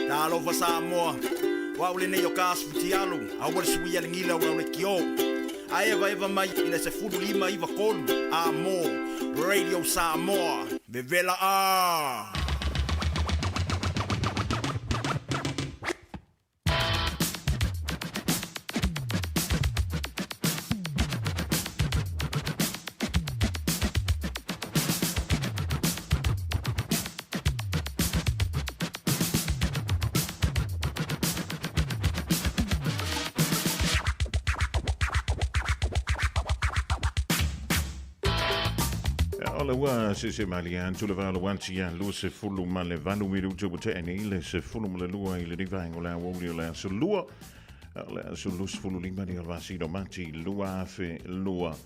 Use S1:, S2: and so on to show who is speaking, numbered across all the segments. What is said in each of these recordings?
S1: Talofa Samoa, o au lenei o ka asu fitialu, aua le suia le gila o le kio. A eva eva mai i le 1593 a mo Radio Samoa. Vevela a!
S2: O le ua se malia atu le valo ati ia 28 minuta ua tea nei le 12 i le vaenga o le aoauli o le aso lua o le aso 25 ni o le masina o Mati 2025.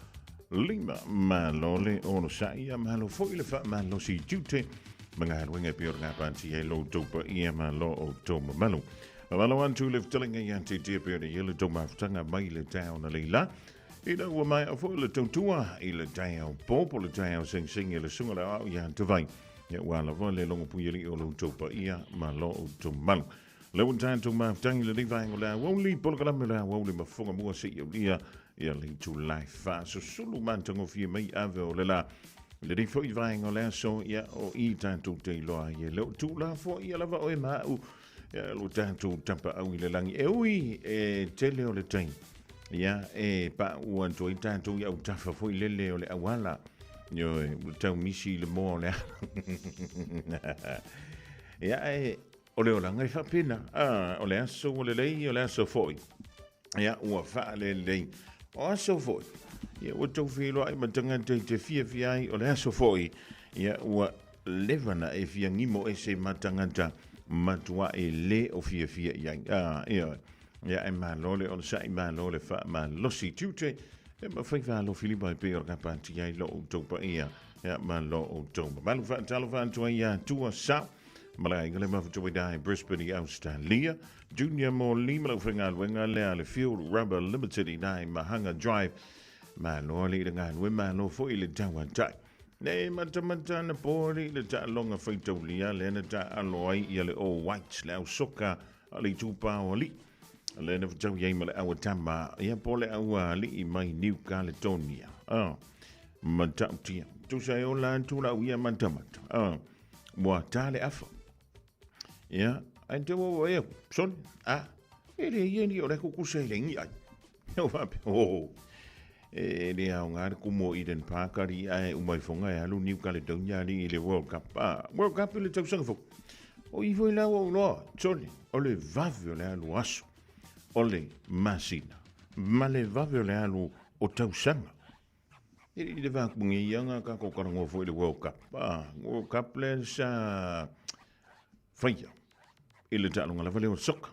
S2: Malo le onosai ia, malo foi le faamalosi i tiute ma galuega e pei o le gapatia ai lo outou paia ma lo outou mamalu. Malo atu le fetalaiga ia te tia pei ona i ai le tou mafutaga mai le taeao na leila. Ina ua maea foi le tautua i le taeao po po le taeao segisegi a le susuga le aoao ia Tavai. Ia ua lava le logo puialii o lo outou paia ma lo outou mamalu. Le ua tatou mafutaga i lenei vaega o le aoauli, polokalame o le aoauli ma fofoga mua seia aulia ia le itulai faasusulu matagofie mai ave o le la. Lenei foi vaega o le aso, ia o i tatou te iloa ai e le o tuulafoaia lava oe ma au, ia lo tatou tapaau i le lagi. E ui e tele o le taimi, ia e paua atu ai tatou i autafa foi lele o le auala, ioe, ua tau misi i le moa o le ala. Ia e O le olaga e faapena, a, o le aso ua lelei, o le aso foi, ia, ua faalelei. O aso foi, ia, ua tau feiloai ma tagata i te fiafia ai, o le aso foi, ia, ua leva na e fia gimo ese ma tagata matua e le o fiafia i ai. A, ia, ia, e malo le onosai, malo le faamalosi tiute, e mafai faalofi lima e pei o le gapatia ai lo outou paia, ia, ma lo outou mamalu. Faatalofa atu ai ia Tua Sao, Malae i le mafuta i Brisbane i Australia. Junior mo lima lau faigaluega lea le Field Rubber Limited i nai Mahanga Drive. Malo le i le galue, malo foi i le tauatai. Nei matamata na pori le taaloga faitaulia lea na taalo ai ia le All Whites, le au soka a le itupa o alii. Lea na fetau i ai ma le au tama, ia po le au alii mai New Caledonia. Ah, matautia. Tusa e ola atu lau ia matamata. Ah, Ua ta le afa. Ia, ai te ua e, son, a, e le ia ni o le kukusa i le ngi ai. O fape, oh, e le au ngā le kumu o Eden Park ari ai umai fonga e alu New Caledonia ali i le World Cup. Ah, World Cup i le tausaga fou. O i foi lau au loa, sone, o le vave o le alu aso, o le masina, ma le vave o le alu o tausaga. E i le vakugi ia nga ka ko karango foi le World Cup. Ah, World Cup le sa faia. I le taaloga lava lea o le soka.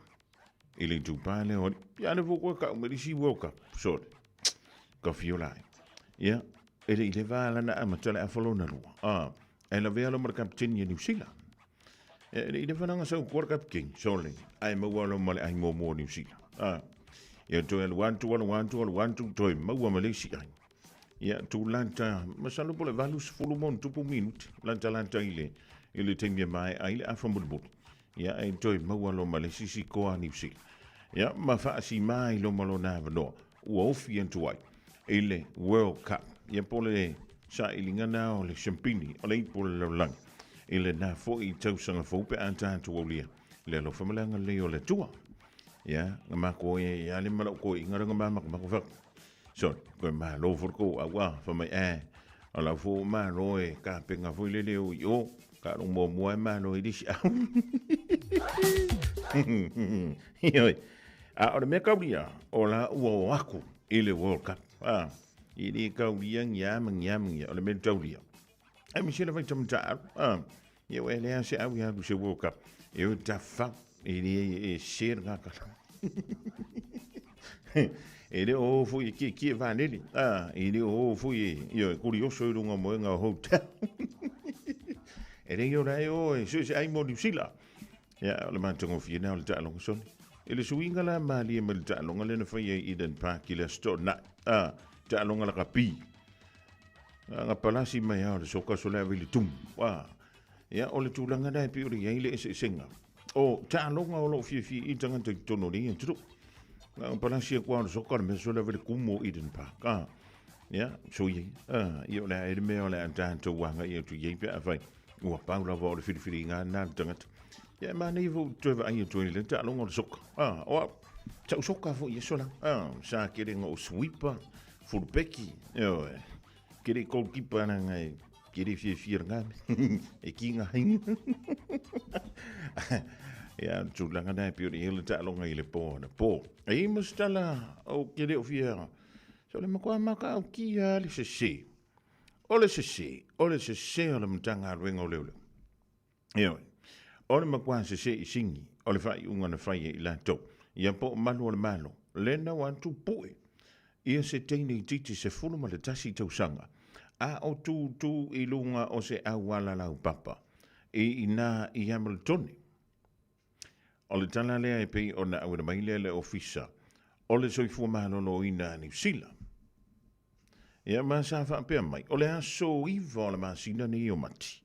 S2: I le itupa lea o ia le foko ka o isi World Cup. Sorry. Ka fiola ai. Ia, e le i le va lana amata le afa lona lua. Ah, e lavea lo ma le kapiteni e New Zealand. E le i le whananga sau kua le kapiteni, sorry. Ai maua lo ma le ai muamua o New Zealand. Ah, ia toe alu atu, alu atu, alu atu, toe maua ma le isi ai. Ia, tūlata, masalo po le 80 ma ona tupu minuti, lata lata i le, i le taimi e mae ai le afa mulimuli. Ia, e toe maua lo ma le sisi koa New Zealand. Ia, ma faasima i loma lona avanoa, ua ofi atu ai i le World Cup. Ia po le sailiga na o le siampini o le ipu o le lalolagi. I lena foi tausaga fou pe a tatou aulia le alofa ma le agalelei o le Atua. Ia, nga mako e ia le mala ko inga nga mama ko fa. So, ko ma lo fo ko awa fa mai e. O la fo ma lo e ka penga fo le le o i o ka lo mo mo e ma lo i disi au. Ioi. A o le mea kaulia, o la ua o aku i le World Cup. A, i le kaulia ngia ma ngia ma ngia, o le mea taulia. E mi sila fai tamata a, ia ua lea se au ia se World Cup. E o ta fa, e le e se nga ka. E le o fo i ki ki va neli. A, e le o fo i ia curioso i runga moenga o hotel. E le ora e o e se se ai mo New Zealand. Ia, o le matagofie lena o le taaloga sone. I le suiga la malie mai le taaloga lea na faia i Eden Park i le Aso Toonai. A, taaloga lakapi. Aga palasi mai lava o le soka so le ave i le tumu. A, ia, o le tulaga lena e pei o le i ai le eseesega. O taaloga o lo o fiafia i tagata i totonu o lenei atunuu. Aga palasi aku lava o le soka le mea so le ave i le kumu o Eden Park. A, ia, soia ia. A, ia o le a ea le mea o le a tatou agai atu i ai pe afai. Ua pau lava o le filifiliga lena a le tagata. Ia e manaia foi toe vaai atu ai i le taaloga o le soka. Ah, o au, sa ou soka foi i aso la. Ah, sa kele nga o sweeper, fulupeki, ioe. Kele goalkeeper ana ngai, kele fiafia le ngame. E ki ngā hinga. Ia, tulaga na e pei o le le taaloga i le pō ana pō. E i masitala o kele o fia, so le makoa maka au ki a le sese. O le sese, o le sese o le Matagaluega o Leoleo. Ioe. O le makuā sese i sigi, o le faaiuga na fai e i latou, ia po o malu o le Malo, le nau atu pue ia se teine itiiti 11 tausaga, a o tūtū i luga o se auala laupapa, i inā i Hamiltone. O le tala lea e pei ona auina mai lea le Ofisa o le Soifua Maloloina a Niu Sila. Ia ma sa faapea mai, o le aso 9 o le masina nei o Mati.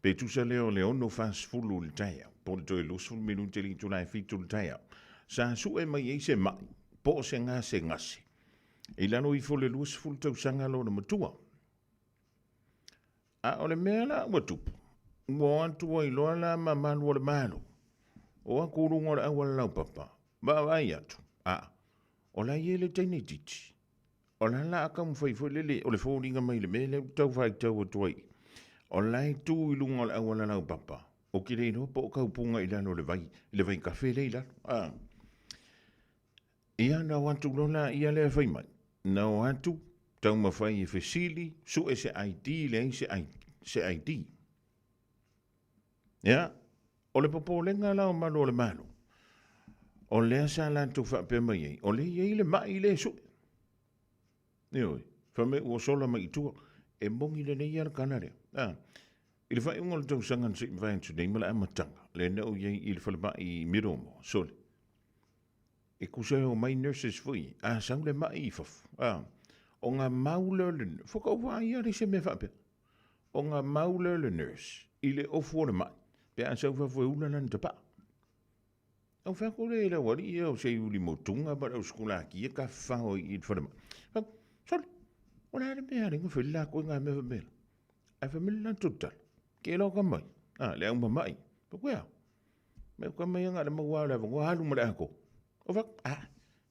S2: Pe tusa lea o le 6:40 i le taeao, po o le toe 20 minute i le itula e 7 i le taeao, sa sue mai ai se mai po o se gasegase i lalo ifo o le 20 tausaga lona matua. A o le mea la ua tupu, ua o atu ai loa la ma malu o le Malo, o atu i luga o le auala laupapa, vaavaai atu, a, o la e i ai le teine itiiti. O la la a taumafai foi lele, o le foliga mai le mea lea ou te tau faitau atu ai, o la e tu i luga o le auala laupapa, ou te le iloa po o taupuga i lalo o le vai, le vaikafe lea i lalo. A. Ia na o atu loa laia lea fai mai, na o atu taumafai e fesili, sue se ID, leai se se ID. Ia, o le popolega la o malu o le Malo, o lea sa latou faapea mai ai, o lea e i ai le mai lea e sue. Ioe, fai mai ua sola mai i tua, e moni lelei lava le tala lea. A, i le faaiuga o le tausaga na se i mavae atu nei ma le amataga, lea na ou i ai i le falemai i Middlemore, sole, e tusa e omai nurses foi, a sau le mai i fafo, a, ona mau lea o le, faatoa ou vaai lava lea i se mea faapea. Ona mau lea o le nurse i le ofu o le mai, pe a sau i fafo e ula lana tapaa. Au fai atu lea i le aualii ia o se iuli motuga ma le au sikulaki e tafafao i le falemai. Fai atu, sole, o le a le mea e ala ai ona fai le latou i nai mea faapena? Ae fai mai le latou tala, ke loa ka mai, a, le au mama'i. Fai atu, e a? Mai ka mai na o le maua lava o le avanoa alu ma le atoa. Ou fai atu, a,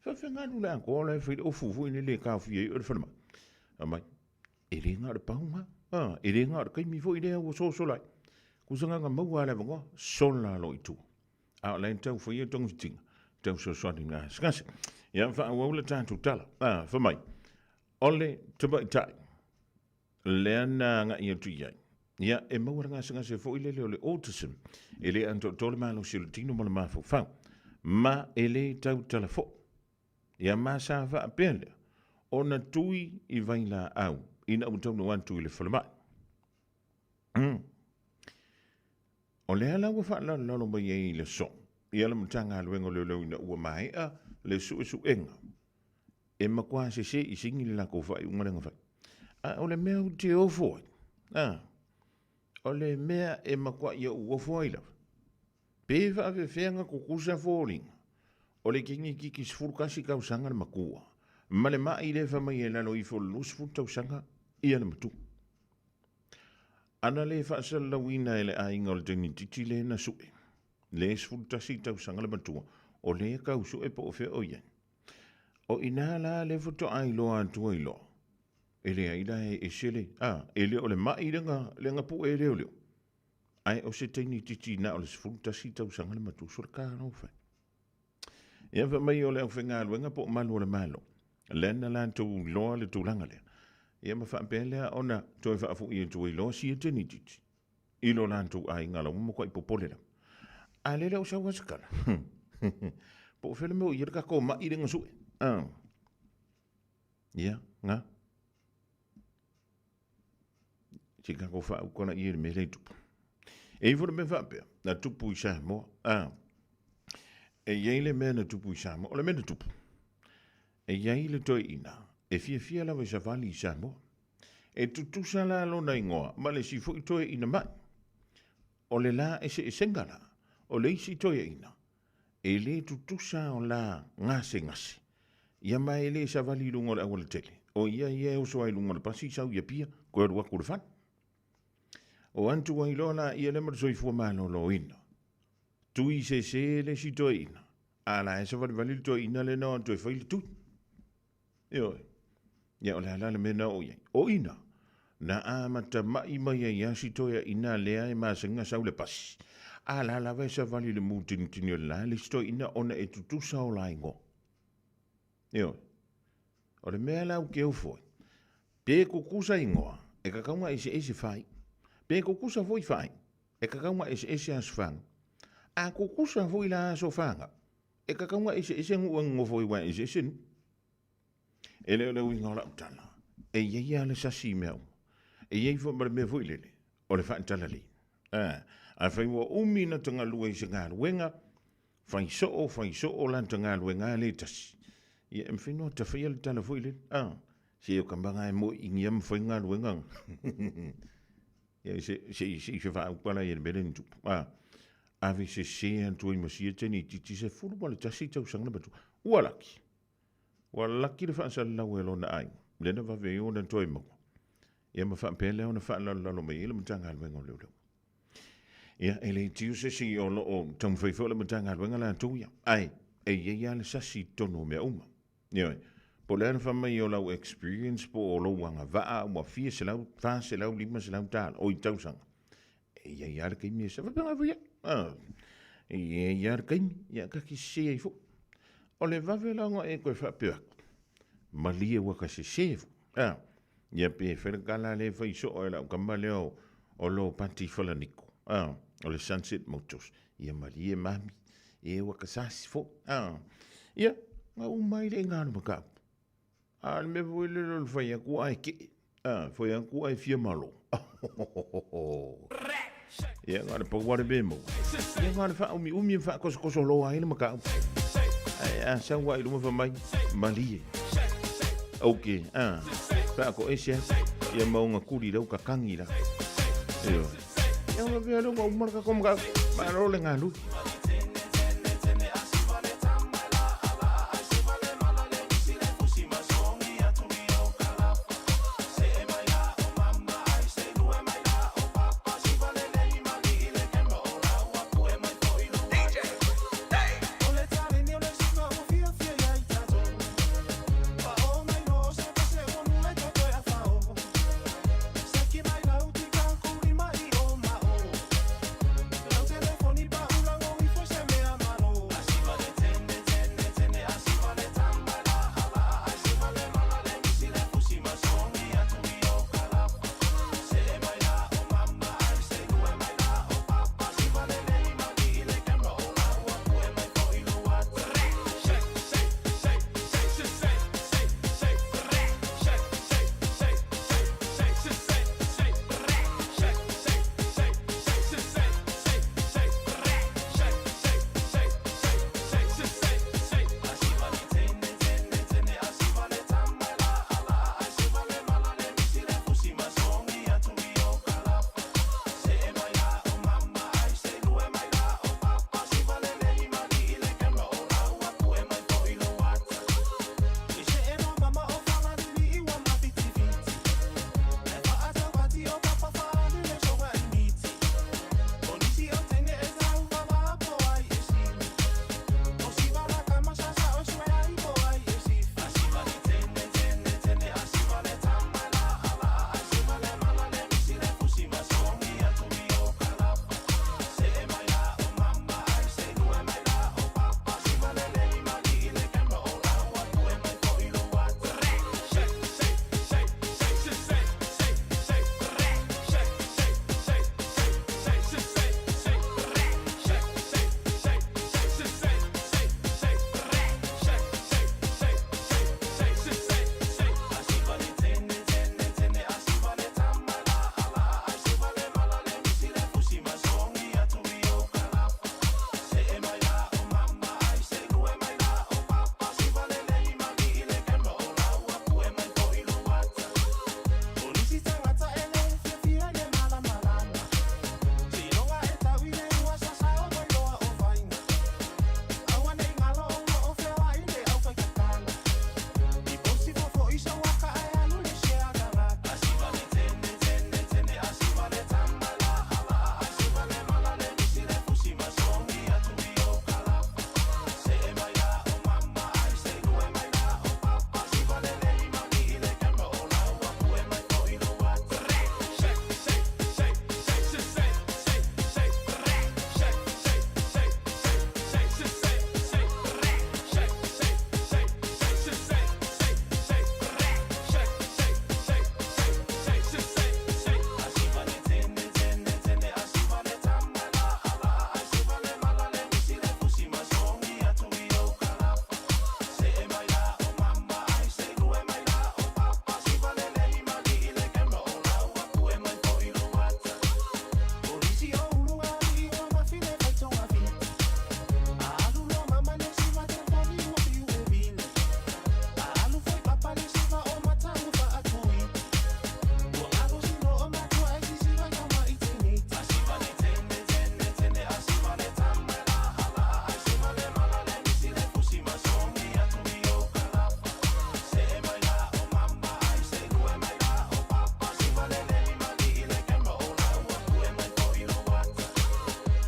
S2: faafefea alu le atoa o la e fai le ofu foi lele e taofia ai oe i le falemai. Fai mai, E le na o le pau na, a, e le na o le taimi foi lea ua sosola ai. Kusa na na maua le avanoa, sola loa i tua. A o la e tau faia togafitiga, tau fesoasoani i gasegase. Ia, faaauau le tatou tala. A, fai mai, o le tamaitai lea na agai atu i ai, ia, e maua le gasegase foi lele o le autism, e le atoatoa le malosi o le tino ma le mafaufau, ma e le tautala foi. Ia ma sa faapea lea ona tui i vailaau ina ua taunuu atu i le falemai. O lea la ua faalalolalo mai ai i le aso ia le Matagaluega o Leoleo ina ua maea le suesuega e matua sese i sini le latou faaiuga lea na fai. A o le mea ou te ofo ai, a, o le mea e matuai ou ofo ai lava, Pe faafefea na tutusa foliga o le teine-itiiti 11 tausaga le matua ma le mai lea e fai mai e lalo ifo o le 20 tausaga ia le matua. Ana le faasalalauina e le aiga o le teine-itiiti lea na sue, le 11 tausaga le matua, o lea e tau sue po o fea o i ai. O i ina la lea faatoa iloa atu ai loa, e leai la e ese le, a, e le o le mai lea na pue e leoleo. Ae o se teine itiiti na o le 11 tausaga le matua, so le talofa e. Ia fai mai o le aufaigaluega po o malu o le Malo, lea na latou iloa le tulaga lea. Ia ma faapea lea ona toe faafoi atu ai loa sia teine itiiti i lo latou aiga la ua matuai popole lava. A lele o sau a se tala. Po o fea le mea o i ai le tatou mai lea na sue. Ah. Ia, na. Se i tatou faauka laia i le mea lea e tupu. E i ai foi le mea faapea, na tupu i Samoa. A, e i ai le mea na tupu i Samoa. O le mea na tupu, e i ai le toeaina e fiafia lava i savali i Samoa. E tutusa la lona igoa ma le isi foi toeaina mai. O le la eseesega la, o le isi toeaina, e le tutusa o la gasegase, ia ma e le savali i luga o le aualatele, o ia ia e oso ai i luga o le pasi sau i Apia, toe alu atu i le fale. O atu ai loa la ia lea ma le soifua maloloina. Tui sese le isi toeaina, a la e savalivali le toeaina lea na o atu e fai le tui. Ioe. Ia o le a la le mea na oo i ai? O i na, na amata mai mai ai lava si toeaina lea e masani ona sau le pasi, a la lava e savali i le mutinitini o le la le isi toeaina ona e tutusa o la igoa. Ioe. O le mea la ou te ofo ai, pe tutusa igoa, e tatau ona eseese fai. Pe tutusa foi fai, e tatau ona eseese aso fanau. A tutusa foi la aso fanau, E tatau ona eseese nuu e nonofo ai aua e eseese nuu. E le o le uiga o lau tala, e i ai lava le sasi i mea uma. E i ai foi ma le mea foi lele, o le faatalalei. A, afai ua umi ona ta galue i se galuega, fai soo, fai soo lata galuega lea e tasi, ia e mafai ona ta faia le tala foi lele, a, se o ka maga e moe i ia ma fai galuega. Ia se se se se faaupala ia le mea lea na tupu. A ave sese atu ai ma sia teni itiiti 11 tausaga le matua. Ua laki. Ua laki le faasalalau e lona aiga. Lea na vave ai ona toe maua. Ia ma faapea lea ona faalalolalo mai ai le Matagaluega o Leoleo. Ia, e le tiu se isi o lo o taumafai foi le Matagaluega latou ia. Ae, e i ai lava le sasi i totonu o mea uma. Ioe. Po o le a le fai mai o lau experience po o lou agavaa ua fia selau, 400, 500 tala, oi tausaga. E i ai lava le taimi e faapena foi au. Ah, e i ai lava le taimi, ia ta te sese ai foi. O le vave la ona e toe faapea atu, malie ua ta sese foi. Ah, ia pe fai le tala lea e fai soo e lau tama lea o, o lo pati falaniko. Ah, o le Sunset Motors. Ia malie mami, e ua ta sasi foi. Ah, ia, na uma ai le iga o le mataupu. A o le mea foi lele o le fai atu ae kee. A, fai atu ae fia malo. Ia, na o le pau lava le mea e maua. Ia, na o le faaumiumi e faakosokoso loa ai le mataupu. Ae a sau lava i luma fai mai, malie. Ok, a, faatoese atu. Ia ma ona tuli lau kakagi la. Ioe. Ia ona avea lea ua uma le tatou mataupu. Malo le galue.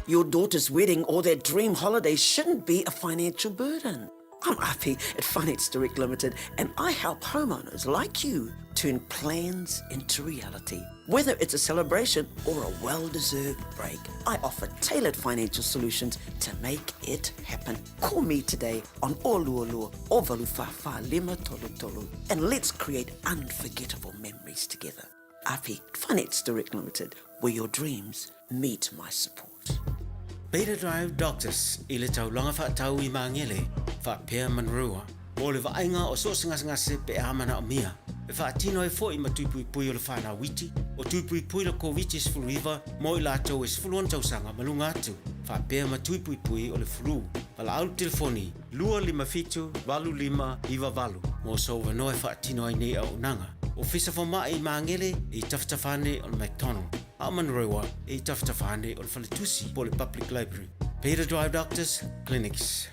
S3: Your daughter's wedding or that dream holiday shouldn't be a financial burden. I'm Api at Finance Direct Limited and I help homeowners like you turn plans into reality. Whether it's a celebration or a well-deserved break, I offer tailored financial solutions to make it happen. Call me today on Oluolua o Valufafa Lima Tolu Tolu and let's create unforgettable memories together. Api Finance Direct Limited, where your dreams meet my support.
S4: Beta Drive Doctors i le taulaga faatau i Magele, faapea Manurewa, mo le vaaiga o so o se gasegase pe a manaomia, e faatino ai foi ma tui puipui o le fanau iti, o tui puipui le Koviti-19 mo i latou e 16 tausaga ma luga atu, faapea ma tui puipui o le flu. Valaau le telefoni 257 8598 mo sou avanoa e faatino ai nei auaunaga. Ofisa Fomai i Magele i tafatafa ane o le McDonald, a o Manurewa i tafatafa ane o le Faletusi po o le Public Library. Beta Drive Doctors Clinics.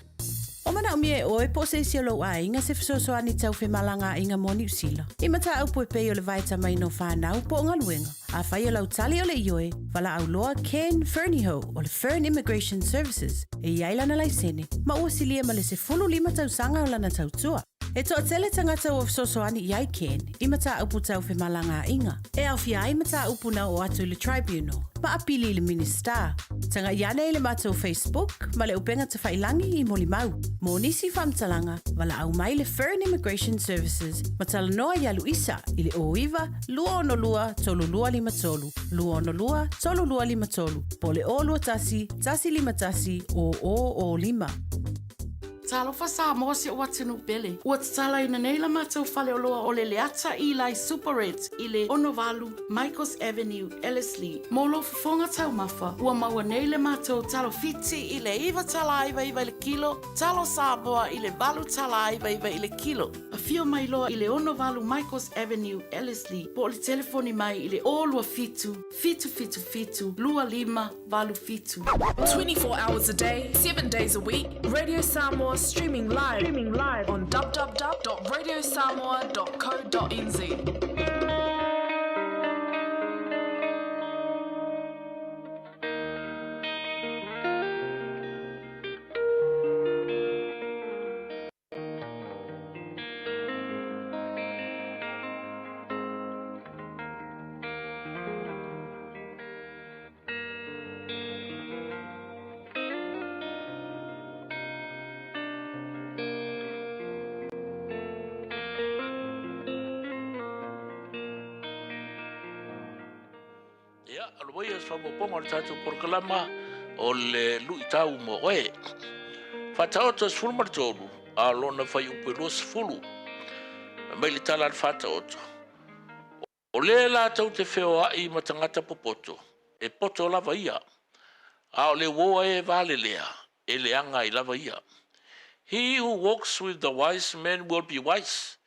S5: O manaomia e ʻoe po o se isi o lou ʻāiga se fesoasoani tau femalagaaiga mo Niu Sila. I mataupu e pei o le vaetamaina o whanau po o galuega. Afai o lau tali o le ioe, valaau loa Ken Fernihough o le Fern Immigration Services e i ai lana laisene ma ua silia ma le 15 tausaga o lana tautua. E toatele tagata ua fesoasoani i ai Ken i mataupu tau femalagaaiga e aofia ai mataupu na oo atu i le Tribunal ma apili i le Minisita. Tagai ane i le matou Facebook ma le upega tafailangi i molimau. Mo nisi faamatalaga, valaau mai le Fern Immigration Services ma talanoa iā Luisa i le 09 262 3253, 262 3253, po o le 021 151 0005.
S6: Talofa Samoa si ou atunuu pele. Ua tatalaina nei la matou faleoloa o le Leata Eli Superette i le 68 Michaels Avenue, Ellerslie. Mo lou fofoga taumafa, ua maua nei le matou talo Fiti i le $9.99 i le kilo, talo Samoa i le $8.99 i le kilo. Afio mai loa i le 68 Michaels Avenue, Ellerslie, po o le telefoni mai i le 027 777 2587.
S7: 24 hours a day, 7 days a week, Radio Samoa streaming live, streaming live on www.radiosamoa.co.nz.
S8: Ia, o le ia faaopoopoga o le tatou polokalama o le luitau mo oe. Faataoto 13, a o lona fuaiupu e 20. Fai mai le tala a le Faataoto, O le latou te feoai ma tagata popoto, e poto lava ia, a o le uo e valelea, e leaga ai lava ia. He who walks with the wise man will be wise,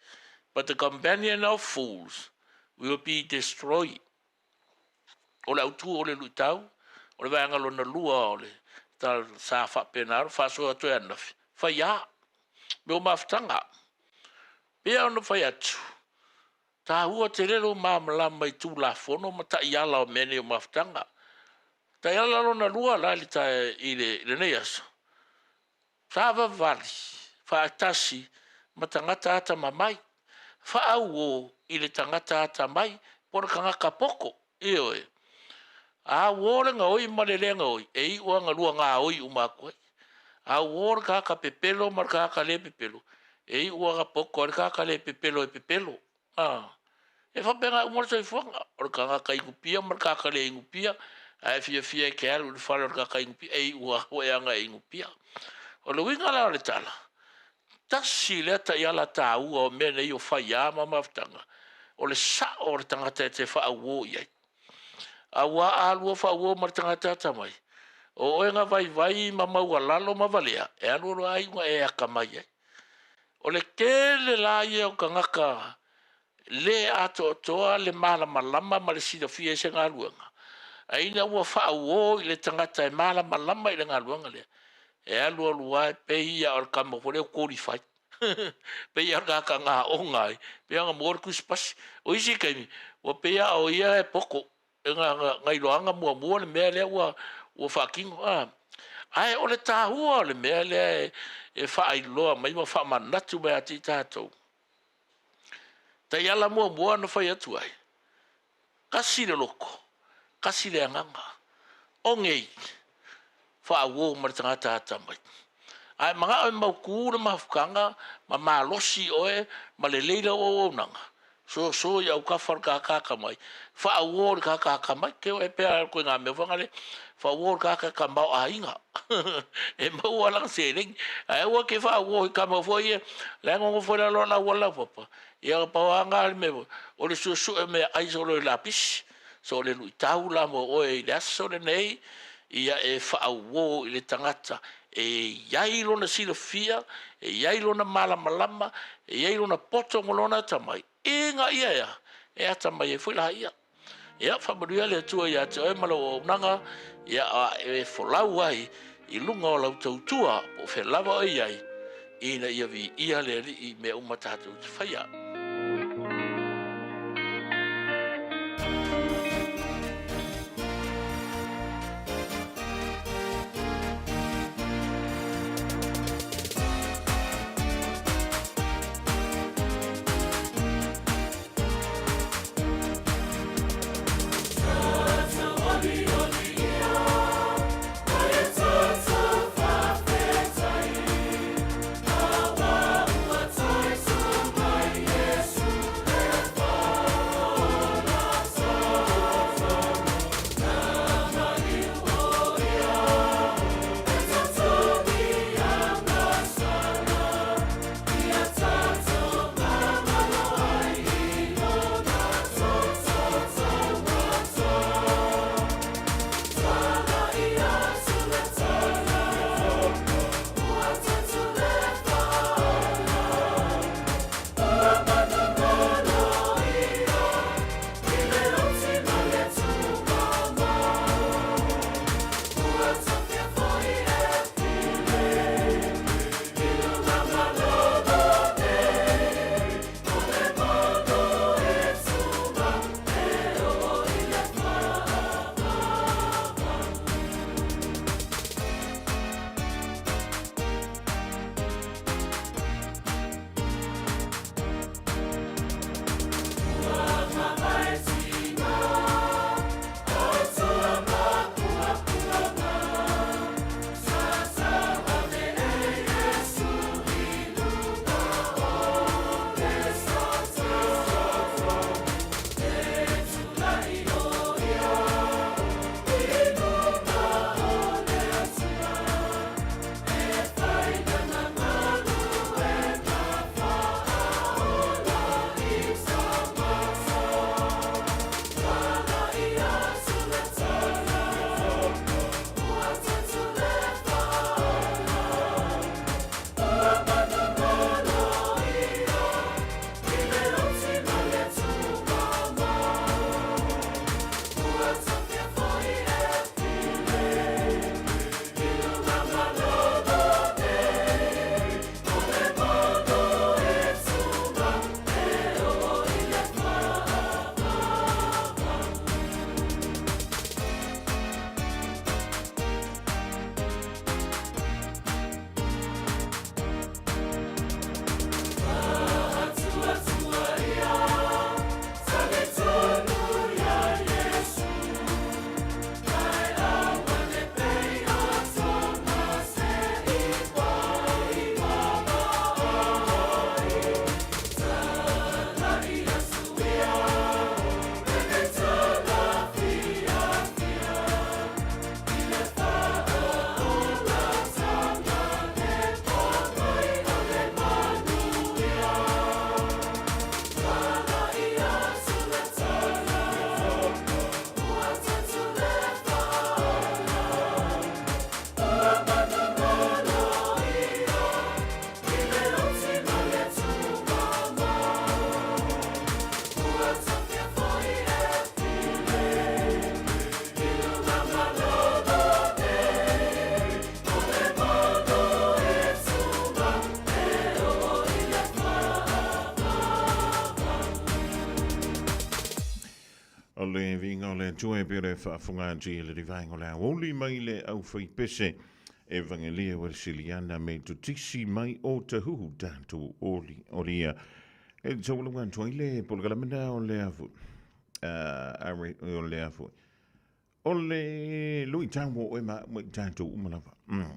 S8: but the companion of fools will be destroyed. O le autu o le luitau, o le vaega lona lua o le tala sa faapena, faasoa atu e ananafi, fai a, me o mafutaga. Pei ona fai atu, taua tele lou malamalama i Tulafono ma taiala o mea nei o mafutaga. Taiala lona lua la i le, i lenei aso, savavali faatasi ma tagata atamamai, faauo i le tagata atamai po o le tagata poto, ioe. A uo le gaoi ma le le gaoi, e iu lava galua gaoi uma atu ai. A uo le tagata pepelo ma le tagata le pepelo, e iu lava poto ai le tagata le pepelo e pepelo. A, e faapena uma le soifuaga, o le tagata inupia ma le tagata le inupia, a e fiafia e te alu i le fale o le tagata inupia, e iu lava foi ana e inupia. O le uiga la o le tala, tasi lea taiala taua o mea nei o faiā ma mafutaga, o le sao o le tagata e te faauo i ai. Aua a lua faauo ma le tagata atamai, o oe na vaivai ma maualalo ma valea, e alu alu a iuga e atamai ai. O le tele la ia o tagata le atoatoa le malamalama ma le silafia i se galuega, a ina ua faauo i le tagata e malamalama i le galuega lea, e alu alu lava e pei ia o le tama foi lea ua qualify. Pei lava o le tagata na aoga ai, pei ona maua le tusipasi. O isi taimi, ua pei lava o ia e poto, na iloaga muamua le mea lea ua Ua faatino, a. Ae o le tāua o le mea lea e faailoa mai ma faamanatu mai ia te i tatou, taiala muamua na fai atu ai, tasi le loto, tasi le agaga. O nei, faauo ma le tagata atamai. A e manao e mautu le mafutaga ma malosi oe ma lelei lau auaunaga, soso i autafa o le tagata atamai, faauo i le tagata atamai. Ke e pei lava o le ituaiga mea foi lea, faauo i le tagata tamaoaiga e maua lana seleni. Ae aua e te faauo i tama foi ia la e nonofo i lalo o le auala laupapa, ia na pau lava lena o le mea, o le suesue o meaai solo i lapisi. So o le luitau la mo oe i le aso lenei, ia e faauo i le tagata e i ai lona silafia, e i ai lona malamalama, e i ai lona poto ma lona atamai, ina ia e a? E atamai ai foi laia. Ia, faamanuia le Atua ia te oe ma lau auaunaga, ia a e folau ai i luga o lau tautua, po o fea lava oe i ai, ina ia viia le Alii i mea uma tatou te faia.
S2: le viiga o le Atua e pei o le faafofoga atu i le vaega o le aoauli mai le aufaipese Evangelia Welisiliana me Tutisi mai o Tahuhu tatou oli olia. E taualuga atu ai le polokalame lena o le afu. O le afu. O le luitau mo oe ma au ma i tatou uma lava.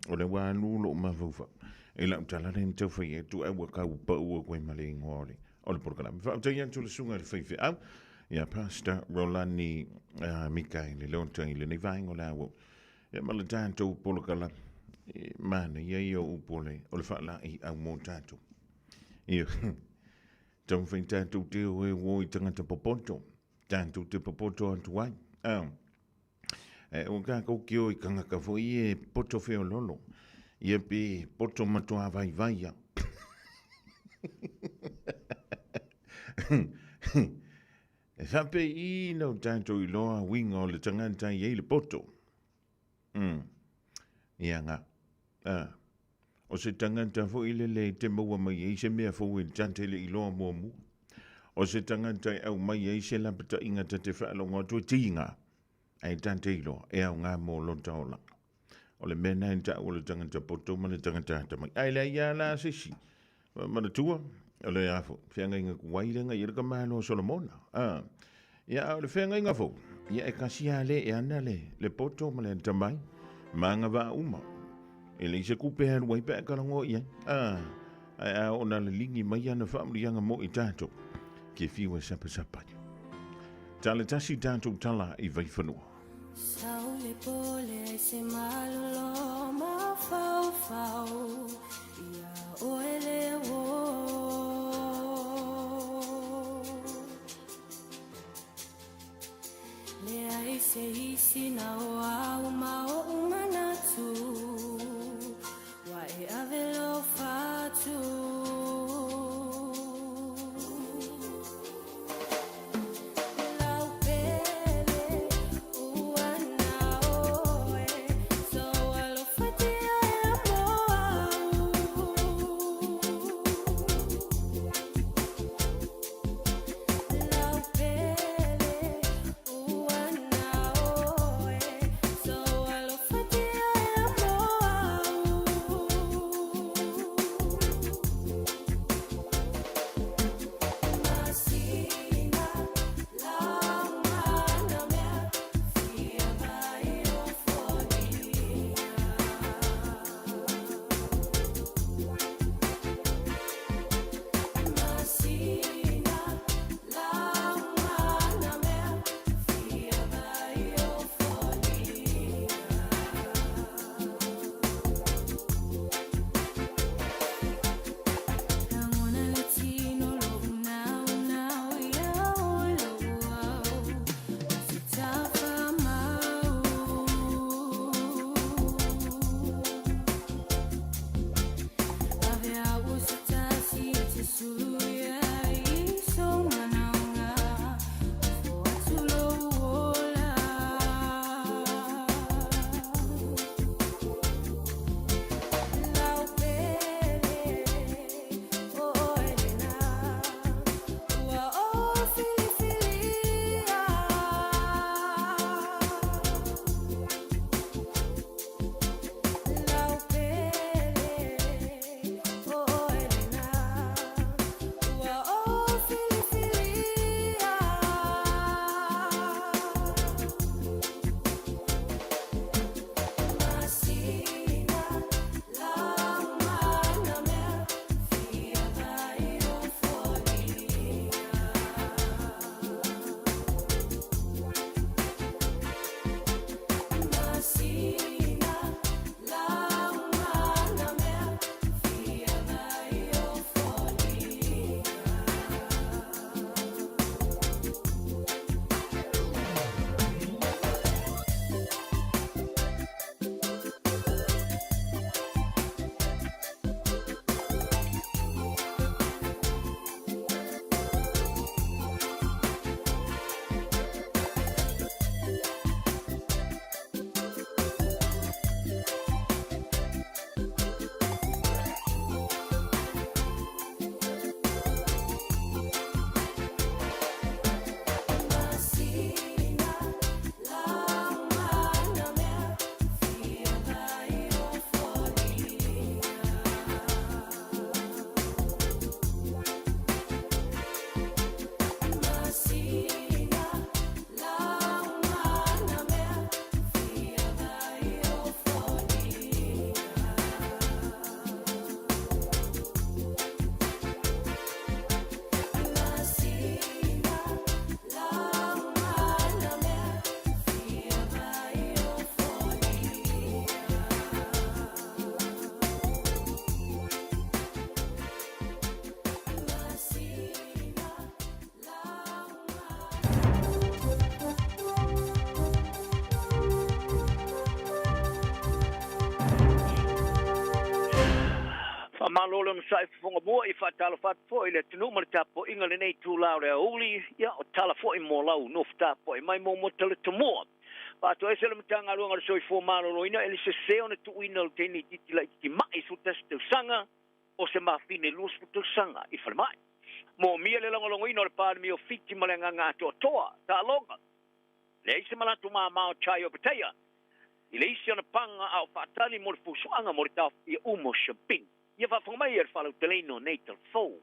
S2: O lea ua alu lou mafaufau i lau tala lea na tau fai atu ai ua kau pau atu ai ma le igoa o le, o le polokalame. Faafetai atu i le susuga i le faifeau ia Pastor Rolani Mikaele Leota i lenei vaega o le auau. Ia ma le tatou polokalame e manaia ia o upu o le, o le faalaeiau mo tatou. Ia, taumafai tatou te o e uo i tagata popoto. Tatou te popoto atu ai. Ah. E ua kākou ke o i kangaka foi e poto feololo. Ia pe poto matoa vaivai ia. E whape i nau tātou i loa winga o le tangata i ei le poto. Ia ngā. Ah. O se tangata foi lele e te maua mai ai se mea fou e ta te le i loa muamua. O se tangata e aumai ai se lapataiga ta te faalogo atu e tiga, ae ta te iloa e aoga mo lota olaga. O le mea lena e ta'u o le tagata poto ma le tagata atamai. Ae leai lava la se isi. Manatua, o le a foi, feagaiga kuai le agai i le Malo o Solomona. A, ia, a o le feagaiga fou, ia e kasi lava le e ana le, le poto ma le atamai, ma agavaa uma. E leai se kupe e alu ai pe a kalagoa i ai. A, ae a oo na liligi mai ana faamuliaga mo i tatou, ke fiu e sapasapa ai. Tala tasi tatou tala i Vaifanua.
S9: Sau le pole ai se malolo mafaufau ia oe le uō. Leai se isi na o au ma oʻu manatu Ua e ave lou fatu. Lau pele ua na oe So alofatia e a mo au.
S10: Faamalo le onosai fofoga mua i faatalofa atu foi i le atunuu ma le tapuaiga i lenei itula o le aoauli, ia o tala foi mo lau nofo tapuai mai muamua tala tomua. Faatoese le Matagaluega o le Soifua Maloloina e le sese ona tuuina o le teine itiiti laitiiti ma'i 11 tausaga o se mafine 20 tausaga i falemai. Moomia le lagolagoina o le Palemia o Fiti ma le agaga atoatoa. Taaloga. Leai se manatu mama o Chai Opetaia i le isi ona paga a o faatali mo le fusuaga mo le taofia uma o Shabin. Ia faafofoga mai e le faalauteleina o nei tala fou.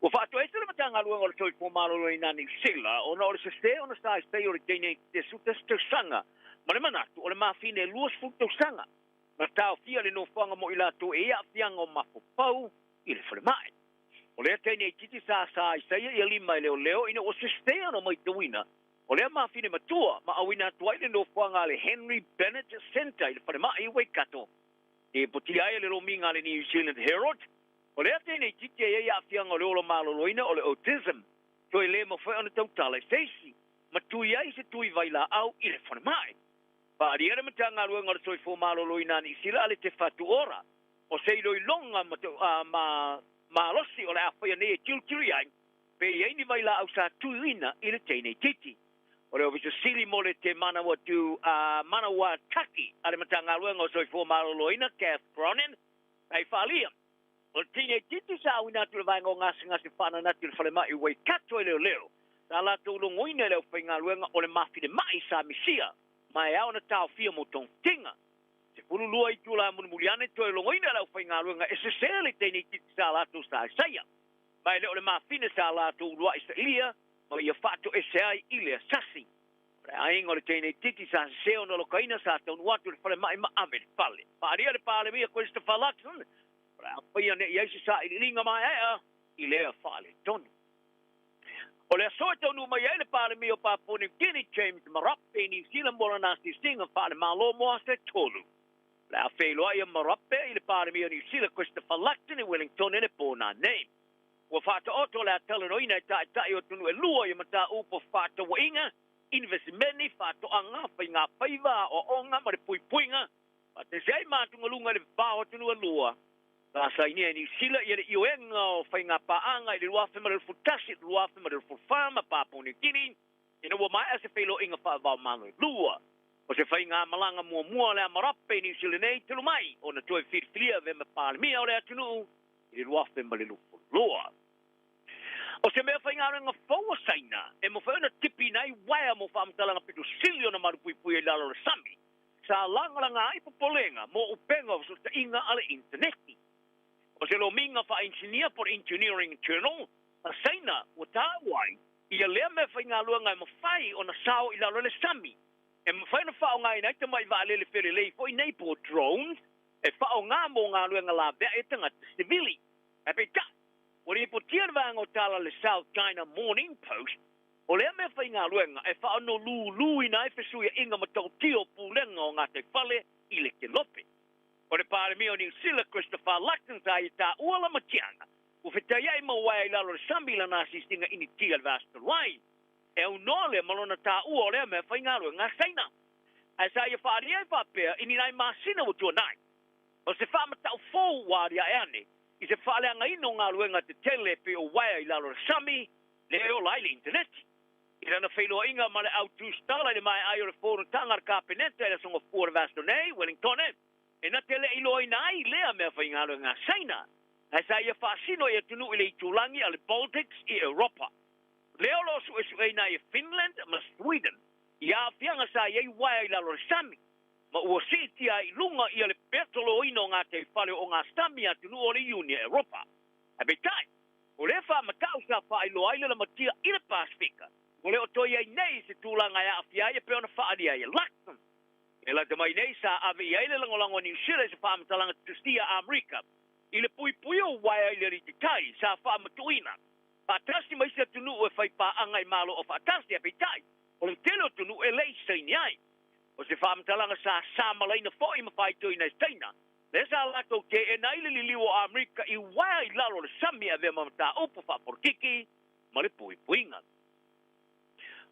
S10: Ua faatoese le Matagaluega o le Soifua Maloloina a Niu Sila ona o le sese ona saisai o le teine i te 11 tausaga ma le manatu o le mafine e 20 tausaga na taofia le nofoaga mo i latou e i ai aafiaga o mafaufau i le falemai. O lea teine itiiti sa saisai ia lima e leoleo ina ua sese ona maitauina o lea mafine matua ma auina atu ai le nofoaga a le Henry Bennett Centre i le falemai i Waikato. E potia ai e le lomiga a le New Zealand Herald, o lea teine itiiti e i ai aafiaga o le ola maloloina o le autism, toe le mafai ona tautala i se isi, ma tui ai se tui vailaau i le falemai. Faaalia le Matagaluega o le Soifua Maloloina a Niu Sila a le Te Whatu Ora, o se iloiloga ma malosi o le a faia nei e tilotilo i ai pe i ai ni vailaau sa tuuina i le teine itiiti. O le Ofisa Sili mo le Te Manawatu Manawa Taki a le Matagaluega o Soifua Maloloina, Cath Cronin, hei faaalia, o le teine itiiti sa auina atu i le vaega o gasegase faananati o le falemai i Waikato e leoleo, sa latou logoina e le aufaigaluega o le mafine ma'i sa misia ma e ao ona taofia mo togafitiga. 12 itula mulimuli ane toe logoina e le aufaigaluega e sese le teine itiiti sa latou saesaia. Ma e le o le mafine sa latou uluai sailia ma ia faatoese ai i le asasi. O le aiga o le teine itiiti sa sese ona lokaina sa taunuu atu i le falemai ma ave i le fale. Faaalia le Palemia Christopher Luxon, o le a faia ne i ai se sailiiliga maeaea i lea faaletonu. O le aso e taunuu mai ai le Palemia o Papua New Guinea, James Marape i Niu Sila mo lana asiasiga faale-Malo mo aso e tolu. O le a feiloai a Marape i le Palemia o Niu Sila, Christopher Luxon i Wellington i le po nanei. Ua faataoto le a talanoaina e taitai o atunuu e lua ia mataupu o fefaatauaiga, inivesimeni, faatoaga, faigafaiva, aoaoga ma le puipuiga, faatasi ai ma atugaluga i le vavao o atunuu e lua. Sa sainia e Niu Sila ia le ioega o faigapaaga i le 2021, 2024 ma Papua New Guinea ina ua maea se feiloaiga faavaomalo e lua. O se faigamalaga muamua o le a marape i Niu Sila nei talu mai ona toe filifilia avea ma Palemia o le atunuu i le 2022. O se mea faigaluega fou a Saina e mafai ona tipiina ai uaea mo faamatalaga pito sili ona malupuipuia i lalo o le sami, sa lagalaga ai popolega mo upega o fesootaiga a le initaneti. O se lomiga faainisinia po o le Engineering Journal a Saina ua taua ai ia lea mea faigaluega e mafai ona sao i lalo o le sami, e mafai ona faaaogaina ai tamai vaalele felelei foi nei po o drones e faaaoga mo galuega laveai a tagata sivili. Ae peitai, ua lipotia le vaega o tala a le South China Morning Post, o lea mea faigaluega e faaonoluluina ai fesuiaiga matautia o pulega o gataifale i le kelope. O le Palemia o Niu Sila, Christopher Luxon, sa ia taua lamatiaga ua fetaiai ma uaea i lalo o le sami i lana asiasiga initia i le vaiaso talu ai. E aunoa lea ma lona taua o lea mea faigaluega a Saina. Ae sa ia faaalia ai faapea i ni nai masina ua tuanai. O se faamatau fou ua aliae ane i se faaleagaina o galuega tetele e pei o uaea i lalo o le sami, lea e ola ai le initaneti. I lana feiloaiga ma le au tusitala i le maea ai o le fonotaga a le Kapeneta i le Aso Gafua o le vaiaso nei, Wellingtone, e na te le iloaina ai lea mea faigaluega a Saina, ae sa ia faasino i atunuu i le itulagi a le Baltics i Europa. Lea o lo o suesueina ai e Finland ma Sweden i aafiaga sa i ai uaea i lalo o le sami, ma ua siitia ai i luga ia le petoloina o gataifale o ogasami a atunuu o le Iuni a Europa. Ae peitai, o lea faamatau sa faailoa ai le lamatia i le Pasefika, ua le o toe i ai nei se tulaga e aafia ai e pei ona faaalia ai e Luxon. E lata mai nei sa ave i ai le lagolago a Niu Sila i se faamatalaga tutusia a Amerika i le puipuia o uaea i le alii tai sa faamatuuina faatasi ma isi atunuu e fai paaga i Malo Aufaatasi, ae peitai, o le tele o atunuu e le i saini ai. O se faamatalaga sa samalaina foi ma faitoina e Saina, lea sa latou teena ai le liliu o Amerika i uaea i lalo o le sami e avea ma mataupu faapolokiki ma le puipuiga.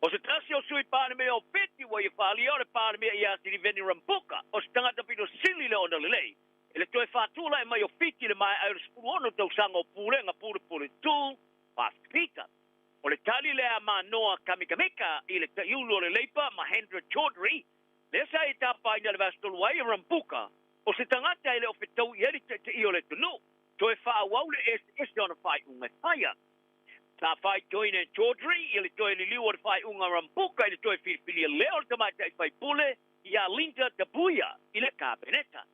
S10: O se tasi o sui Palemia o Fiti ua ia faaalia o le Palemia ia Sitiveni Rambuka, o se tagata pito sili le ona lelei. I le toe faatulai mai o Fiti i le maea ai o le 16 tausaga o pulega pulepule tu Pasifika. O le tali lea a Manoa Kamikamica i le taiulu o le Leipa Mahendra Chaudhry, lea sa ia tapaina i le vaiaso talu ai e Rambuka, o se tagata e le o fetau i ai le taitaia o le atunuu, toe faaauau le eseese o ana faaiuga e faia. Sa faitioina e Chaudhry i le toe liliu o le faaiuga a Rambuka i le toe filifilia lea o le tamaitai faipule ia Linda Tabuya i le Kapeneta.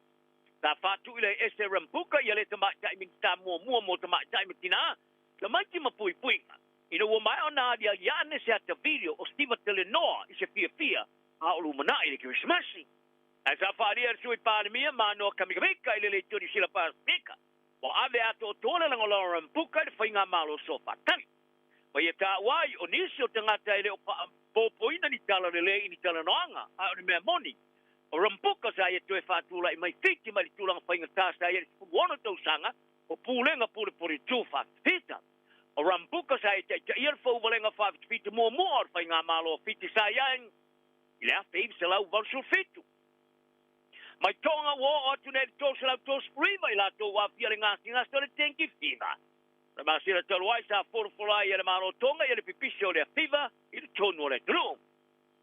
S10: Sa faatuilaese e Rambuka ia le tamaitai Minisita muamua mo Tamaitai ma Tinā, Tamaiti ma Puipuiga, ina ua maea ona aliali ane se ata video o Siva Telenoa i se fiafia a o lumanai i le Kerisimasi. Ae sa faaalia e le Sui Palemia Manoa Kamikamica i le Leitio Niu Sila Pasifika, ua ave atoatoa le lagolago a Rambuka i le faigamalo soofaatali. Ma ia taua ai, o nisi o tagata e le o faapopoina ni tala lelei i ni talanoaga, a o le mea moni, o Rambuka sa ia toe faatulai mai Fiti mai le tulaga faigata sa i ai i le 16 tausaga o pulega pulepule tu faafita. O Rambuka sa ia taitaia le fauvalega faafitafita muamua o le faigamalo a Fiti sa i ai i le 1987. Mai Tonga ua oo atu nei i le 339 i latou ua aafia i le gasegase o le dengue fever. O le masina talu ai sa folafola ai e le Malo o Tonga ia le pipisi o lea fiva i totonu o le atunuu.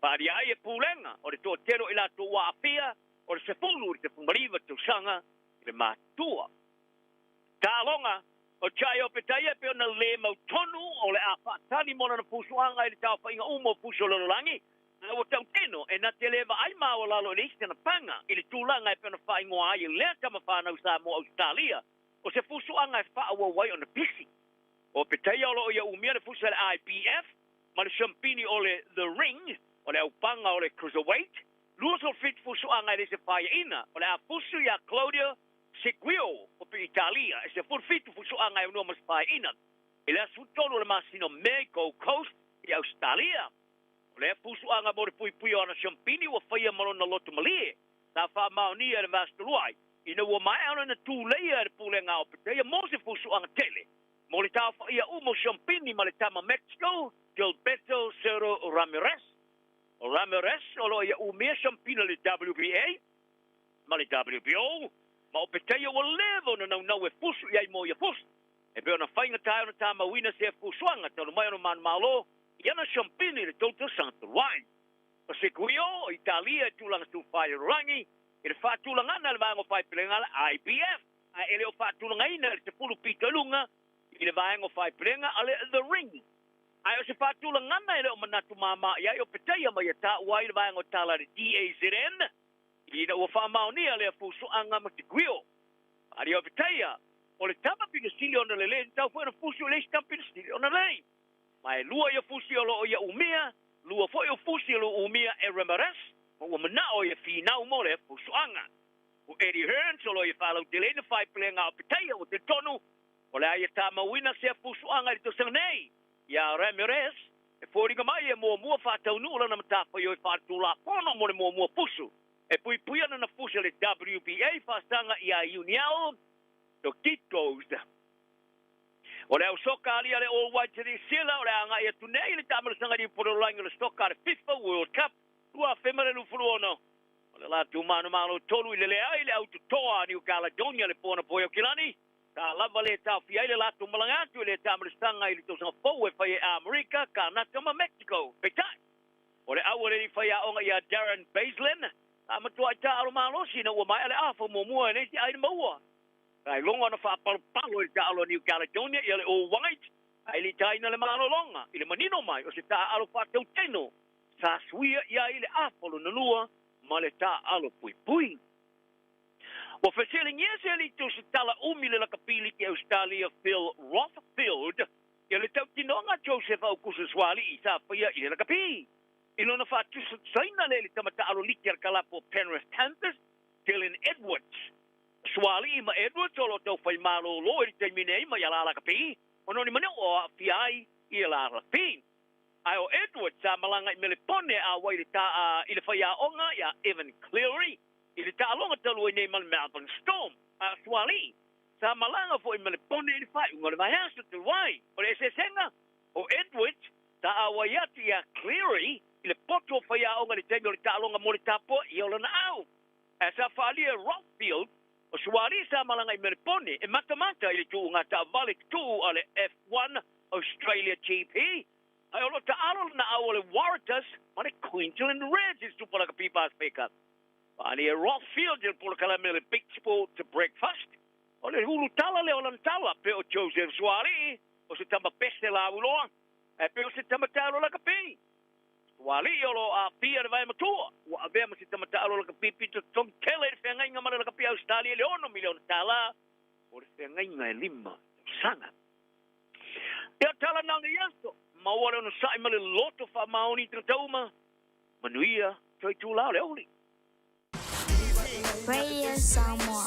S10: Faaalia ai e pulega o le toatele o i latou ua aafia o le 10 i le 19 tausaga i le matutua. Taaloga, O Jai Opetaia e pei ona le mautonu o le a faatali mo lana fusuaga i le taofaiga uma o fusi o le lalolagi, ae ua tautino e na te le vaai maualalo i le isi ana paga i le tulaga e pei ona faaigoa ai e lea tama fanau Samoa-Ausetalia o se fusuaga e faaauau ai ona pisi. O Opetaia o lo o ia umia le fusi a le IBF ma le siampini o le The Ring o le aupaga o le Cruiserweight, 27 fusuaga e le se faiaina o le a fusu iā Claudio Seguio o Italia e 17 fusuaga e aunua ma se faiaina i le aso 13 o le masina o Me i Gold Coast i Ausetalia. O lea fusuaga mo le puipuia o ana siampini ua faia ma lona loto malie sa faamaonia i le vaiaso talu ai ina ua maea ona na tuleia e le Pulega a Opetaia mo se fusuaga tele mo le taofaia uma o siampini ma le tama Mexico Gilberto Cerro Ramirez. O Ramirez o lo o ia umia siampini a le WBA ma le WBO, ma Opetaia ua leva ona naunau e fusu i ai mo ia fusu. E pei ona faigata ai ona tamauina sea fusuaga talu mai ona manumalo i ana siampini i le tou tausaga talu ai. O Seguio, o Italia e tulaga tufa i le lalolagi i le faatulagaga a le vaega o faepelega a le IBF, ae e le o faatulagaina i le 10 pito i luga i le vaega o faepelega a le The Ring. Ae o se faatulagaga e le o manatu māmā i ai o Petaia ma ia taua ai le vaega o tala a le DAZN ina ua faamaonia lea fusuaga ma Seguio. Faaalia o Petaia, o le tama pito sili ona lelei e tatau foi ona fusu i le isi tama pito sili ona lelei. Ma e lua ia fusi o lo o ia umia, lua foi o fusi o lo o umia e Ramirez, ma ua manao ia finau mo lea fusuaga. O Eddie Hearns o lo o ia faalauteleina faepelega a Opetaia ua talitonu o le a ia tamauina sea fusuaga i le tausaga nei iā Ramirez e foliga mai e muamua faataunuu lana matafaioi faaletulafono mo le muamua fusu e puipuia lana fusi a le WBA faasaga iā Yuniel Dorticos. O le au soka alia le All Whites i Niu Sila o le a agai atu nei i le taamilosaga liupoleolagi o le soka a le FIFA World Cup 2026. O le latou manumalo tolu i le leai le au totoa a New Caledonia le po anapo i Aukilani, sa lava le taofia ai le latou malaga atu i le taamilosaga i le tausaga fou e fai e Amerika, Kanata ma Mexico. Peitai, o le au a le alii faiaoga ia Darren Bazelin, sa matuai taaalo malosi ina ua maea le afa muamua e le isi aina maua. Sa iloga ona faapalopalo i le taaalo a New Caledonia ia le All Whites, ae le i taina le malologa i le manino mai o se taaalo faatautino sa suia i ai le afa lona lua ma le taaalo puipui. Ua fesiligia se alii tusitala umi le lakapi liki Ausetalia Phil Rothfield ia le tautinoga a Joseph Aukuso Suaalii sa faia i le lakapi i lona faatusatusaina lea i le tama taaalo liki a le kalapu o Penrith Panthers Dylan Edwards. Suaalii ma Edwards o lo o taufai malōlō i le taimi nei mai a la lakapi ona o ni maneo o aafia ai i la lakapi. Ae o Edwards sa malaga i Melepone a wai i le faiaoga iā Evan Cleary i le taaloga talu ai nei ma le Melbourne Storm. A o Suaalii sa malaga foi i Melepone i le faaiuga o le vaiaso talu ai. O le eseesega, o Edwards sa auai atu iā Cleary i le poto o faiaoga i le taimi o le taaloga mo le tapoa ia o lana au. Ae sa faaalia e Rothfield O Suaalii sa malaga i Melepone e matamata i le tuuga taavale tutuu a le F1 Australia GP, ae o lo o taalo le naau o le Waratahs ma le Queensland Reds i le Supa Lakapi Pasefika. Faaalia e Rothfield i le polokalame o le Big Sport Breakfast. O le ulutala lea o lana tala, pe o Joseph Suaalii, o se tama pese lauiloa, ae pe o se tama taalo lakapi. Suaalii o lo o aafia le vae matua, ua avea ma se tama taalo lakapi pito totogi tele i le feagaiga ma le lakapi Ausetalia i le $6 miliona mo le feagaiga e 5 tausaga. Ia tala na le aso, maua le onosai ma le loto faamaoni i tagata uma, manuia toe itulā o le aoauli.
S11: Radio Samoa.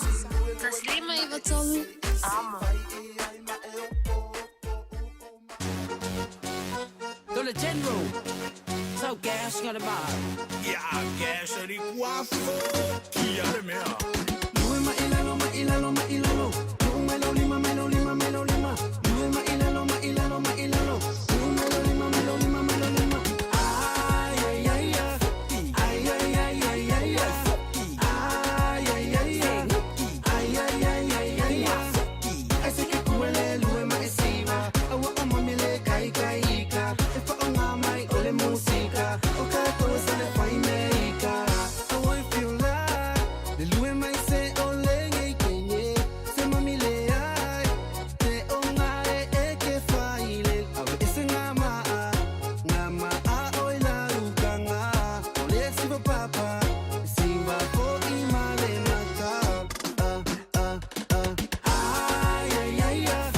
S11: 153 Amo.
S3: Dole General. Sau gas ngā le maa.
S1: Ia gas ali kuafo. Kia le mea.
S12: Lue ma ilalo ma ilalo ma ilalo. Lue ma lo lima me lo lima me lo lima. Lue ma ilalo ma ilalo ma ilalo. Lue ma lo lima me lo lima me lo lima. Ay ay ay ay. Ay ay ay ay ay ay. Ay ay ay ay. Ay ay ay ay ay ay. Ai se ke kuele lue ma e siva. Aua o mami le kai kai ika. E fa o ngā mai o le musika. O ka koe sa le whai me ika. Aua e feel like. Le lue mai se o le ngei kenye. Se mami le ai. Te o ngā e e ke whaile. Awe e se ngā maa. Ngā maa o i la ukanga. O le siva papa. Siva fo i male mata. Ah, ah, ah. Ay, ay, ay, ay.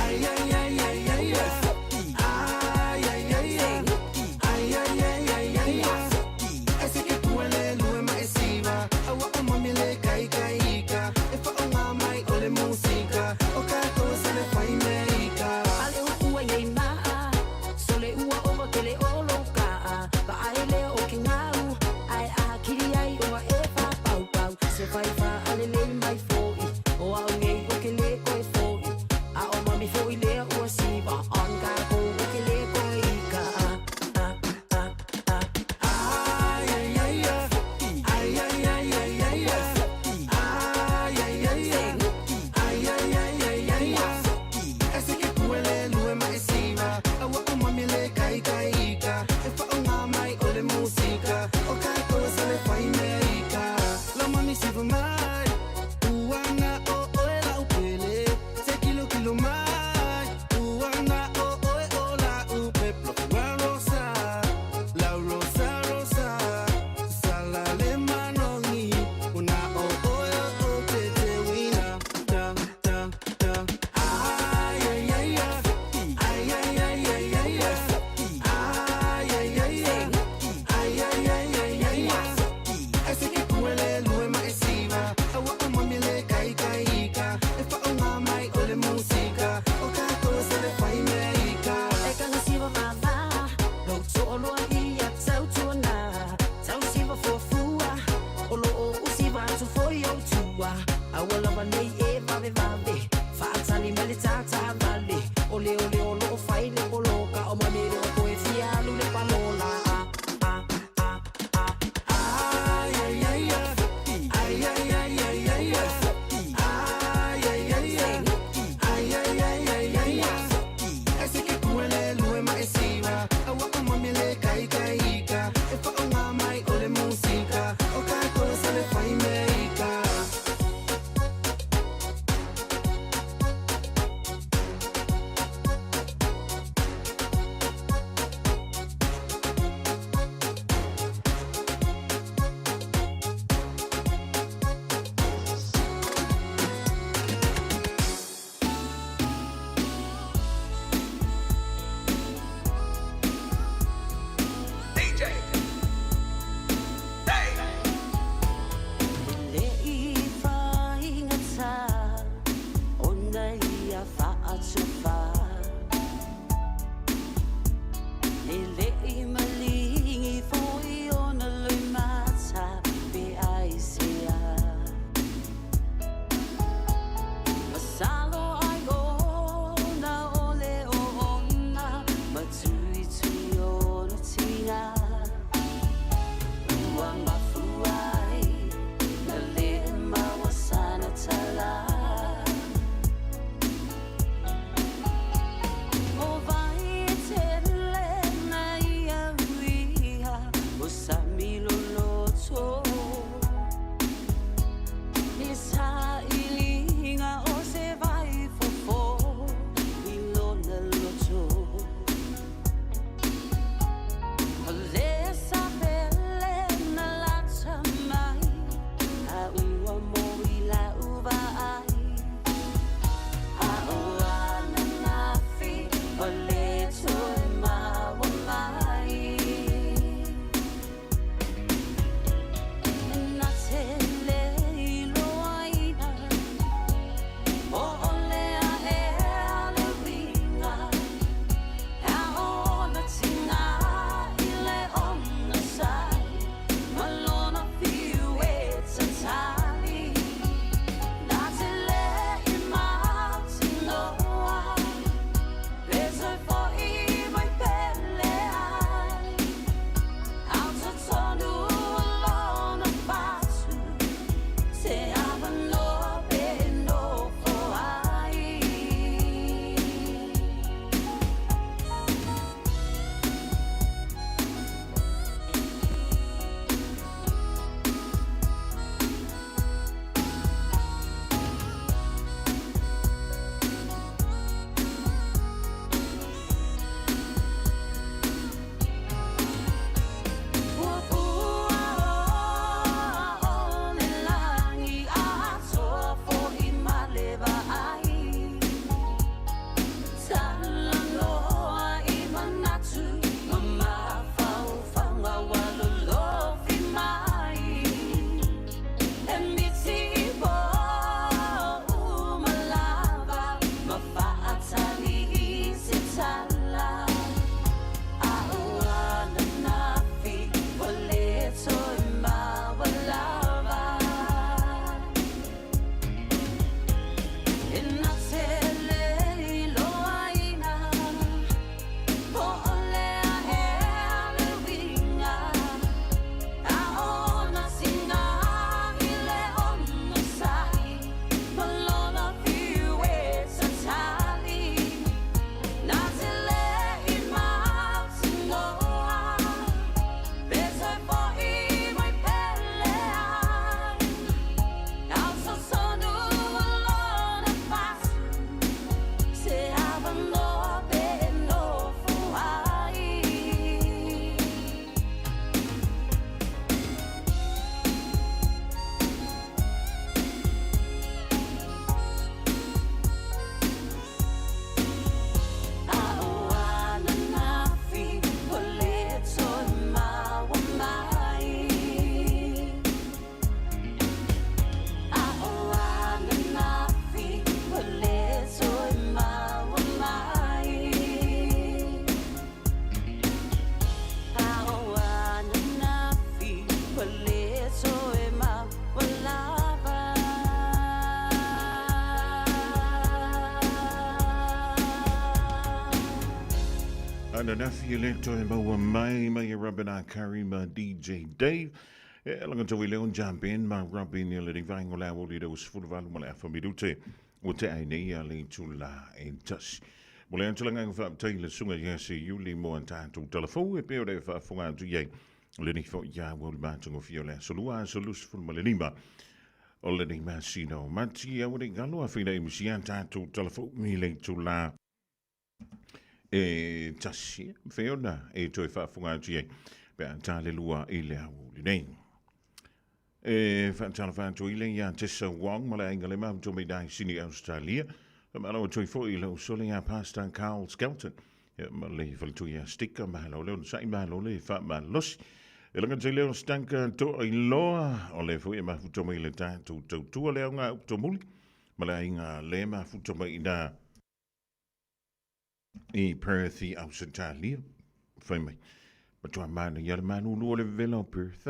S12: Ay, ay, ay, ay, ay, ay. Ay, ay, ay, ay. Ay, ay, ay, ay, ay, ay. Ai se ke kuele lue ma e siva. Aua o mami le kai kai ika. E fa o ngā mai o le musika. O ka koe sa le whai me ika.
S13: Ale ua iei maa, sole ua ova kele o lo kaa. Va ai lea o ke ngau, ai a kiri ai o e wha pau pau. Se whai wha ale lei mai foi, o au ngei o ke le koe foi. A o mami foi lea ua siva, on ka ko o ke le koe ika. Ah, ah, ah, ah.
S12: Ay, ay, ay, ay. Ay, ay, ay, ay, ay, ay. Ay, ay, ay, ay. Ay, ay, ay, ay, ay, ay. Ai se ke kuele lue ma e siva. Aua o mami le kai kai ika. E fa o ngā mai o le musika. O ka koe sa le whai me ika. La mami siva mai. Uana o oe la upele. Se kilo kilo mai. Uana o oe o la upe. Plo rosa. La rosa rosa. Sala le manongi. Una o oe o te te wina. Da da da. Ay ay ay ay. Ay ay ay ay ay ay. Ay ay ay ay. Ay ay ay ay ay ay. Ai se ke kuele lue ma e siva. Aua o mami le kai kai ika. E fa o ngā mai o le musika. O ka koe sa le whai me ika.
S13: E kanga siva vava, lo to'oloa ia tautuana. Tau siva fuafua, o lo o usiva atu foi o tua. Aua lava nei e vave vave, faatali mai le tata vale. O le o le o lo o fai le poloka, o mami le o koe fia alu le palola. Ah, ah, ah, ah.
S12: Ay ay ay ay. Ay ay ay ay ay ay. Ay ay ay ay. Ay ay ay ay ay ay. Ai se ke kuele lue ma e siva. Aua o mami le kai kai ika. E fa o ngā mai o le musika. O ka koe sa le whai me ika.
S1: DJ. Hey.
S13: Le i whaingata o na ia whaatuwha. E le i malingi foi o na lui mata pe ai sea. Masalo ai o na o le o ona matui tui o na tina. Ua mafuai na le mawasana.
S2: ananafi e le toe maua mai mai e Robin A. Curry ma DJ Dave. E laga tau i leo John Ben ma Robin i le vaenga o le aoauli le 18 ma le afa minute ua tea ai nei a le itula e tasi. Mo le atu le agaga faafetai i le Susuga ia Se Iuli mo a tatou talafou e pei ona e faafofoga atu i ai lenei foi aoauli matagofie o le aso lua aso 25 o lenei masina o Mati. Aua ne i galo afai misi a tatou talafou i le itula e tasi mafai ona e toe faafofoga atu i ai pe a ta le lua i le aoauli nei. E faatalofa atu i le ia Tessa Wong ma le aiga le mafuto mai dai Sydney, Australia. Faamalo atu ai foi i lau sole ia Pastor Carl Skelton ma le faletua ia Stika, malo le onosai, malo le faamalosi. E laga te leo Stanka Toa Iloa, o le foi e mafuto mai le tatou tautua le auga upu ma le aiga le mafuto mai ina i Perth i Ausetalia. Fai mai, matua manaia le malulu o le vevela o Perth.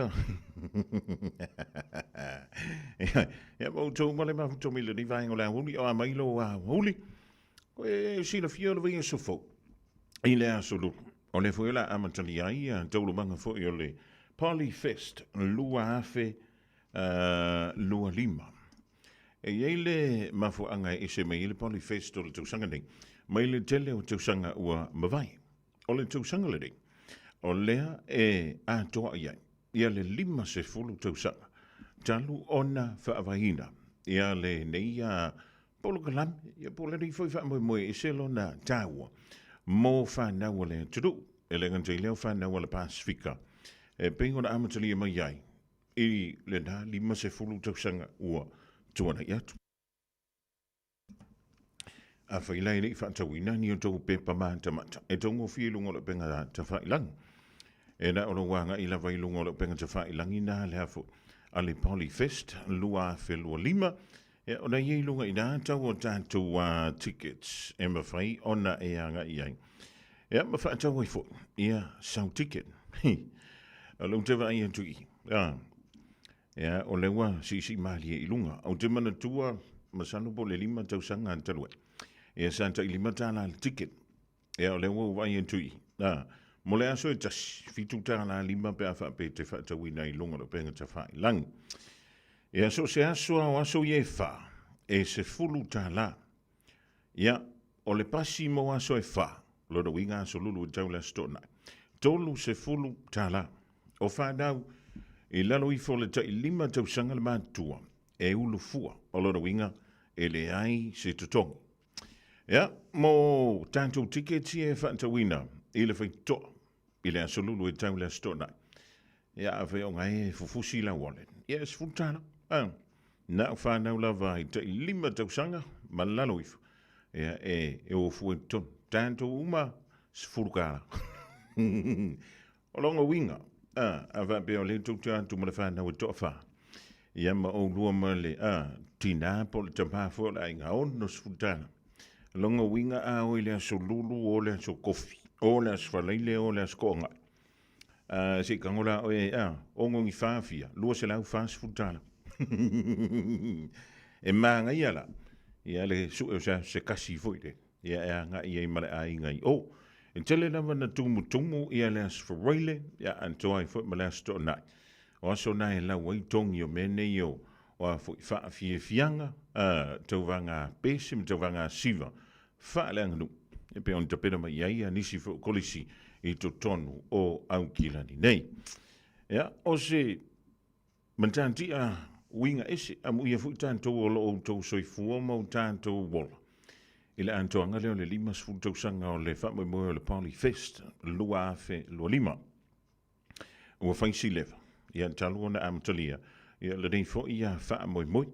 S2: Ia, ma outou ma le mafuta mai lenei vaega o le aoauli, o a mai lo aoauli, e silafia o le vaiaso fou i le aso Lulu. O le foi o le a amatalia ai ia taualumaga foi o le Polyfest 2025. E i ai le mafuaaga e ese mai ai le Polyfest o le tausaga nei, mai le tele o tausaga ua mavae. O le tausaga lenei, o lea e atoa i ai ia le 50 tausaga talu ona faavaeina ia lenei polokalame, ia po o lenei foi faamoemoe e ese lona taua mo fanau a le atunuu, e le gata i lea o fanau a le Pasefika, e pei ona amatalia mai ai i lena 50 tausaga ua tuanai atu. Afai la e le i faatauina ni o tou pepa matamata, e taugofie i luga o le upega tafailagi. E na o lou agai lava i luga o le upega tafailagi na le afu a le Polyfest 2025, e ona i ai luga i na tau o tatou tickets e mafai ona e agai i ai. Ia, ma faatau ai foi ia sau ticket. O lou te vaai atu i, a, ia, o lea ua siisii malie i luga. Ou te manatua, masalo po o le 5 tausaga talu ai, ia sa tai $5 le ticket. Ia, o lea ua ou vaai atu i, a, mo le aso e tasi, $7.50 pe a faapea e te faatauina i luga o le upega tafailagi. Ia, so o se aso lava o aso ia e fa, e $10. Ia, o le pasi mo aso e fa, lona uiga aso lulu e tau le Aso Toonai, $30. O fanau, i lalo ifo o le tai 5 tausaga le matutua, e ulu fua, o lona uiga, e leai se totogi. Ia, mo tatou tiketi e faatauina i le faitotoa, i le aso lulu e tau le Aso Toonai. Ia, afai o ngai e fufusi lau wallet, ia e $10. Ah, na o fanau lava i tai 5 tausaga ma lalo ifo, ia e, e o fua i totonu. Tatou uma, $10. O lona uiga, ah, a faapea o lea tou te atu ma le fanau e toafa, ia ma oulua ma le, ah, tinā po o le tamā foi o le aiga, $60. Lona uiga a o i le aso Lulu, o le aso Kofi, o le aso Faraile, o le aso Toonai. Se i tago la oe, ono ni fa fia, $240. E manaia la, ia le sue o se aso se tasi foi le, ia e agai ai ma le aiga i o. E tele lava na tumutumu ia le aso Faraile, ia atoa ai foi ma le aso Toonai. O aso na e lau ai togi o mea nei o o a foi faafiafiaga, tauvaga pese ma tauvaga siva faaleaganuu e pei ona tapena mai i ai nisi foi o kolisi i totonu o Aukilani nei. Ia, o se matatia uiga ese, amuia foi tatou o lo o outou soifua ma o tatou ola i le atoaga lea o le 50 tausaga o le faamoemoe o le Polyfest 2025. Ua fai si leva, ia talu ona amatalia, ia lenei foi ia faamoemoe.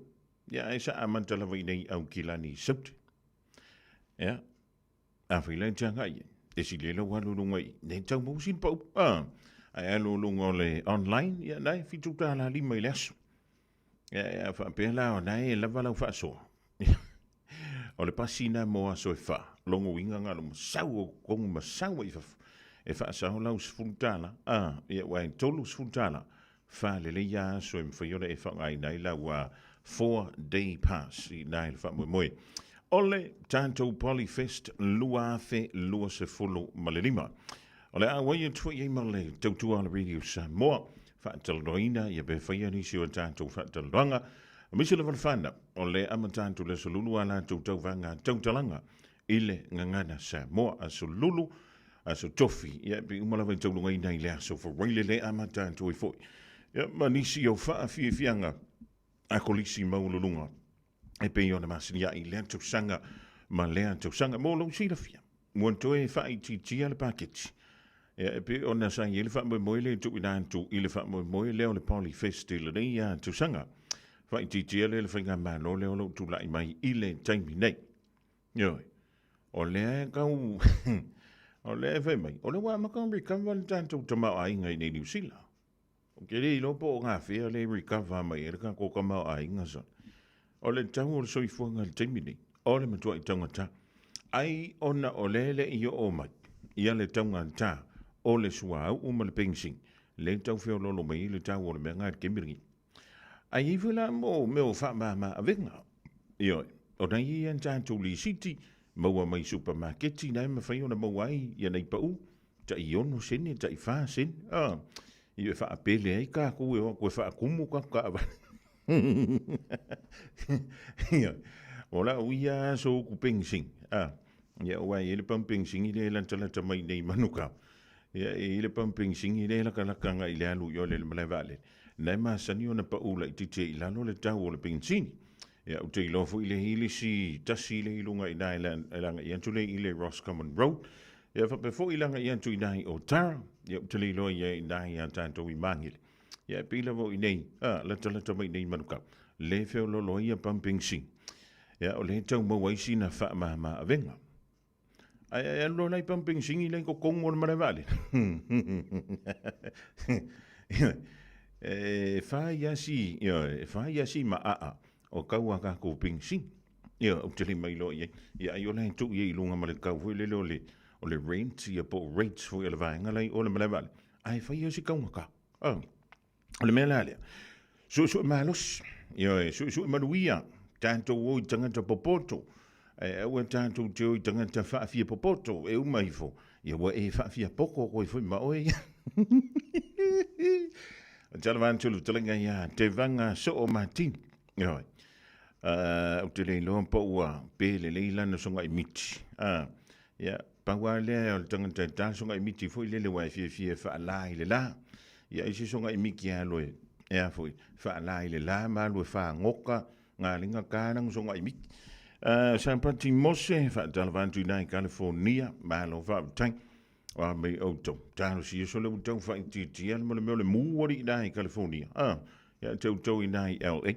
S2: Ia ae sa amata lava i nei Aukilani i Saute. Ia, afai la e te agai ai, e sili ai lau alu i luga i, nei tau maua sina pau, ae alu i luga o le online, ia na e $7.50 i le aso. Ia, a faapea la, o na e lava lau faasoa. O le pasi na mo aso e fa, lona uiga na o le masau o totonu masau mai fafo. E faasao lau $10, ia ua e $30, fa lelei ia aso e mafai ona e faaaogaina ai lau 4 day pass i na i le faamoemoe. O le tatou Polyfest 2025. O le a auai atu foi i ai ma le tautua a le Radio Samoa, faatalanoaina ia pe faia nisi o tatou faatalanoaga, aemaise lava le fanau o le amata atu i le Aso Lulu a latou tauvaga tautalaga i le Gagana Samoa, Aso Lulu, Aso Tofi, ia pe uma lava i taulugaina i le Aso Faraile le amata atu ai foi. Ia ma nisi o faafiafiaga a Kolisi Maualuluga e pei ona masiniai i lea tausaga ma lea tausaga. Mo lou silafia, ua toe faaitiitia le paketi. Ia, e pei ona sa i ai le faamoemoe lea e tuuina atu i le faamoemoe lea o le Polyfest i lenei tausaga. Faaitiitia lea e le Faigamalo lea o lo o tulai mai i le taimi nei. Ioe, o lea e tau, o lea e fai mai, o lea ua amata ona recover le tatou tamaoaiga i nei Niu Sila. Ou te le iloa po o gafea lea e recover mai ai le tatou tamaoaiga sa. O le tau o le soifuaga i le taimi nei, o le matuai taugata. Ai ona o lea e le i oo mai ia le taugata o le suauu ma le penisini, lea e tau feoloolo mai ai le tau o le mea lena i le taimi lenei. Ae i ai foi la mo mea o faamama avega. Ioe, o na i ai a tatou lisiti, maua mai supamaketi na e mafai ona maua ai ia nei pau, tai 6 sene, tai 4 sene, a, i e faapele ai kākou e o atu e faatumu tatou taavale. Ioe, o lau ia aso uku penisini, a, ia aua e i ai le pamu penisini lea e latalata mai nei i Manukau. Ia, e i ai le pamu penisini lea e latalata agai i le alu i o i le malae vaalele, na e masani ona pau laitiiti ai i lalo le tau o le penisini. Ia, ou te iloa foi le i le isi tasi lea i luga i ina e lagai atu lea i le Roscommon Road. Ia, faapea foi le agai atu i ina i Otara. Ia, ou te le iloa i ai ina ia tatou i Magele. Ia, e pei lava o i inei, a, latalata mai i inei i Manukau, le feoloolo ai ia pamu penisini. Ia, o lea e tau maua ai sina faamama avega. Ae ae alu loa la i pamu penisini la i totonu o le malae vaalele. E fai lava si, ioe, e fai lava si maaa o tau a tatou penisini. Ia, ou te le mailoa i ai. Ia, ai o la e tuu i ai i luga ma le tau foi lele o le, o le rent, ia po o rates foi a le vaega la i o le malae vaalele. Ae fai lava si taugata. Oh. O le mea la lea, suesue malosi, ioe, suesue manuia, tatou o i tagata popoto, e aua tatou te o i tagata faafia popoto, e uma ifo, ia ua e faafia poto koe foi ma oe ia. Tala atu le fetalaiga ia Tevaga Soo Martin. Ioe. Ou te le iloa po ua pe lelei lana sogai miti. Ia, pau lava lea o le tagata e ta sogai miti foi lele aua e fiafia e faala i le la. Ia ai se sogai miti e alu e, e a foi, faala i le la ma alu e fagoka galega ta lana sogai miti. Sapati Mose, faatalofa atu i ina i California, malo faafetai. O a mei outou, talosia so le ua tau faaitiitia le mo le mea o le mu alii ina i California. Ia te outou ina i LA.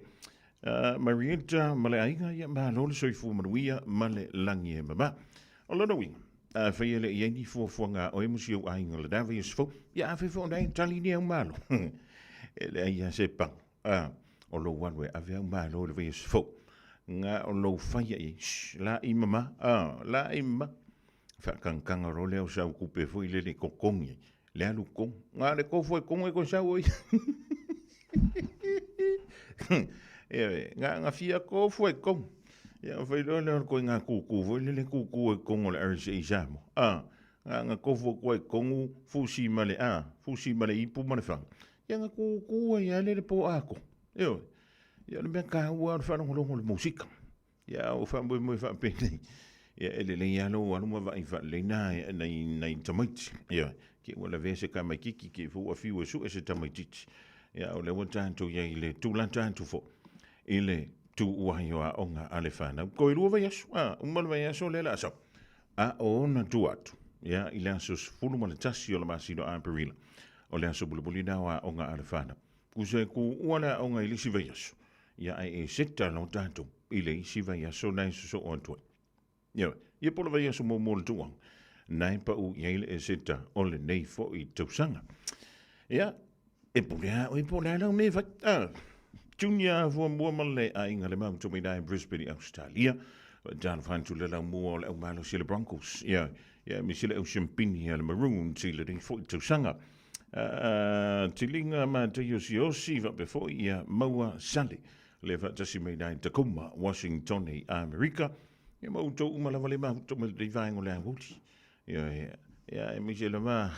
S2: Marietta ma le aiga, ia malo le soifua manuia ma le lagi e mama. O lona uiga, afai e le i ai ni fuafuaga a oe ma si ou aiga i lena vaiaso fou, ia afai foi ona e tali ni au malo. E leai lava se paga. O lou alu e ave au malo i le vaiaso fou. Na o lou faia i ai, shh, la'i mama, la'i mama. Faatagataga loa lea o sau tupe foi lele e totogi ai le alu i totonu. Na o le tofu lava i totonu e toe sau ai. Ioe, na ona fia tofu lava i totonu. Ia ona fai loa lea o le ituaiga tūtū foi lele e tūtū ai i totonu o le RSA Samoa. A, na ona tofu atu lava i totonu, fusi ma le, a, fusi ma le ipu ma le fana. Ia ona tūtū ai lava lea i le po atoa. Ioe. Ia o le mea taua lava o le faalogologo i le musika. Ia, a ua faamoemoe faapenei, ia e lelei lava lou alu ma vaai faalelei nai, nai, nai tamaiti. Ia, ke ua lavea se tamaititi, ke foi ua fiu e sue se tamaititi. Ia, o lea ua tatou i ai i le tulata atu foi i le tuua ai o aoga a le fanau. Toe 2 vaiaso, a, uma le vaiaso lea o le a sau. A o ona tua atu, ia, i le aso 11 o le masina o Aperila, o le aso mulimuli lena o aoga a le fanau. Tusa e tuua le aoga i le isi vaiaso, ia ae e seta loa tatou i le isi vaiaso na e sosoo atu ai. Ioe, ia po o le vaiaso muamua o le tuuaga, na e pau i ai le eseta o lenei foi tausaga. Ia, e pule a oe po o le a lau mea e fai. Ah, Junior Fuamua ma le aiga le mau tumina i Brisbane i Australia. Talofa atu le laumua o le aumalosi le Broncos. Ia, ia misi le au siampini a le Maroons i lenei foi tausaga. Tiliga ma Teiosiosi faapea foi ia Maua Sale le faatasi mai i Tacoma, Washington i Amerika. Ia ma outou uma lava le mafuta mai lenei vaega o le aoauli. Ioe, ia aemaise lava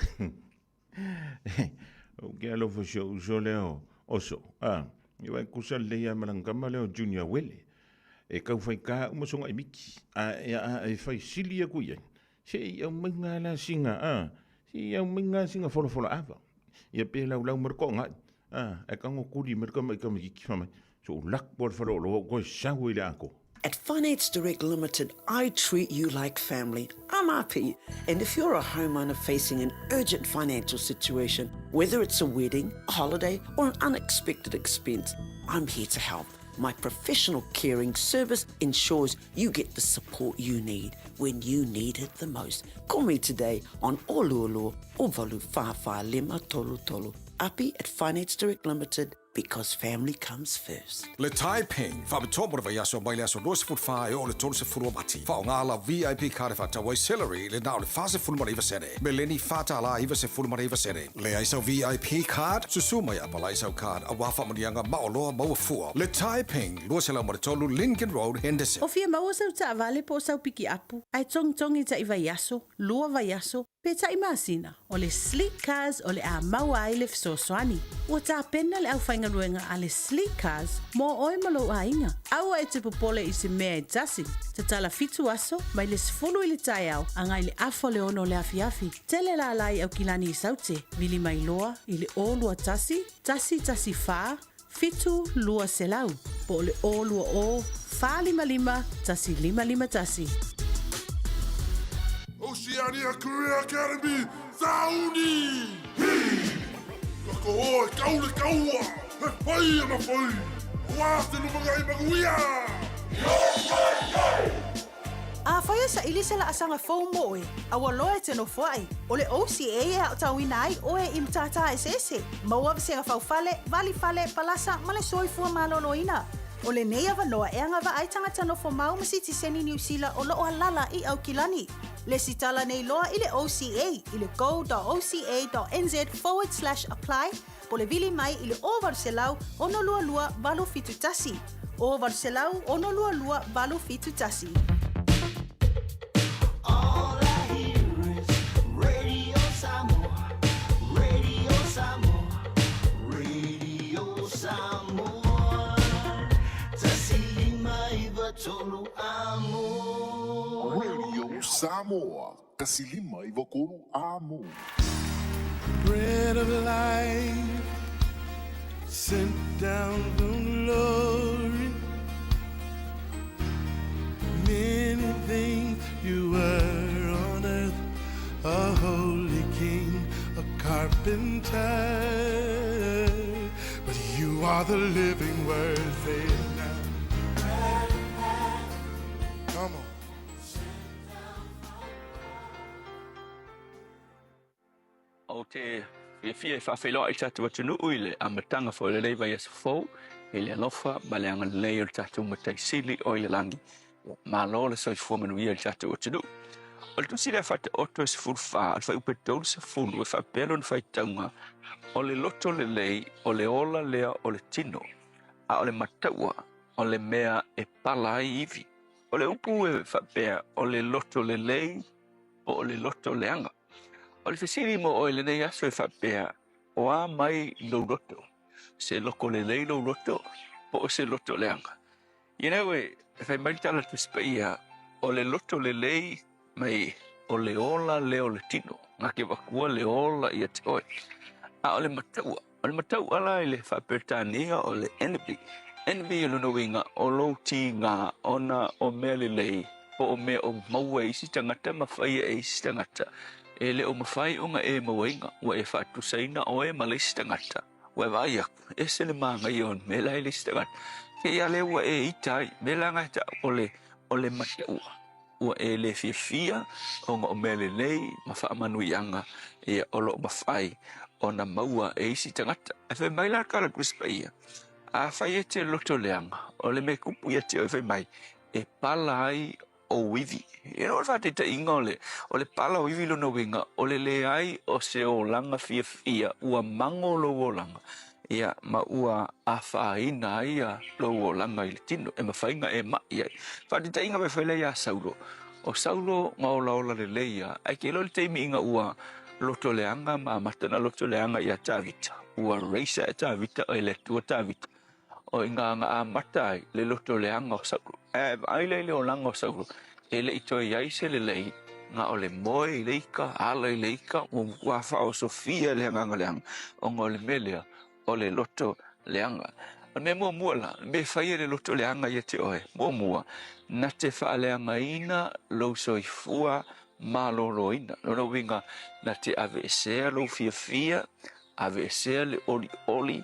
S2: ou te alofa i si ou uso lea o Oso, a, ia e tusa lelei lava ma lana tama lea o Junior Uele, e tau faita uma sona aimiti, a a e fai sili atu i ai, se i aumai na la sina, a, se i aumai na sina folafola ava, ia pe laulau mai le toagai, a, ae tago tuli mai le tama i tamaitiiti fai mai, se ou alu atu lava i le faleoloa ou toe sau ai i le atoa.
S3: At Finance Direct Limited, I treat you like family. I'm Api, and if you're a homeowner facing an urgent financial situation, whether it's a wedding, a holiday, or an unexpected expense, I'm here to help. My professional caring service ensures you get the support you need when you need it the most. Call me today on Oluolu o Valu Whawha Lima Tolu Tolu. Api at Finance Direct Limited because family comes first.
S14: Le Taiping, faapitoa mo le vaiaso mai le aso 24 e oo i le 30 o Mati. Faaaoga lau VIP card e faatau ai celery i le na o le 49 sene, meleni $4.99 sene. Leai sau VIP card? Susu mai e apalai sau card aua faamanuiaga maoloa maua fua. Le Taiping, 203 Lincoln Road, Henderson.
S5: O fia maua sau taavale po o sau pikiapu, ae togitogi taʻi vaiaso, lua vaiaso, pe taʻi masina, o le Sleek Cars o le a maua ai le fesoasoani. Ua tapena le aufaigaluega a le Sleek Cars mo oe ma lou aiga. Aua e te popole i se mea e tasi. Tatala fitu aso, mai le 10 i le taeao agai i le afa o le ono o le afiafi. Tele lala i Aukilani i Saute, vili mai loa i le 021 114 7 200 po o le 020 455 1551.
S15: Oceania Career Academy, Sauni! Hi! Ka koho e kau le kaua, he whai ana whai, wā te lumangai manuia!
S5: Afai e saili se laasaga fou mo oe, a ua loa e te nofoai, o le OCA e aotauina ai oe i matata eseese, maua vasega faufale, valifale, palasa ma le soifua maloloina. O lenei avanoa e agavaa ai tagata nofomau ma sitiseni Niu Sila o loo alala i Aukilani. Lesitala nei loa i le OCA i le go.oca.nz/apply po o le vili mai i le 0800 622 871. 0800 622 871.
S12: All I hear is Radio Samoa, Radio Samoa, Radio Samoa. Tasi lima iva tolu amo.
S15: Radio Samoa, tasi lima iva tolu amo. Bread of life, sent down from glory. Many things you were on earth, a holy king, a carpenter. But you are the living word, say it now. Come on.
S16: Ou te fiafia e faafeiloai i le tatou atunuu i le amataga foi o lenei vaiaso fou i le alofa ma le agalelei o le tatou Matai Sili o i le lagi. Malo le soifua manuia i le tatou atunuu. O le tusi lea Faataoto e 14, o le fuaiupu e 30, e faapea lona faitauga, O le loto lelei o le ola lea o le tino, a o le mataua o le mea e pala ai ivi. O le upu e faapea o le loto lelei po o le loto leaga. O le fesili mo oe i lenei aso e faapea, o a mai lou loto? Se loko lelei lou loto po o se loto leaga? You know, e fai mai le tala Tusi Paia, o le loto lelei mai o le ola lea o le tino, na ke avatua le ola ia te oe. A o le mataua, o le mataua la i le faa-Peretania o le envy. Envy o lona uiga o lou tiga ona o mea lelei po o mea o maua e isi tagata ma faia e isi tagata e le o mafai ona e mauaina, ua e faatusaina oe ma le isi tagata. Ua e vaai aku, ese le manaia o le mea la i le isi tagata. Kēia lea ua e ita ai, mea la na e taʻu o le, o le mataua. Ua e le fiafia ona o mea lelei ma faamanuiaga ia o lo o mafai ona maua e isi tagata. Ae fai mai la le Tusi Paia, afai e te loto leaga, o le mea kupu ia te oe fai mai, e pala ai ou ivi. You know, o le faataitaiga o le, o le pala o ivi lona uiga, o le leai o se olaga fiafia, ua mago lou olaga. ia, ma ua afaina ai lou olaga i le tino, e mafai ona e ma'i ai. Faataitaiga pe fai lea ia Saulo, o Saulo na olaola lelei lava, ae te iloa le taimi ina ua loto leaga ma amata ona loto leaga ia Tavita, ua raise ae Tavita e le Atua Tavita, o i ina na amata ai le loto leaga o Saulo. Ae vaai la i le olaga o Saulo, e le i toe i ai se lelei, na o le moe i le ika, ala i le ika, ua matua faaosofia e le agaga leaga, ona o le mea lea, o le loto leaga. O le mea muamua la, o le mea e fai e le loto leaga ia te oe, muamua, na te faaleagaina lou soifua maloloina. Lona uiga, na te aveesea lou fiafia, aveesea le olioli,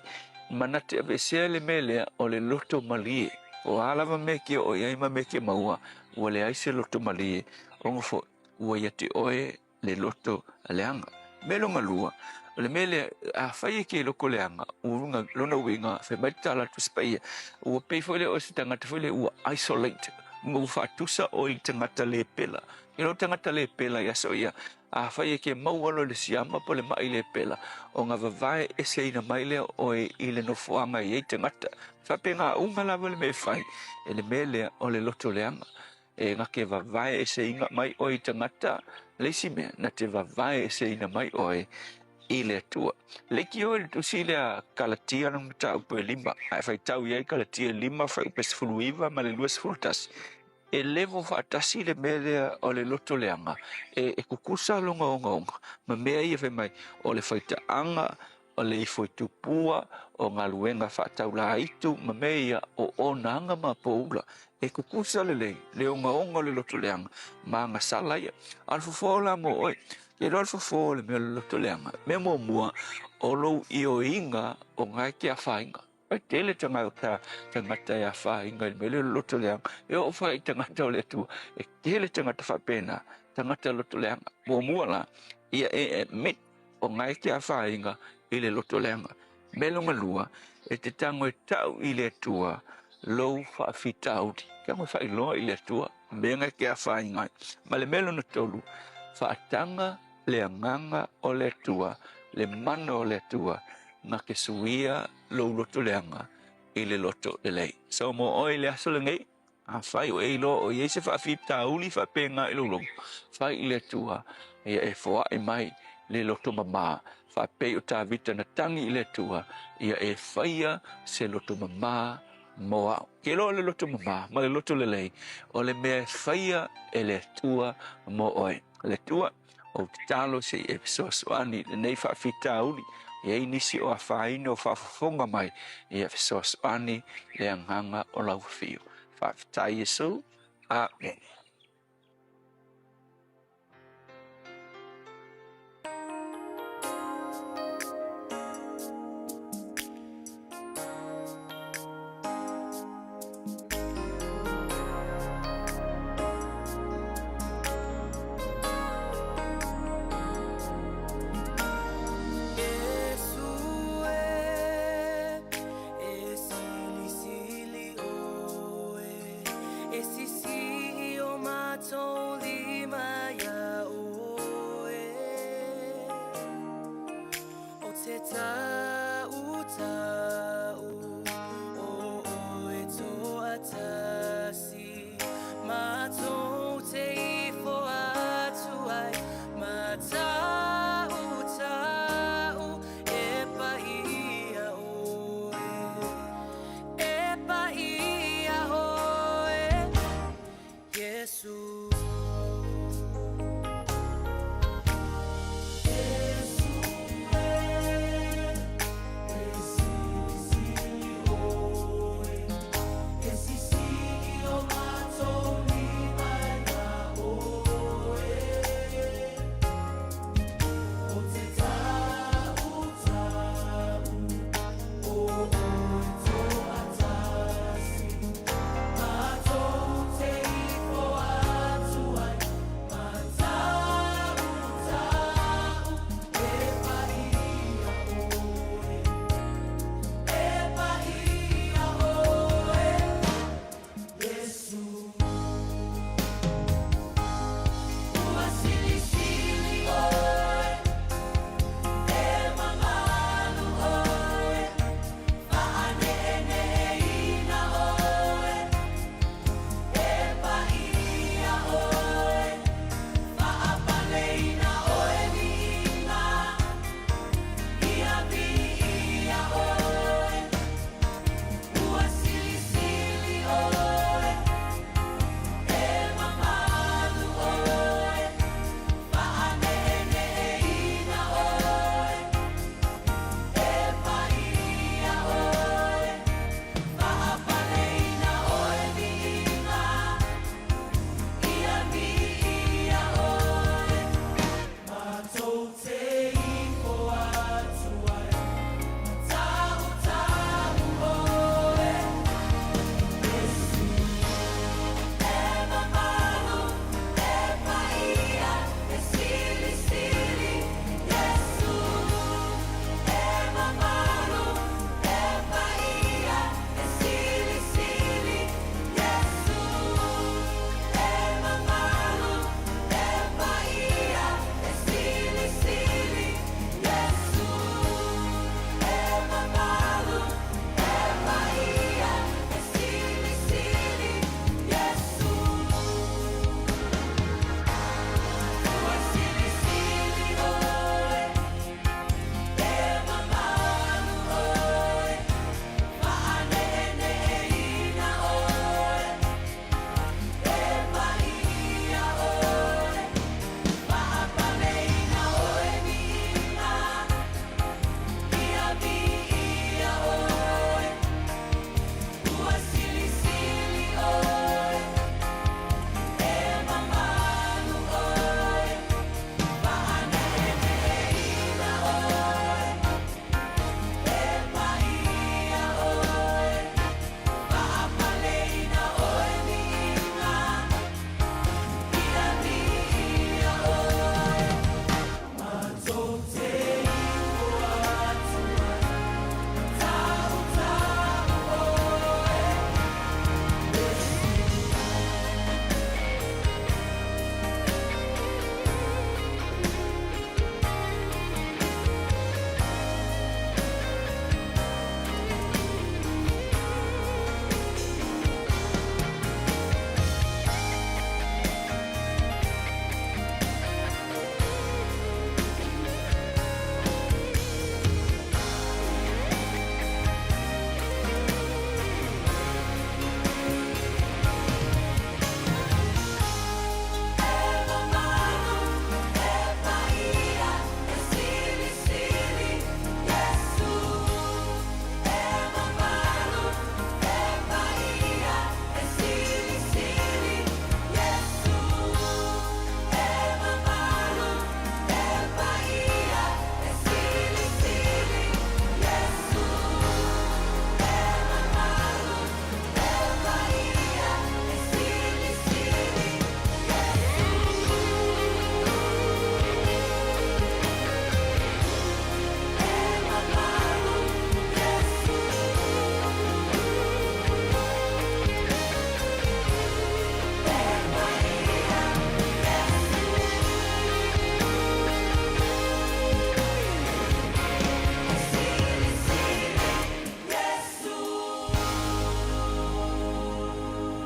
S16: ma na te aveesea le mea lea o le loto malie. O a lava mea e te oo i ai ma mea e te maua, ua leai se loto malie, ona foi ua ia te oe le loto leaga. Mea lona lua, o le mea lea, afai e te loto leaga, ua lona uiga, fai mai le tala a le Tusi Paia, ua pei foi lea o se tagata foi lea ua isolate, ua faatusa oe i le tagata le pela. I lou tagata le pela i aso ia, afai e te maua loa i le siama po o le maʻi le pela, ona vavae eseina mai lea o oe i le nofoaga e i ai tagata. E faapena uma lava le mea e fai e le mea lea o le loto leaga. E na te vavae eseina mai oe i tagata, le isi mea, na te vavae eseina mai oe i le Atua. Leitio i le tusi lea Kalatia lona mataupu e 5, a e faitau i ai Kalatia 5 fuaiupu e 19 ma le 21, e levo faatasi le mea lea o le loto leaga, e tutusa lona ogaoga ma mea ia fai mai, o le faitaaga, o le ifo i tupua, o galuega faataulaitu ma mea ia o onaga ma poula. E tutusa lelei le ogaoga o le loto leaga ma agasala ia. A o le fofo la mo oe, ke iloa le fofo o le mea o le loto leaga, mea muamua, o lou ioiga o na e te afaina. E tele tagata tagata e afaina i le mea lea o le loto leaga. E oo foi i tagata o le Atua, e tele tagata faapena, tagata loto leaga. Muamua la, ia e admit o na e te afaina i le loto leaga. Mea lona lua, e te tago e tau i le Atua lou faafitauli. Tago e faailoa i le Atua mea na e te afaina ai. Ma le mea lona tolu, faataga le agaga o le Atua, le mana o le Atua, na te suia lou loto leaga i le loto lelei. So mo oe i le aso lenei, afai o e iloa o i ai se faafitauli faapena i lou loto, fai i le Atua, ia e foai mai le loto mamā, faapei o Tavita na tagi i le Atua, ia e faia se loto mamā mo au. Ke iloa le loto mamā ma le loto lelei, o le mea e faia e le Atua mo oe. Le Atua, Ou te tatalo se i e fesoasoani i lenei faafitauli, e i ai nisi o afaina o faafofoga mai, ia fesoasoani le agaga o lau afio. Faafetai Iesu. Amene.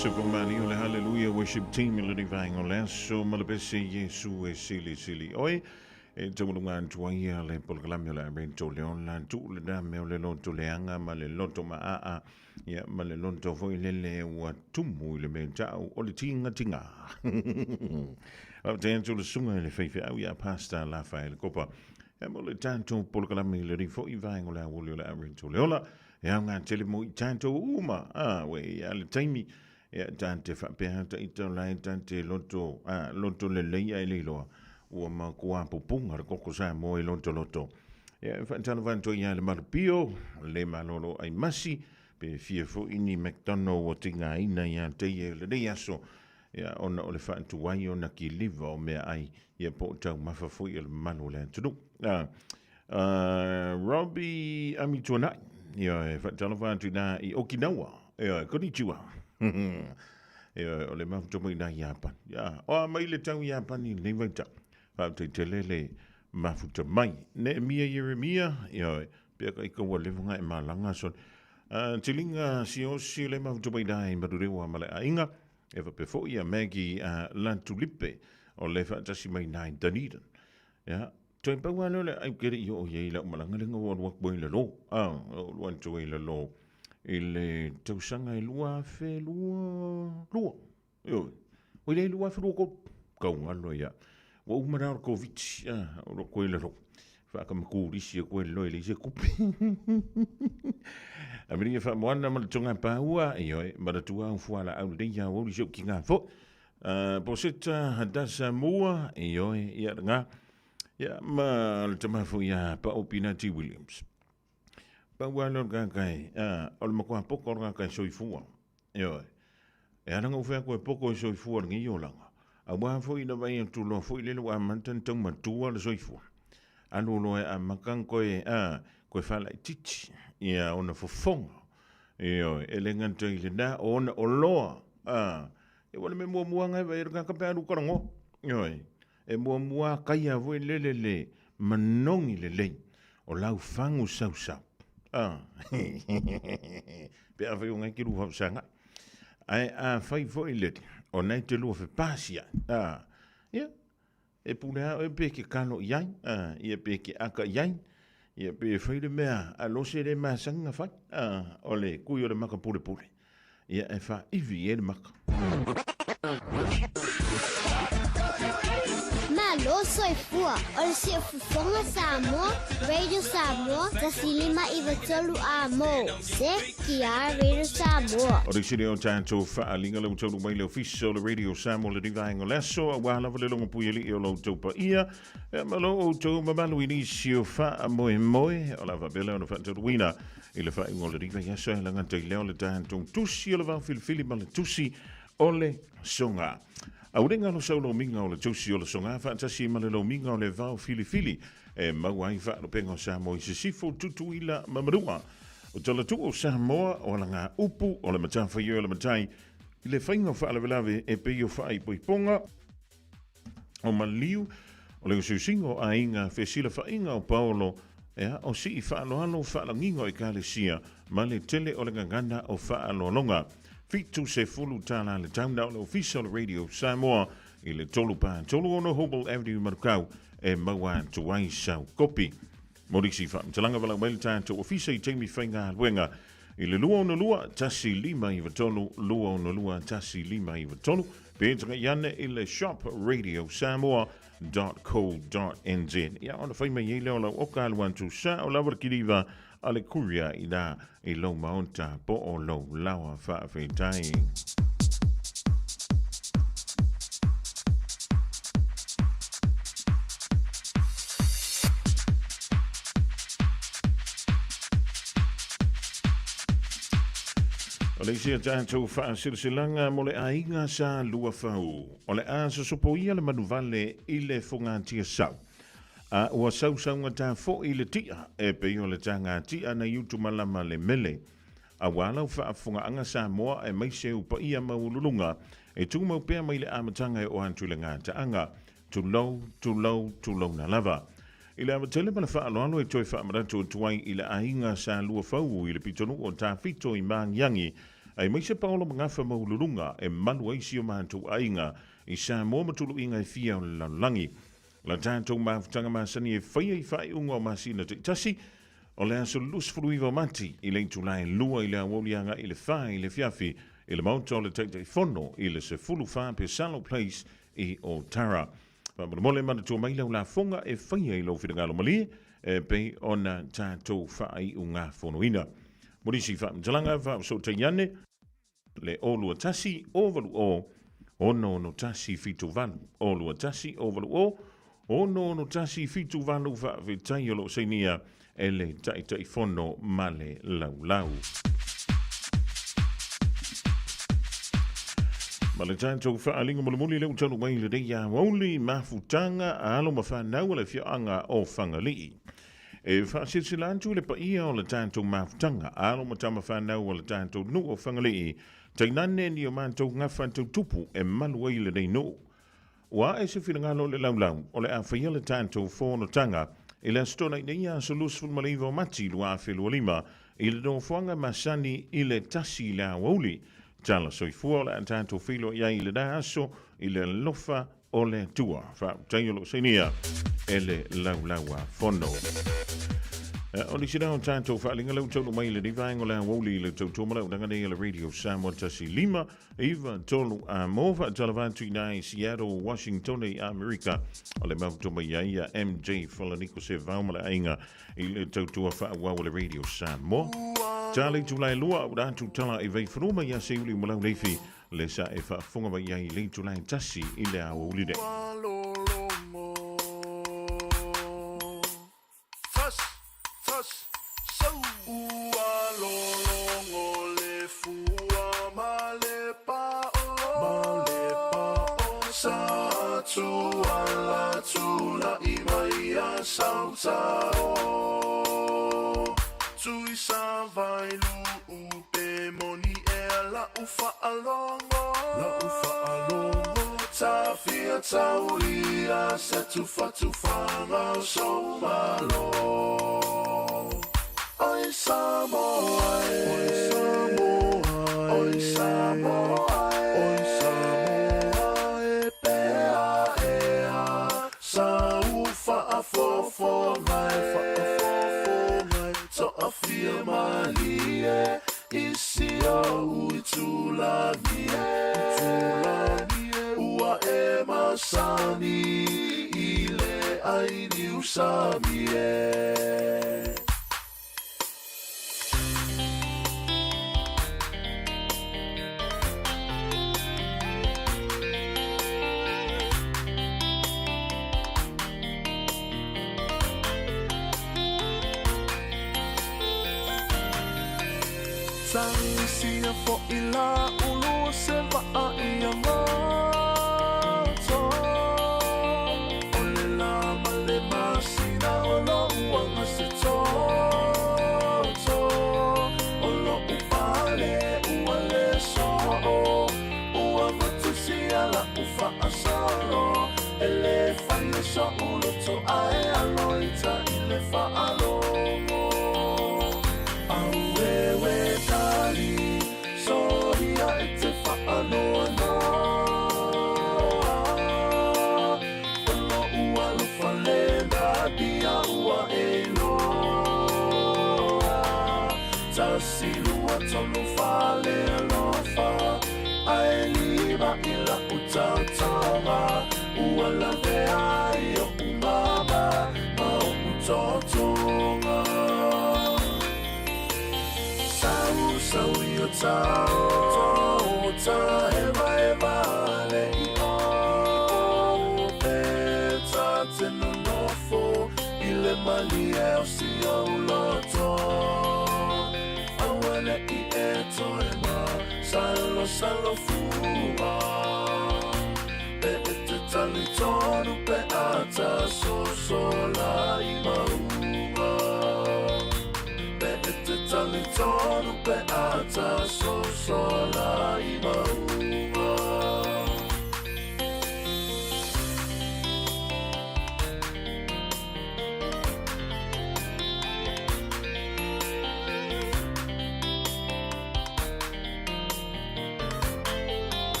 S2: Se fomali o le Hallelujah Worship Team i lenei vaega o le aso ma le pese Iesu e silisili oe. E taulunga atu ai ia le polokalame o le Arento le ola tuu lena mea o le loto leaga ma le loto maaa ia ma le loto foi lele ua tumu i le mea tau o le tigatigā. Faafetai atu le susuga i le faifeau ia Pastor Lafaele Kopa e mo le tatou polokalame i lenei foi vaega o le aoauli o le Arento le ola. E aoga tele mo i tatou uma, a, ua i ai le taimi, ia, ta te faapea ta ita o la e ta te loto, a, loto lelei ae le iloa, ua matua pupuga le koko Samoa i lotoloto. Ia, e faatalofa atu ai ia le Malupio, le malolo ai masi, pe fia foi ni McDonald ua tigaina ia te ia i lenei aso, ia, ona o le faatuai ona kiliva o meaai, ia po o taumafa foi a le mamalu o le atunuu. A, Robbie Amituanai, ia, e faatalofa atu i na i Okinawa, ia, konnichiwa. Ia, o le mafuta mai na Iapani. Ia, o a mai le tau Iapani i lenei vaitau. Faafetai tele le mafuta mai. Neemia Ieremia, ia, pea ka ika ua leva nga e malaga so. Tilinga Siosi le mafuta mai na i Marurewa ma le aiga. E faapea foi ia Maggie Latulipe o le faatasi mai na i Dunedin. Ia, toe pau lava lea o le aai ou te le i oo i ai i lau malaga lea na ou alu atu ai i lalo, a, na ou alu atu ai i lalo i le tausaga e 2022. Ioe. Oi le 2023, tau galo ia. Ua uma la o le Koviti, a, ou alu atu ai i lalo. Faakamakurisi atu ai i lalo e leai se tupe. Amerika Faamoana ma le Tonga Paua, ioe, ma le tua au fualaau lelei ia aoauli si ou tiga foi. Poseta Hadasa Mua, ioe, ia lena. Ia, ma le tama foi ia Pao Pinati Williams. Pau lava lea o le tagata e, o le matua poto o le tagata e soifua. Ioe. E ala ona ou fai atu e poto e soifua i lenei olaga, aua foi ina vaai atu loa foi lele ua amata ona tau matua le soifua. Alu loa e amata ona toe, toe faalaitiiti ia ona fofoga. Ioe, e le gata i lena, o ona oloa, E ua le mea muamua lena e vaai ai le tagata pe a alu talanoa. Ioe. E muamua lava taia foi lele le manogi lelei o lau fagu sausau. A. Pe afai o na e te lua faafesagai. Ae afai foi lele o na e te lua fepasiai. A. Ia, e pule lava oe pe e te kalo i ai, a, ia pe e te aka i ai, ia pe e fai le mea a lose le masani na fai, a, o le kui o le maka pulepule. Ia e faaiwi i ai le maka.
S11: Malo soifua, o le Siufofoga Samoa, Radio Samoa, 1593 A mo, CKR Radio Samoa.
S2: O le sili o tatou faaaliga le ua taunuu mai le Ofisa o le Radio Samoa lenei vaega o le aso, aua lava le logo puialii o lo outou paia, ia ma lo outou mamalu i nisi o faamoemoe o le a faapea lea ona faataunuuina i le faaiuga o lenei vaiaso e lagata i lea o le tatou tusi o le vaofilifili ma le tusi o le soga. Aulega lo sau lomiga o le tusi o le soga faatasi ma le lomiga o le vaofilifili e maua ai faalupega o Samoa i Sisifo, Tutuila ma Manua. O talatuu o Samoa o alaga upu o le matafaioi o le matai i le faiga o faalavelave e pei o faaipoipoga o maliu, o le usiusiga o aiga, fesilafaiga o paolo, ea, o sii faaaloalo faalagiga o ekalesia ma le tele o le gagana o faaaloaloga. $70 le tau na o le Ofisa o le Radio Samoa i le 3 pa 36 Hobble Avenue Manukau e maua atu ai sau kopi. Mo nisi faamatalaga valaau mai le tatou ofisa i taimi faigaluega i le 262 1593 262 1593 pe tagai ane i le shop radiosamoa.co.nz. Ia ona fai mai ai lea o lau oka alu atu sa o lava le kiliva a le courier i la i lou maota po o lou laoa faafetai. O le isi a tatou faasilasilaga mo le aiga sa Luafau, o le a sosopoia le manuvale i le fogatiasau. A ua sausaugata foi le ti'a e pei o le taga ti'a na i Utumalama le mele. Aua lau faafofogaaga Samoa aemaise u paia maualuluga e tumau pea mai le amataga e oo atu i le gataaga. Tulou, tulou, tulouna lava. I le avatele ma le faaaloalo e toe faamanatu atu ai i le aiga sa Luafauu i le pitonuu o Tafito i Magiagi. Aemaise Paolo Magafa Maualuluga e malu ai si o matou aiga i Samoa ma tuluiga e fia o le lalolagi. La tatou mafutaga masani e faia i faaiuga o masina taitasi, o le aso 29 o Mati i le itula e 2 i le aoauli agai i le 4 i le afiafi i le Maota o le Taitaifono i le 14 Pesalo Place i Otara. Faamolemole manatua mai lau lafoga e faia i lou finagalo malie e pei ona tatou faaiugafonoina. Mo nisi faamatalaga, faafesootai ane le 021 080 661 78 021 080 661 78 Faafetai o lo o sainia e le Taitaifono ma le Laulau. Ma le tatou faaaliga mulimuli lea ua taunuu mai i lenei aoauli, mafutaga a alo ma fanau a le afioaga o Fagalii. E faasilasila atu i le paia o le tatou mafutaga a alo ma tama fanau a le tatou nuu o Fagalii, tainane ni o matou gafa tautupu e malu ai lenei nuu. Ua ae se finagalo o le laulau o le a faia le tatou fonotaga i le Aso Toonai nei aso 29 o Mati 2025 i le nofoaga masani i le 1 i le aoauli. Tala soifua o le a tatou feiloai ai i lena aso i le alofa o le Atua. Faafetai o lo o sainia e le laulau a fono. O nisi na o tatou faaaliga lea ua taunuu mai i lenei vaega o le aoauli i le tautua ma le auaunaga nei a le Radio Samoa 15 9, 3, a mo faatalava atu i ina i Seattle, Washingtone i Amerika. O le mafuto mai ai ia MJ Falaniko Sevao ma le aiga i le tautua faaauau a le Radio Samoa. Ta le itula e lua, ua atu tala i Vaifanua mai ia Seiuli ma Lauleifi, le sa e faafofoga mai ai i le itula e tasi i le aoauli nei.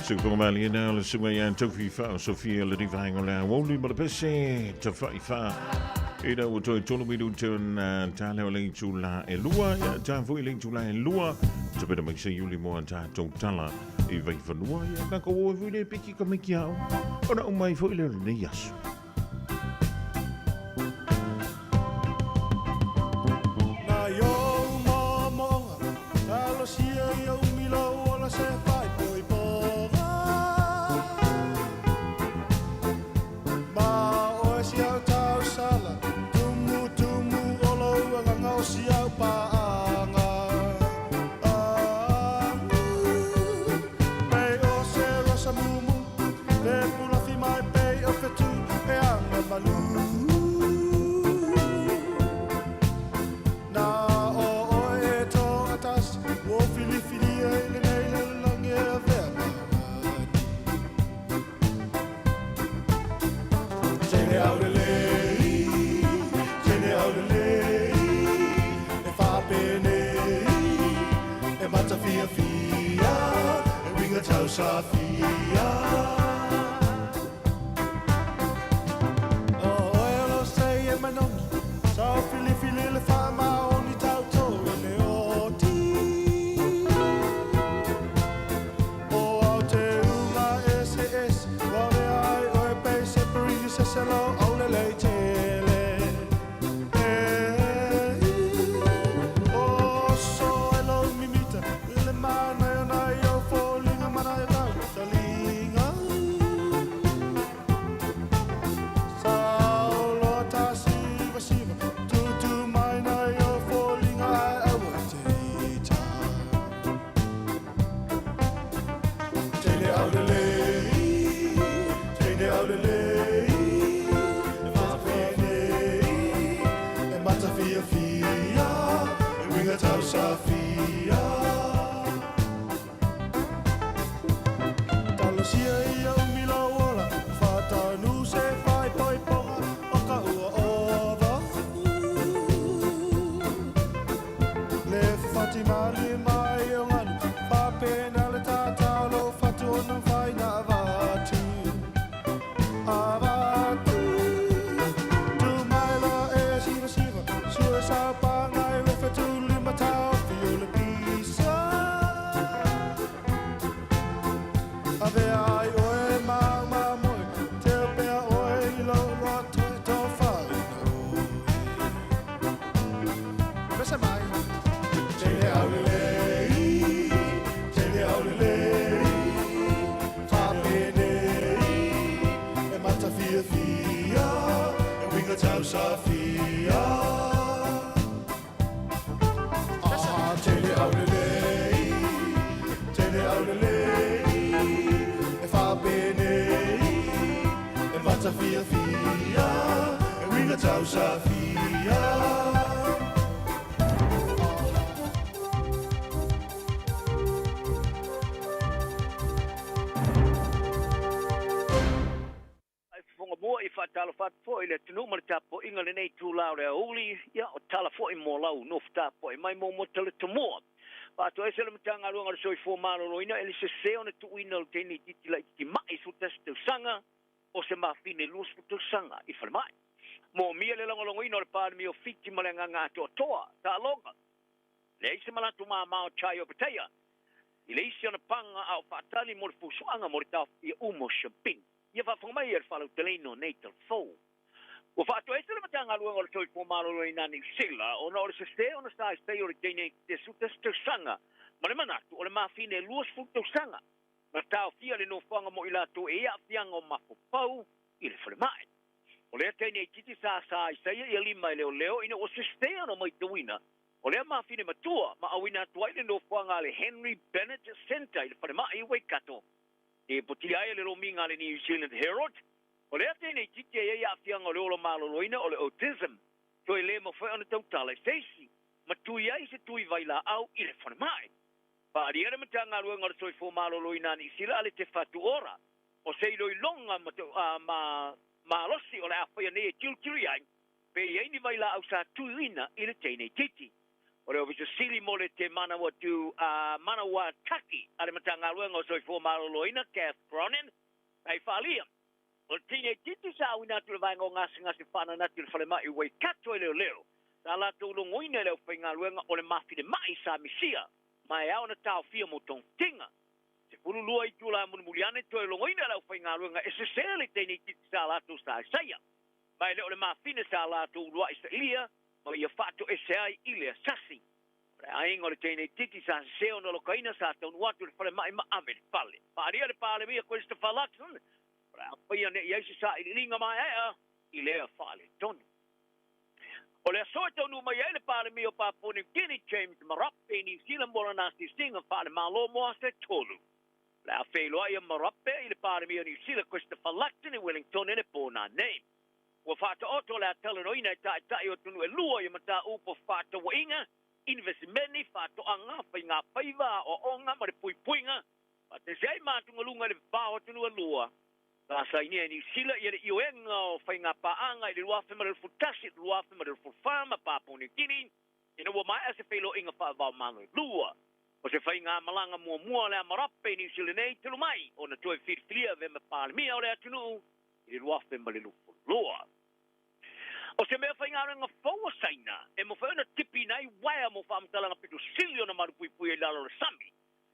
S2: Sufoga malie na o le suga ia Tofi Fao Sofia le rivaenga o le aoauli ma le pese tawhaiwha. Ina ua toe tolu minute ona tale o le itula e lua, ia tā foi le itula e lua, te pena mai se iuli mo a tātou tala i vaiwhanua, ia kako o e foi le piki ka miki ao, ona umai foi le o lenei aso.
S17: Na iou moomooga, talosia i ou milo ola se faaipoipoga. Ma oe si au tausala, tumutumu o lou agaga o si au paaga. Pei o se rosa mumu, le pulafi mai pei o fetu e aga malu. Na o oe e toatasi, ua filifilia i lenei lalolagi e avea ma alii. Teine aulelei, teine aulelei, e faapenei, e matafiafia, e uiga tausafia. O oe o lo sei e manogi, sa o filifili le faamaoni tauto i le oti. O au te unga eseese, ua avea ai oe pei se pirinisese lo aulelei tele. E, o so e lou mimita, i le manaia nai ou foliga ma nai o tau taliga. Sa o loa tasivasiva, tutu mai nai ou foliga ae aua e te ita. Teine aulelei, teine aulelei, e faapenei, e matafiafia, e uiga tausafia. Talosia ia umi lou ola, faataunu se faaipoipoga o ka ua ova. Le fatimalima mai o galu, faapena le tatao lou fatu ona mafai na avatu. Avatu. Tu mai loa e sivasiva, sue saopaga i le fetuli ma taofi o le pisa. Avea ai oe ma au mamoe, teu pea oe i lou loa toe tofaina oe. Pese mai. Teine aulelei, teine aulelei, faapenei, e matafiafia, e uiga tausafia. Ah, teine aulelei, teine aulelei, e faapenei, e matafiafia, e uiga tausafia.
S10: Ai fofoga mua i faatalofa atu foi i le atunuu ma le tapuaiga i lenei itula o le aoauli, ia o tala foi mo lau nofo tapuai mai mo Motaletomua. Faatoese le Matagaluega o le Soifua Maloloina e le sese ona tuuina o le teine itiiti laitiiti ma'i 11 tausaga o se mafine 20 tausaga i falemai. Moomia le lagolagoina o le Palemia o Fiti ma le agaga atoatoa, taaloga. Leai se manatu mamao Chai Opetaia i le isi ona paga a o faatali mo le fusuaga mo le taofia uma o Shabin. Ia faafofoga mai e le faalauteleina o nei talafou. Ua faatoese le Matagaluega o le Soifua Maloloina a Niu Sila ona o le sese ona saisai o le teine i 11 tausaga ma le manatu o le mafine e 20 tausaga na taofia le nofoaga mo i latou e i ai aafiaga o mafaufau i le falemai. O lea teine itiiti sa saisaia ia lima e leoleo ina ua sese ona maitauina o lea mafine matua ma auina atu ai le nofoaga a le Henry Bennett Centre i le falemai i Waikato. E potia ai le lomiga a le New Zealand Herald, o lea teine itiiti e i ai aafiaga o le ola maloloina o le autism, toe le mafai ona tautala i se isi ma tui ai se tui vailaau i le falemai. Faaalia le Matagaluega o le Soifua Maloloina a Niu Sila a le Te Whatu Ora, o se iloiloga ma malosi o le a faia nei e tilotilo i ai pe i ai ni vailaau sa tuiina i le teine itiiti. O le Ofisa Sili mo le Te Manawatū a Manawa Taki a le Matagaluega o Soifua Maloloina, Kath Cronin, hei faaalia. O le teine itiiti sa auina atu i le vaega o gasegase faananati o le falemai i Waikato e leoleo, sa latou logoina e le aufaigaluega o le mafine-mai sa misia ma e ao ona taofia mo togafitiga. 12 itula mulimuli ane toe logoina e le aufaigaluega e sese le teine itiiti sa latou saesaia, ma e le o le mafine sa latou uluai sailia ma ia faatoese ai i le asasi. O le aiga o le teine itiiti sa sese ona lokaina sa taunuu atu i le falemai ma ave i le fale. Faaalia le Palemia Christopher Luxon, o le a faia ne i ai se sailiiliga maeaea i lea faaletonu. O le aso e taunuu mai ai le Palemia o Papua New Guinea, James Marape i Niu Sila mo lana asiasiga faale-Malo mo aso e tolu. O le a feiloai a Marape i le Palemia o Niu Sila, Christopher Luxon i Wellington i le po nanei. Ua faataoto le a talanoaina e taitai o atunuu e lua ia mataupu o fefaatauaiga, inivesimeni, faatoaga, faigafaiva, aoaoga ma le puipuiga, faatasi ai ma atugaluga i le vavao o atunuu e lua. Sa sainia e Niu Sila ia le ioega o faigapaaga i le 2021, 2024 ma Papua New Guinea ina ua maea se feiloaiga faavaomalo e lua. O se faigamalaga muamua o le a marape i Niu Sila nei talu mai ona toe filifilia avea ma Palemia o le atunuu i le 2022. O se mea faigaluega fou a Saina e mafai ona tipiina ai uaea mo faamatalaga pito sili ona malupuipuia i lalo o le sami,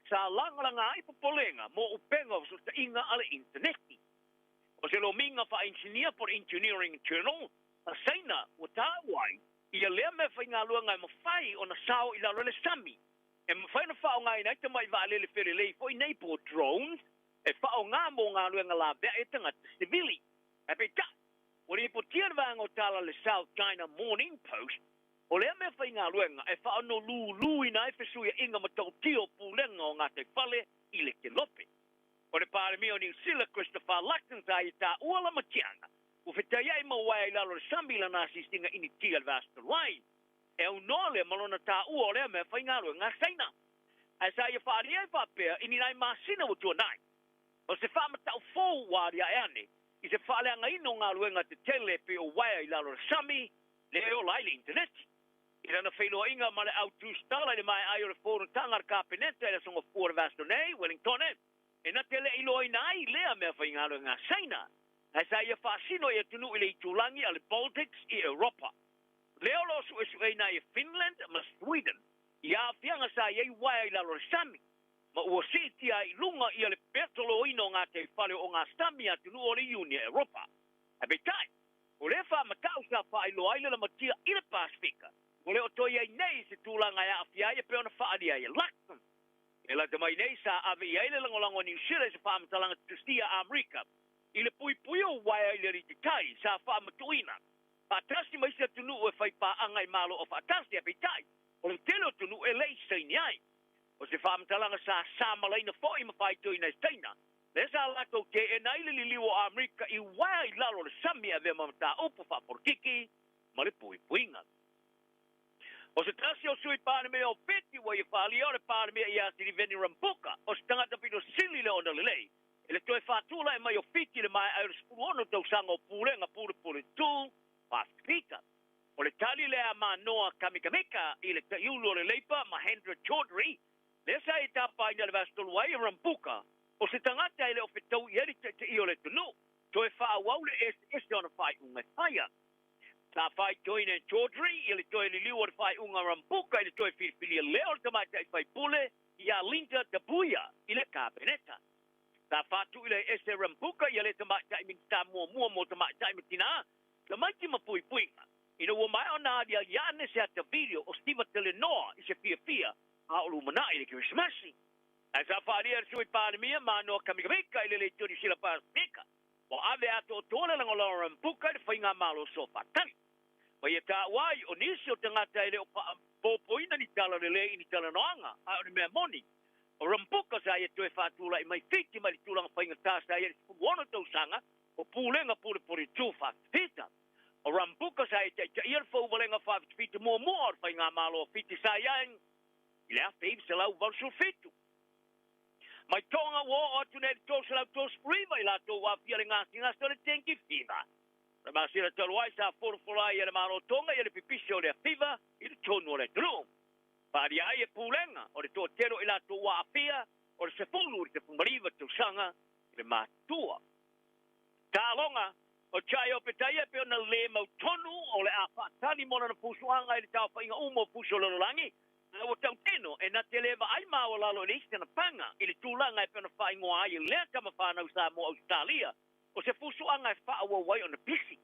S10: sa lagalaga ai popolega mo upega o fesootaiga a le initaneti. O se lomiga faainisinia po o le Engineering Journal a Saina ua taua ai ia lea mea faigaluega e mafai ona sao i lalo o le sami, e mafai ona faaaogaina ai tamai vaalele felelei foi nei po o drones e faaaoga mo galuega laveai a tagata sivili. Ae peitai, ua lipotia le vaega o tala a le South China Morning Post, o lea mea faigaluega e faaonoluluina ai fesuiaiga matautia o pulega o gataifale i le kelope. O le Palemia o Niu Sila, Christopher Luxon, sa ia taua lamatiaga ua fetaiai ma uaea i lalo o le sami i lana asiasiga initia i le vaiaso talu ai. E aunoa lea ma lona taua o lea mea faigaluega a Saina. Ae sa ia faaalia ai faapea i ni nai masina ua tuanai, o se faamatau fou ua aliae ane i se faaleagaina o galuega tetele e pei o uaea i lalo o le sami, lea e ola ai le initaneti. I lana feiloaiga ma le au tusitala i le maea ai o le fonotaga a le Kapeneta i le Aso Gafua o le vaiaso nei, Wellingtone, e na te le iloaina ai lea mea faigaluega a Saina, ae sa ia faasino i atunuu i le itulagi a le Baltics i Europa. Lea o lo o suesueina ai e Finland ma Sweden i aafiaga sa i ai uaea i lalo o le sami, ma ua siitia ai i luga ia le petoloina o gataifale o ngā sami a atunuu o le Iuni a Europa. Ae peitai, o lea faamatau sa faailoa ai le lamatia i le Pasefika, ua le o toe i ai nei se tulaga e aafia ai e pei ona faaalia ai e Luxon. E lata mai nei sa ave i ai le lagolago a Niu Sila i se faamatalaga tutusia a Amerika i le puipuia o uaea i le alii tai sa faamatuuina faatasi ma isi atunuu e fai paaga i Malo Aufaatasi, ae peitai, o le tele o atunuu e le i saini ai. O se faamatalaga sa samalaina foi ma faitoina e Saina, lea sa latou teena ai le liliu o Amerika i uaea i lalo o le sami e avea ma mataupu faapolokiki ma le puipuiga. O se tasi o sui Palemia o Fiti ua ia faaalia o le Palemia ia Sitiveni Rambuka, o se tagata pito sili le ona lelei i le toe faatulai mai o Fiti i le maea ai o le 16 tausaga o pulega pulepule tu Pasifika. O le tali lea a Manoa Kamikamica i le taiulu o le Leipa Mahendra Chaudhry, lea sa ia tapaina i le vaiaso talu ai e Rambuka, o se tagata e le o fetau i ai le taitaia o le atunuu, toe faaauau le eseese o ana faaiuga e faia. Sa faitoina e Chaudhry ia le toe liliu o le faaiuga a Rambuka i le toe filifilia lea o le tamaitai faipule ia Linda Tabuya i le Kapeneta. Sa faatuilaese e Rambuka ia le tamaitai Minisita muamua mo Tamaitai ma Tinā, Tamaiti ma Puipuiga, ina ua maea ona aliali ane se ata video o Siva Telenoa i se fiafia a o lumanai i le Kerisimasi. Ae sa faaalia e le Sui Palemia Manoa Kamikamica i le Leitio Niu Sila Pasefika, ua ave atoatoa le lagolago a Rambuka i le faigamalo soafaatali. Ma ia taua ai, o nisi o tagata e le o faapopoina ni tala lelei i ni talanoaga, a o le mea moni, o Rambuka sa ia toe faatulai mai Fiti mai le tulaga faigata sa i ai le 16 tausaga o pulega pulepule tu faafita. O Rambuka sa ia taitaia le fauvalega faafitafita muamua o le faigamalo a Fiti sa i ai i le 1987. Mai Tonga ua oo atu nei i le 339 i latou ua aafia i le gasegase o le dengue fever. O le masina talu ai sa folafola ai e le Malo o Tonga ia le pipisi o lea fiva i totonu o le atunuu. Faaalia ai e pulega o le toatele o i latou ua aafia o le 10 i le 19 tausaga le matutua. Taaloga o Chai Opetaia e pei ona le mautonu o le a faatali mo lana fusuaga i le taofaiga uma o fusi o le lalolagi, ae ua tautino e na te le vaai maualalo i le isi ana paga i le tulaga e pei ona faaigoa ai e lea tama fanau Samoa-Ausetalia o se fusuaga e faaauau ai ona pisi.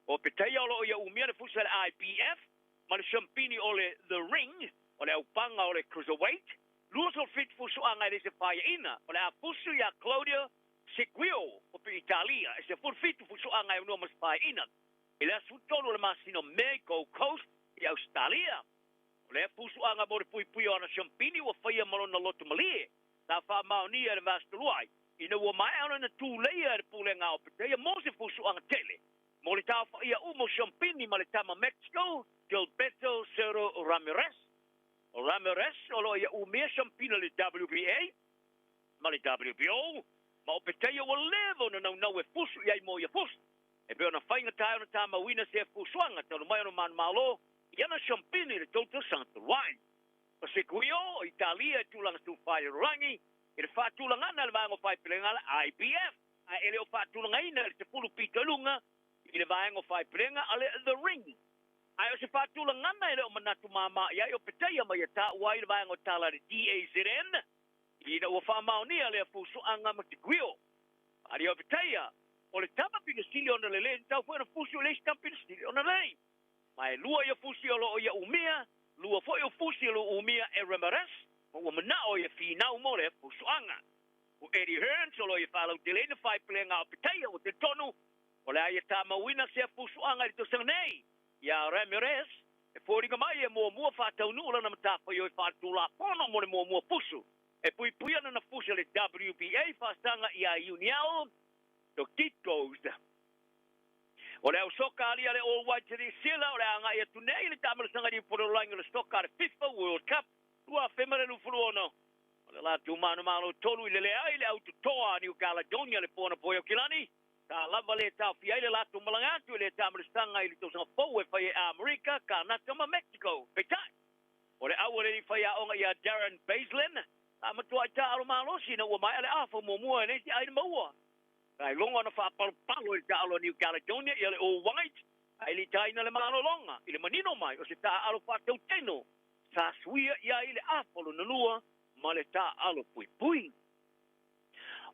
S10: O Opetaia o lo o ia umia le fusi a le IBF ma le siampini o le The Ring o le aupaga o le Cruiserweight, 27 fusuaga e le se faiaina o le a fusu iā Claudio Seguio o Italia e 17 fusuaga e aunua ma se faiaina i le aso 13 o le masina o Me Gold Coast i Ausetalia. O lea fusuaga mo le puipuia o ana siampini ua faia ma lona loto malie sa faamaonia i le vaiaso talu ai ina ua maea ona na tuleia e le pulega a Opetaia mo se fusuaga tele mo le taofaia uma o siampini ma le tama Mexico Gilberto Cerro Ramirez. O Ramirez o lo o ia umia siampini a le WBA ma le WBO, ma Opetaia ua leva ona naunau e fusu i ai mo ia fusu. E pei ona faigata ai ona tamauina sea fusuaga talu mai ona manumalo i ana siampini i le tou tausaga talu ai. O Seguio o Italia e tulaga tufa i le lalolagi i le faatulagana a le vaega o faepelega a le IBF, ae e le o faatulagaina i le 10 pito i luga i le vaega o faepelega a le The Ring. Ae o se faatulagana e le o manatu māmā i ai Opetaia ma ia taua ai le vaega o tala a le DAZN ina ua faamaonia lea fusuaga ma Seguio. Faaalia Opetaia, o le tama pito sili ona lelei e tatau foi ona fusu i le isi tama pito sili ona lelei. Ma e lua ia fusi o lo o ia umia, lua foi o fusi o lo o umia e Ramirez, ma ua manao ia finau mo lea fusuaga. O Eddie Hearns o lo o ia faalauteleina faepelega a Opetaia ua talitonu o le a ia tamauina sea fusuaga i le tausaga nei iā Ramirez e foliga mai e muamua faataunuu lana matafaioi faaletulafono mo le muamua fusu e puipui ana na fusi a le WBA faasaga iā Yuniel Dorticos. O le au soka alia le All Whites i Niu Sila o le a agai atu nei i le taamilosaga i Lipololagi o le soka a le FIFA World Cup 2026. O le latou manumalo tolu i le leai le au totoa a New Caledonia le po anapo i Aukilani, sa lava le taofia ai le latou malaga atu i le taamilosaga i le tausaga fou e fai e Amerika, Kanata ma Mexico. Peitai, o le au a le alii faiaoga ia Darren Bazelin, sa matuai taaalo malosi ina ua maea le afa muamua e le isi aina maua. Sa iloga ona faapalopalo i le taaalo a New Caledonia ia le All Whites, ae le i taina le malologa i le manino mai o se taaalo faatautino sa suia i ai le afa lona lua ma le taaalo puipui.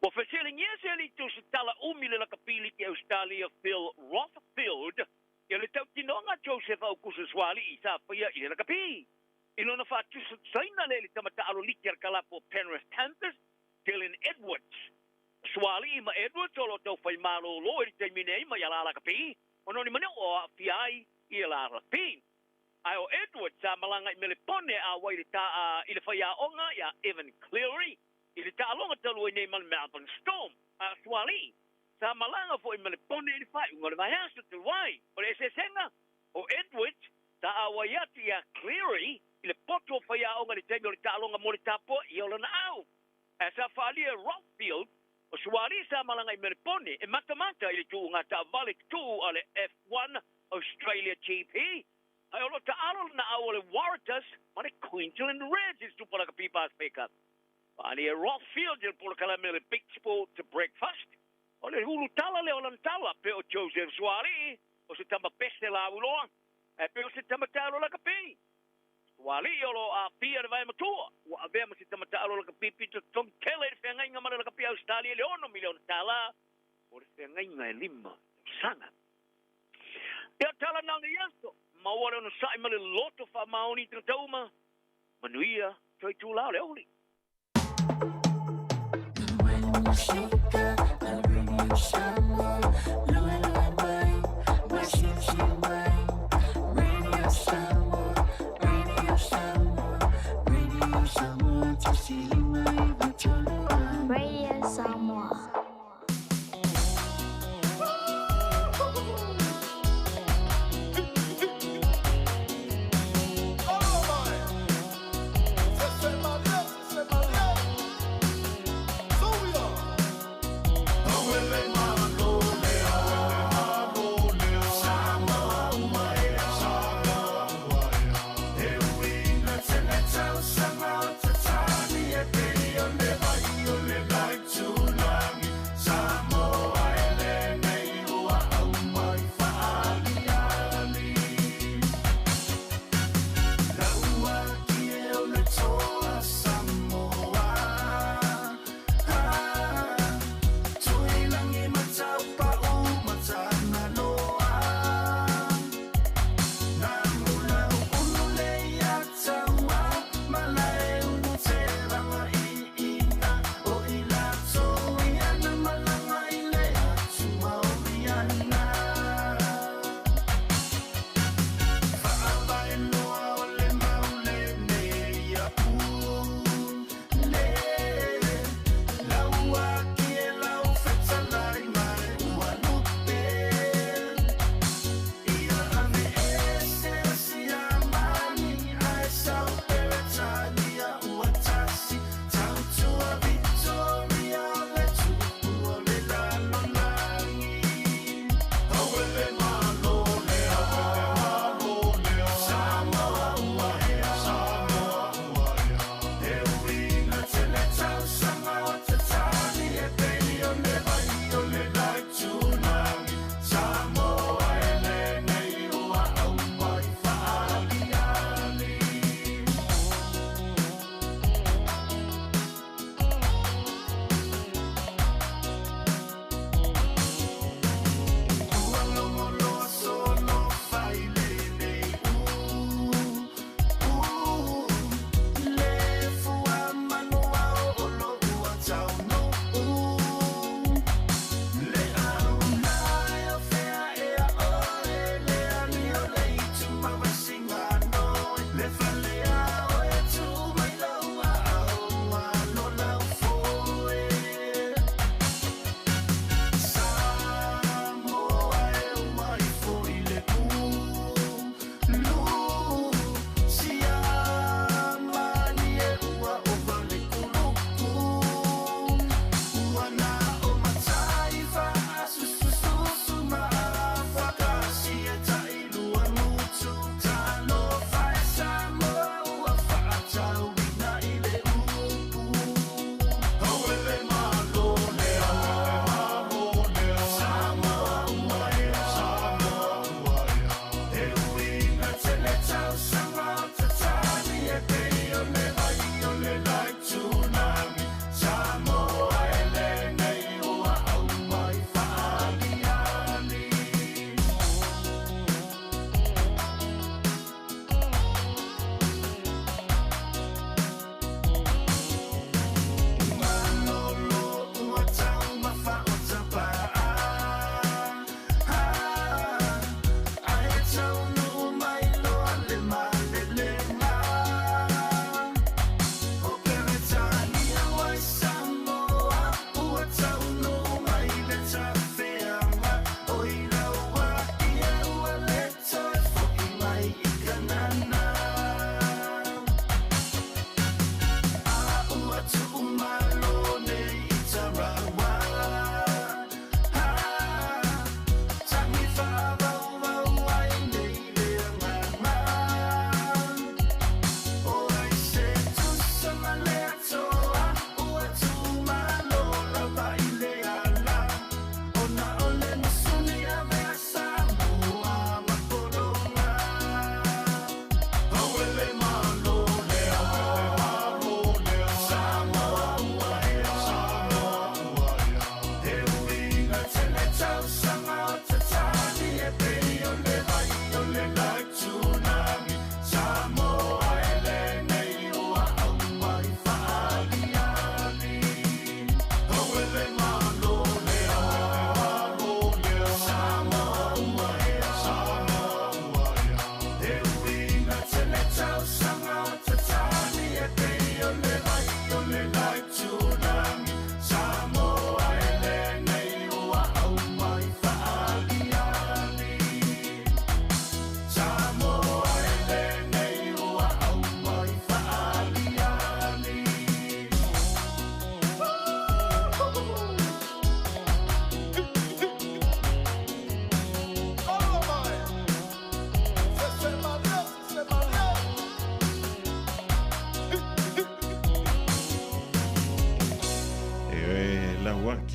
S10: Ua fesiligia se alii tusitala umi le lakapi liki Ausetalia Phil Rothfield ia le tautinoga a Joseph Aukuso Suaalii sa faia i le lakapi. I lona faatusatusaina lea i le tama taaalo liki a le kalapu o Penrith Panthers, Dylan Edwards. O Suaalii ma Edwards o lo o taufai malōlō i le taimi nei mai a la lakapi ona o ni maneo o aafia ai i la lakapi. Ae o Edwards sa malaga i Melepone a wai i le faiaoga iā Evan Cleary i le taaloga talu ai nei ma le Melbourne Storm. A o Suaalii sa malaga foi i Melepone i le faaiuga o le vaiaso talu ai. O le eseesega, o Edwards sa auai atu iā Cleary i le poto o faiaoga i le taimi o le taaloga mo le tapoa ia o lana au. Ae sa faaalia e Rothfield, o Suaalii sa malaga i Melepone e matamata i le tuuga taavale tutuu a le F1 Australia GP, ae o lo o taalo lana au o le Waratahs ma le Queensland Reds i le Super Lakapi Pasefika. Faaalia e Rothfield i le polokalame o le Big Sport Breakfast, o le ulutala lea o lana tala, pe o Joseph Suaalii, o se tama pese lauiloa, ae pe o se tama taalo lakapi. Suaalii o lo o aafia le vae matua, ua avea ma se tama taalo lakapi pito totogi tele i le feagaiga ma le lakapi Ausetalia i le $6 miliona mo le feagaiga e lima tausaga. Ia tala na lenei aso, maua le onosai ma le loto faamaoni i tagata uma, manuia toe itulā o le aoauli.
S11: Radio Samoa.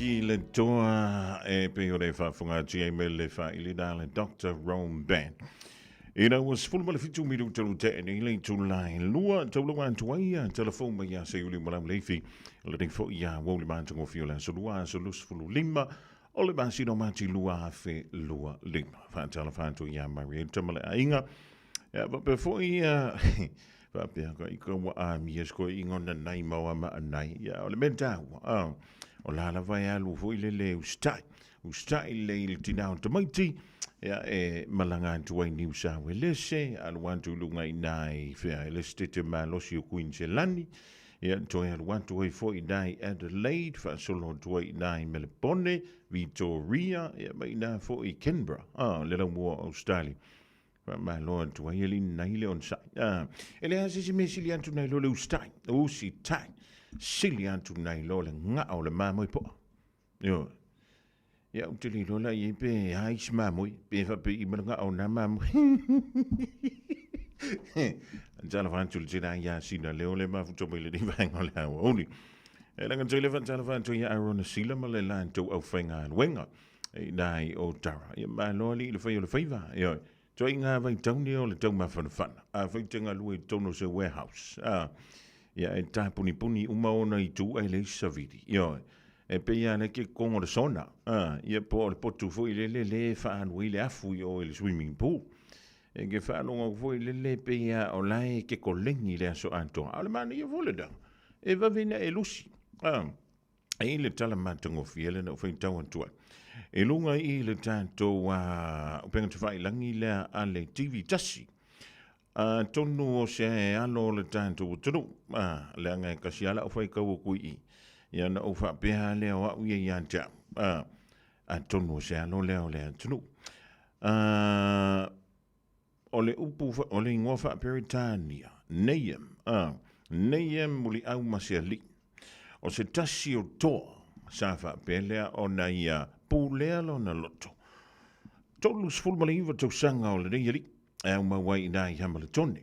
S2: Maki le toa e pei o le faafofoga atu ai me le faailina a le Doctor Rome Band. Ina ua 17 minuta lu tea nei le itula e lua, taulaga atu ai ia telefou mai ia Seiuli ma lau leifi, lenei foi ia uau le matagofie o le aso lua, aso 25 o le masina o Mati 2025. Faatalofa atu ia Marietta ma le aiga. Ia faapea foi ia faapea ka ika ua amia se koe inga ona nai mau a maa nai. Ia o le mea tāua, ah, o la lava e alu foi le le usitai. Usitai le i le tina o tamaiti, ia e malaga atu ai Niu Sawelese, alu atu i luga i nā i whea e le setete malosi o Kuiniselani, ia toe alu atu ai foi i nā i Adelaide, faasolo atu ai i nā i Melepone, Vitoria, ia ma i nā foi i Canberra, ah, le laumua o Australia. Faamalo atu ai alii nai le onosai. Ah, e leai se isi mea sili atu nai lo le usitai, usitai, sili atu nai lo le ga'a o le mamoe po'a. Ioe. Ia ou te le iloa la i ai pe a isi mamoe, pe faapei ma le ga'a o na mamoe. Talofa atu le tina ia sina leo le mafuta mai lenei vaega o le aoauli. E laga tele faatalofa atu ia Arona Sila ma le latou aufaigaluega. I nā i o Tara. Ia malo alii i le whai o le whaiva. Ioe. Toi ngā vaitauni o le taumawhanawhana. A whai te ngalua i tonu se warehouse. A, ia e tāpunipuni uma ona i tū ai le isaviri. Ioe. E pei a le ke kongo le sona. A, ia po o le potu foi le le le whaalu i le afu i o i le swimming pool. E ke whaalonga foi le le pei a o lae ke kolengi le aso atoa. A o le mana ia fo le danga. E vavina e lusi. A, E i le tala matagofie lea na ou faitau atu ai. I luga i le tatou upega tafailangi lea a le TV tasi. Atonu o se alo o le tatou atunuu, leaga e tasi lava lau faitau atu i i, ia ona ou faapea lava lea o au ia ia te au. Atonu o se alo lea o le atunuu. O le upu, o le igoa faa-Peretania, Nahum, a, Nahum Muliau ma se alii. O se tasi o toa sa faapea lea ona ia pulea lona loto. 39 tausaga o lenei alii e aumau ai i ina i Hamaletone.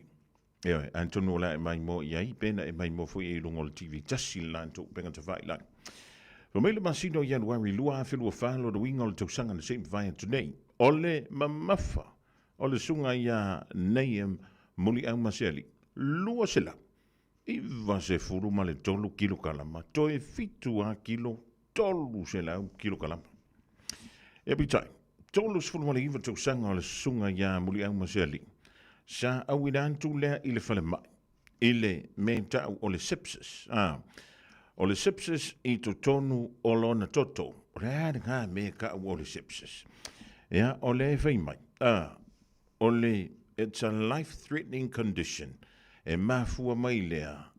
S2: Ioe, atonu o le a e maimoa i ai, pe na e maimoa foi i luga o le TV tasi le latou upega tafailagi. Fai mai le masina o Ianuari 2024 lona uiga o le tausaga na se i mavae atu nei, o le mamafa o le susuga ia Nahum Muliaumasealii, 293 kilokalama, toe 7 lava kilo 300 kilokalama. Ia peitai, 39 tausaga o le susuga ia Muliaumasealii, sa auina atu lea i le falemai i le mea ta'u o le sepsis. A, o le sepsis i totonu o lona toto. O le a lena mea ta'u o le sepsis? Ia, o lea e fai mai, a, o le, it's a life-threatening condition, e mafua mai lea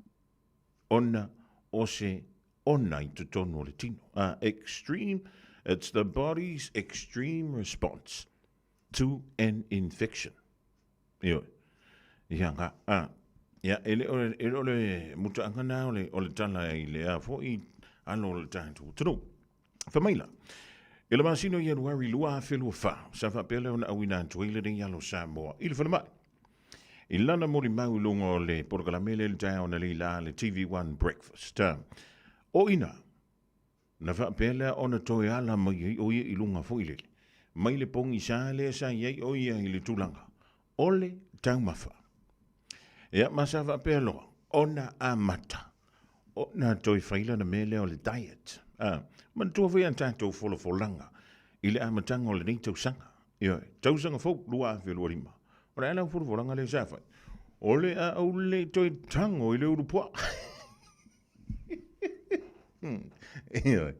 S2: ona o se ona i totonu o le tino. A, extreme, it's the body's extreme response to an infection. Ioe. Ia, nga, a, ia, e le o, e le o le mutaaga na o le, o le tala i le a foi alo o le tatou atunuu. Fai mai la, i le masina o Ianuari 2024, sa faapea lea ona auina atu ai lenei alo Samoa i le falemai. I lana molimau i luga o le polokalame lea i le taeao analeila a le TV1 Breakfast. O ina, Na faapea lea ona toe ala mai ai o ia i luga foi lele, mai le pogisa lea sa i ai o ia i le tulaga o le taumafa. Ia, ma sa faapea loa ona amata ona toe fai lana mea lea o le diet. A, manatua foi a tatou folafolaga i le amataga o lenei tausaga. Ioe, tausaga fou 2025. O le a lau folafolaga lea sa fai? O le a ou le toe tago i le ulupuaa. Ioe.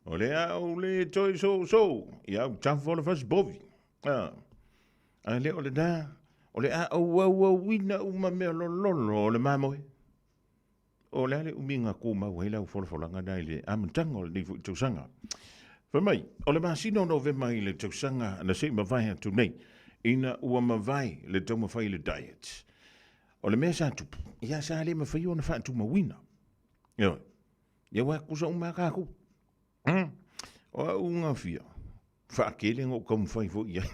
S2: O le a ou le toe sousou i au tafa o le fasipovi. A, a le o lena, o le a ou auauina uma mea lololo o le mamoe. O le a le umiga tumau ai lau folafolaga na i le amataga o lenei foi tausaga. Fai mai, o le masina o Novema i le tausaga na se i mavae atu nei, ina ua mavae le taumafai i le diet. O le mea sa tupu, ia sa le mafai ona faatumauina. Ioe. Ia ua kusa uma lava tatou. O au gafia, faatele na ou taumafai foi i ai.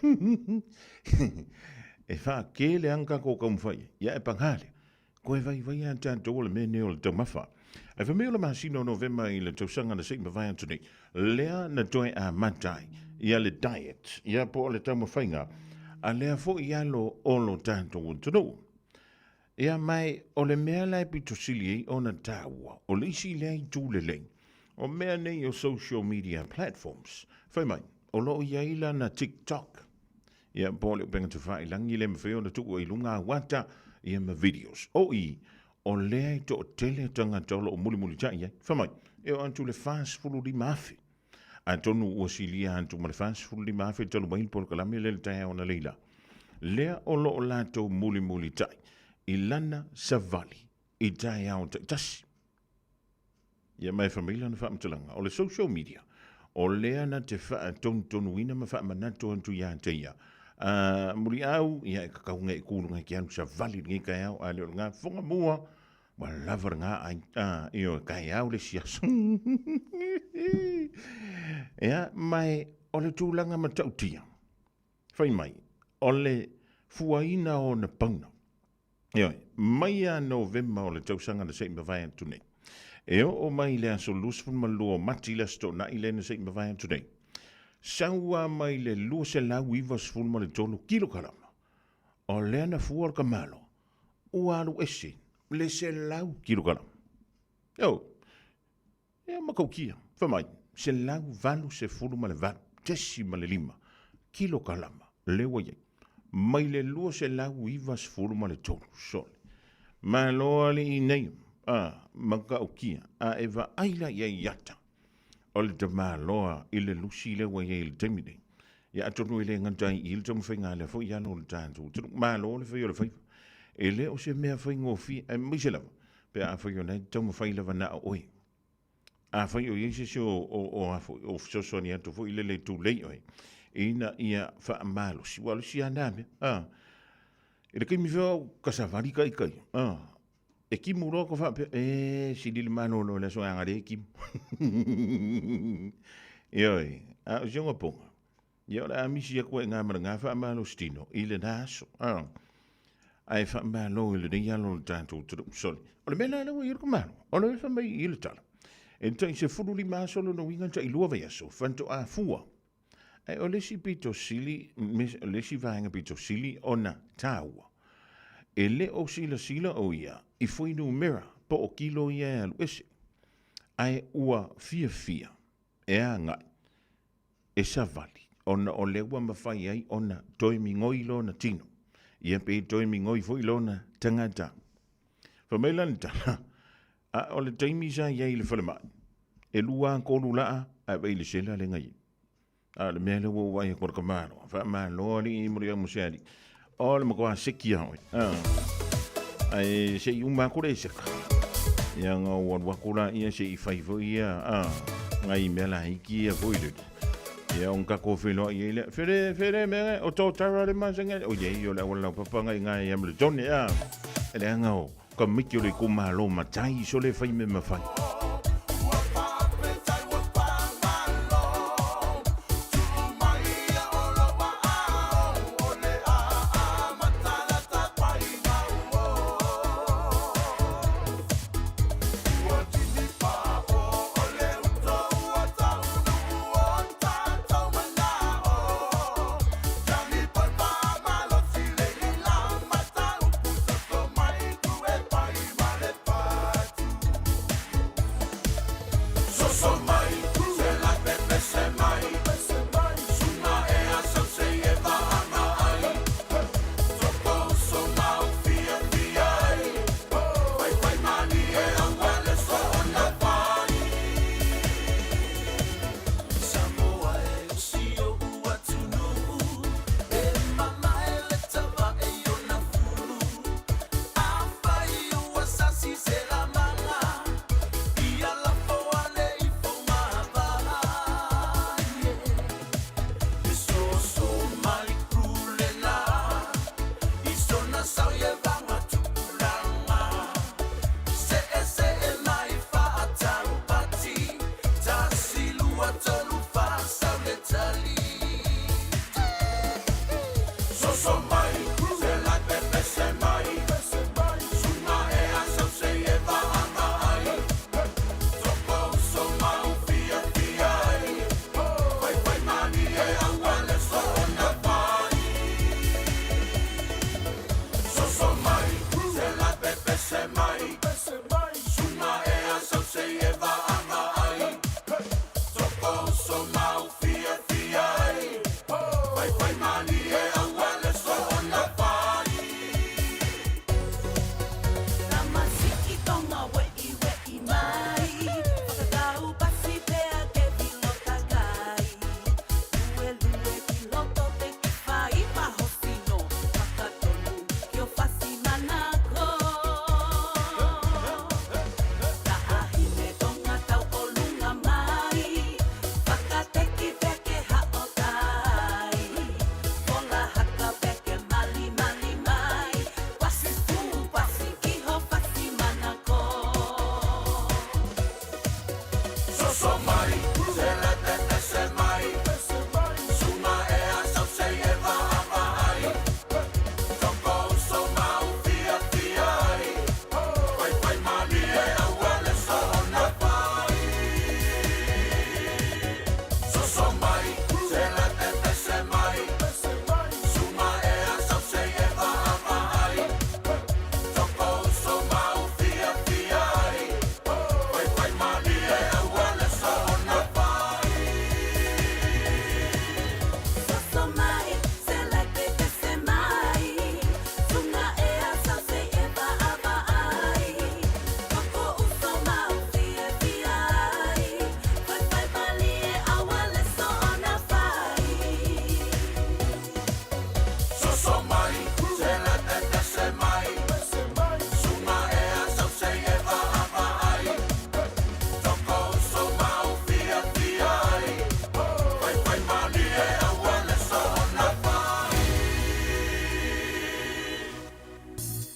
S2: E faatele lava na tatou taumafai ai. Ia e paga lea, toe vaivai lava tatou o le mea lenei o le taumafa. Ae fai mai o le masina o Novema i le tausaga na se i mavae atu nei, lea na toe amata ai ia le diet, ia po o le taumafaiga a lea foi alo o lo tatou atunuu. Ia ma o le mea la e pito sili ai ona taua, o le isi lea itu lelei, o mea nei o social media platforms. Fai mai, o lo o i ai lana TikTok, ia po o le upega tafailagi le mafai ona tuu ai i luga au ata, ia ma videos. O i, o lea e toatele tagata o lo o mulimulitai ai. Fai mai, e oo atu i le 45,000. Atonu ua silia atu ma le 45,000 talu mai le polokalame lea i le taeao analeila. Lea o lo o latou mulimulitai i lana savali i taeao taitasi. Ia ma e fai mai lana faamatalaga, o le social media, o lea na te faatonutonuina ma faamanatu atu ia te ia. A muliau, ia e kakau ngai kulu ngai ke alu savali lenei taeao, a le o le ngā fonga mua, ua lava le ngā ai, a, ioe, taeao le isi aso. Ia, ma e, o le tulaga matautia, fai mai, o le fuaina o ona pauna, Ioe, mai ia Novema o le tausaga na se i mavae atu nei, e oo mai i le aso 22 o Mati le Aso Toonai lea na se i mavae atu nei, sau lava mai le 293 kilokalama o lea na fua le tamaloa ua alu ese le 100 kilokalama. Ioe, Ia matautia, fai mai, 188.5 kilokalama lea ua i ai, mai le 293. Sole, malo alii nei, a, matautia, a e vaai la i ai i ata o le tamaloa i le lusi lea ua i ai i le taimi nei. Ia atonu e le gata ai i le taumafaiga a lea foi alo o le tatou atunuu. Malo le fai o le faiva. E le o se mea faigofie, aemaise lava pe afai o lena e te taumafai lava na o oe. Afai o i ai se isi o fesoasoani atu foi lele e tulei oe, ina ia faamalosi, ua o le isi lava na mea. A, i le taimi foi o au ka savali ka ika ia, a, e timu loa ka faapea, e, sili le malolo i le aso e aga le timu. Ioe, a o si ona poga, Ia o le a misi atu ai i ma le ga faamalosi tino i lena aso. A. Ae faamalo i lenei alo o le tatou atunuu. Sole. O le mea la lea ua i ai le tamaloa, o le fai mai i le tala, e tai 15 aso lona uiga tai 2 vaiaso faatoa fua. Ae o le isi pito sili, o le isi vaega pito sili ona taua, e le o silasila o ia i fuainumera po o kilo ia e alu ese, ae ua fiafia e agai e savali, ona o lea ua mafai ai ona toe migoi lona tino, ia pe toe migoi foi lona tagata. Fai mai lana tala, a o le taimi sa i ai i le falemai, e lua a tolu laa ae vaai i le sela lea na i ai. A o le mea lea ua ou vaai atu o le tamaloa, faamalo alii mo le au ma se alii. O le matua seki a oe. Ae se i uma atu le seka. Ia nga ou alu atu la ia se i fai foi ia a ngai mea laiti ia foi le. Ia on tatou feiloai ai lea. Fele fele mea o tō tara le masanga. O iei o le auala laupapa ngai ngai ia ma le tone a. E leaga o ka miki o le itumalo matai sole fai mea mafai.
S12: Faifai malie aua le soona fai.
S9: Tamasiki tonga we'i we'i mai Whakatau pasi pea ke vilo takai Lue lue ki loto te ki whai pahosino Whakatonu ki o fasi manako Taahine tonga tau o lunga mai Whakateki pea ke hao tai Fola haka pea ke mali mali mai Pasi fu pasi kiho fasi manako
S12: Soso mai, se la tete se mai. Sunga e a sau se e va va ai. Toko uso mau fia fia ai. Fai fai malie aua le soona fai. Soso mai, se la tete se mai. Sunga e a sau se e va va ai. Toko uso mau fia fia ai. Fai fai malie aua le soona fai.
S9: Soso mai, se la te te se mai Sunga e a sau se e va a va ai Toko uso mau fia fia ai Fai fai malie aua le soona fai
S12: Soso mai, se la tete se mai. Sunga e a sau se e va va ai. Toko uso mau fia fia ai. Fai fai malie aua le soona fai.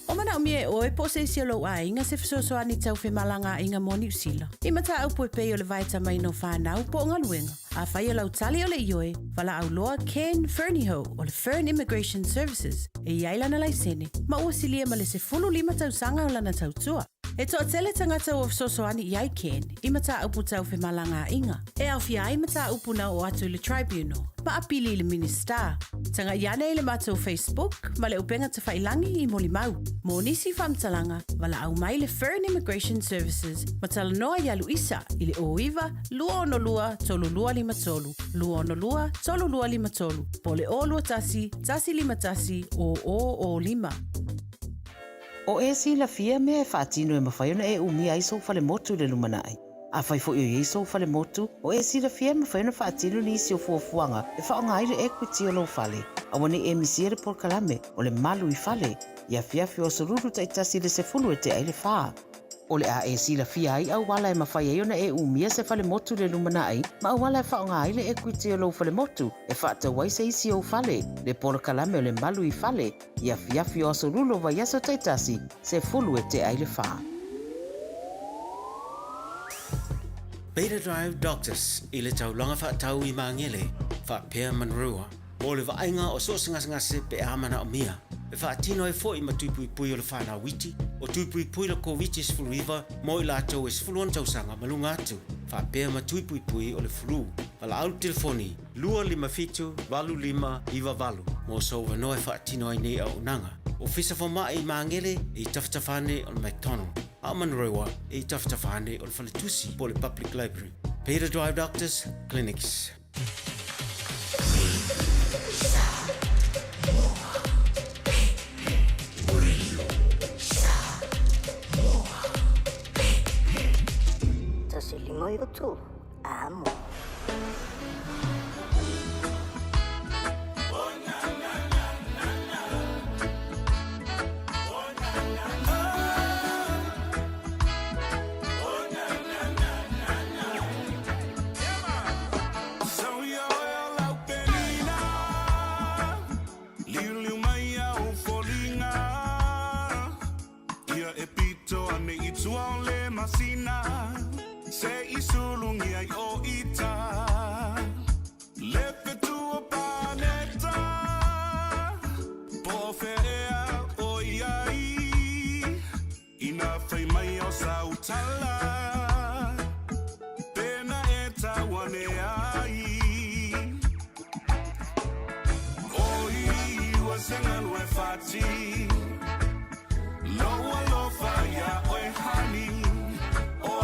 S5: O manaomia e oe po o se isi o lou aiga se fesoasoani tau femalagaaiga mo Niu Sila. I mataupu e pei o le vaetamaina o fanau po o galuega. Afai o lau tali o le ioe, valaau loa Ken Fernihough o le Fern Immigration Services e i ai lana laisene ma ua silia ma le 15 tausaga o lana tautua. E toatele tagata ua fesoasoani i ai Ken i mataupu tau femalagaaiga e aofia ai mataupu na oo atu i le Tribunal ma apili i le Minisita. Tagai ane i le matou Facebook ma le upega tafailangi i molimau. Mo nisi faamatalaga, valaau mai le Fern Immigration Services ma talanoa iā Luisa i le 09 262 3253, 262 3253, po o le 021 151 0005.
S3: O e silafia mea e faatino e mafai ona e umia ai sou falemotu i le lumanai. Afai foi o i ai sou falemotu, o e silafia e mafai ona faatino nisi o fuafuaga e faaaoga ai le equity o lou fale. Aua ne i e misia le polokalame o le Malu i Fale i afiafi o Aso Lulu taitasi i le 10 e tea ai le fa. O le a e silafia ai auala e mafai ai ona e umia se falemotu i le lumanai ma auala e faaaoga ai le equity o lou falemotu e faatau ai se isi ou fale, le polokalame o le Malu i Fale i afiafi o Aso Lulu o vaiaso taitasi, 10 e tea ai le fa.
S4: Beta Drive Doctors i le taulaga faatau i Magele, faapea Manurewa, mo le vaaiga o so o se gasegase pe a manaomia. E faatino ai foi ma tui puipui o le fanau iti, o tui puipui le Koviti-19 mo i latou e 16 tausaga ma luga atu, faapea ma tui puipui o le flu. Valaau le telefoni 257 8598 mo sou avanoa e faatino ai nei auaunaga. Ofisa Fomai i Magele e i tafatafa ane o le McDonald, a o Manurewa e i tafatafa ane o le Faletusi po o le Public Library. Beta Drive Doctors Clinics.
S18: 1 5 9 3. Amo.
S12: Sau ia oe o lau penina, liuliu mai au foliga. Ia e pito ane i tua o le masina, se i sulugia i o ita. Le fetu o paneta, po o fea ea o i ai. Ina fai mai o sau tala, pena e tau ane ai. Oi ua se galue fati, lou alofa ia oe hani. O a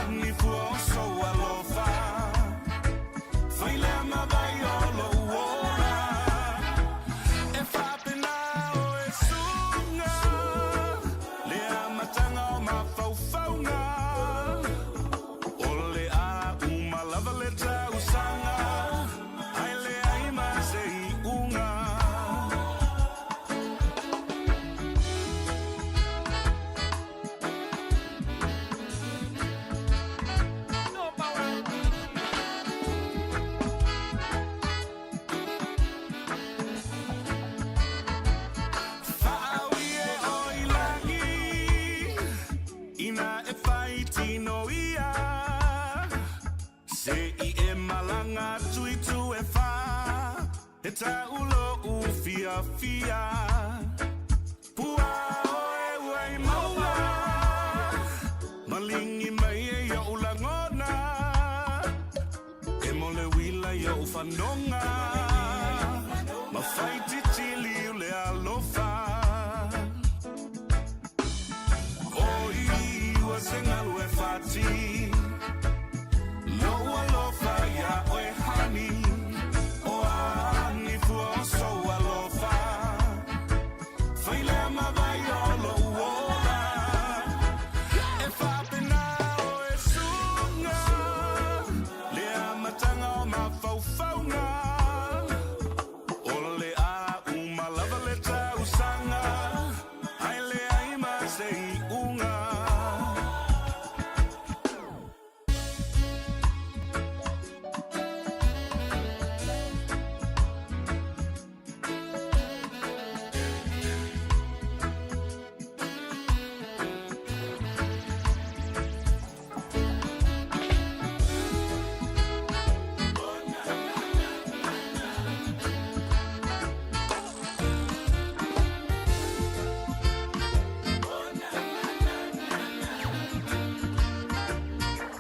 S12: ni fua o sou alofa, fai lea ma vai o lou ola.
S19: taulo u fia fia Pua oe ua i maua Malingi mai e ioʻu lagona E mo le uila ioʻu fanoga Ma fai titili u le alofa Oi ua se galu e fati Loʻu alofa iā ʻoe honey O a ni fua o sou alofa Fai lea ma vai o loʻu ola E faapena ʻoe suga Le amataga o mafaufauga O le a uma lava le tausaga Ae leai ma se iʻuga.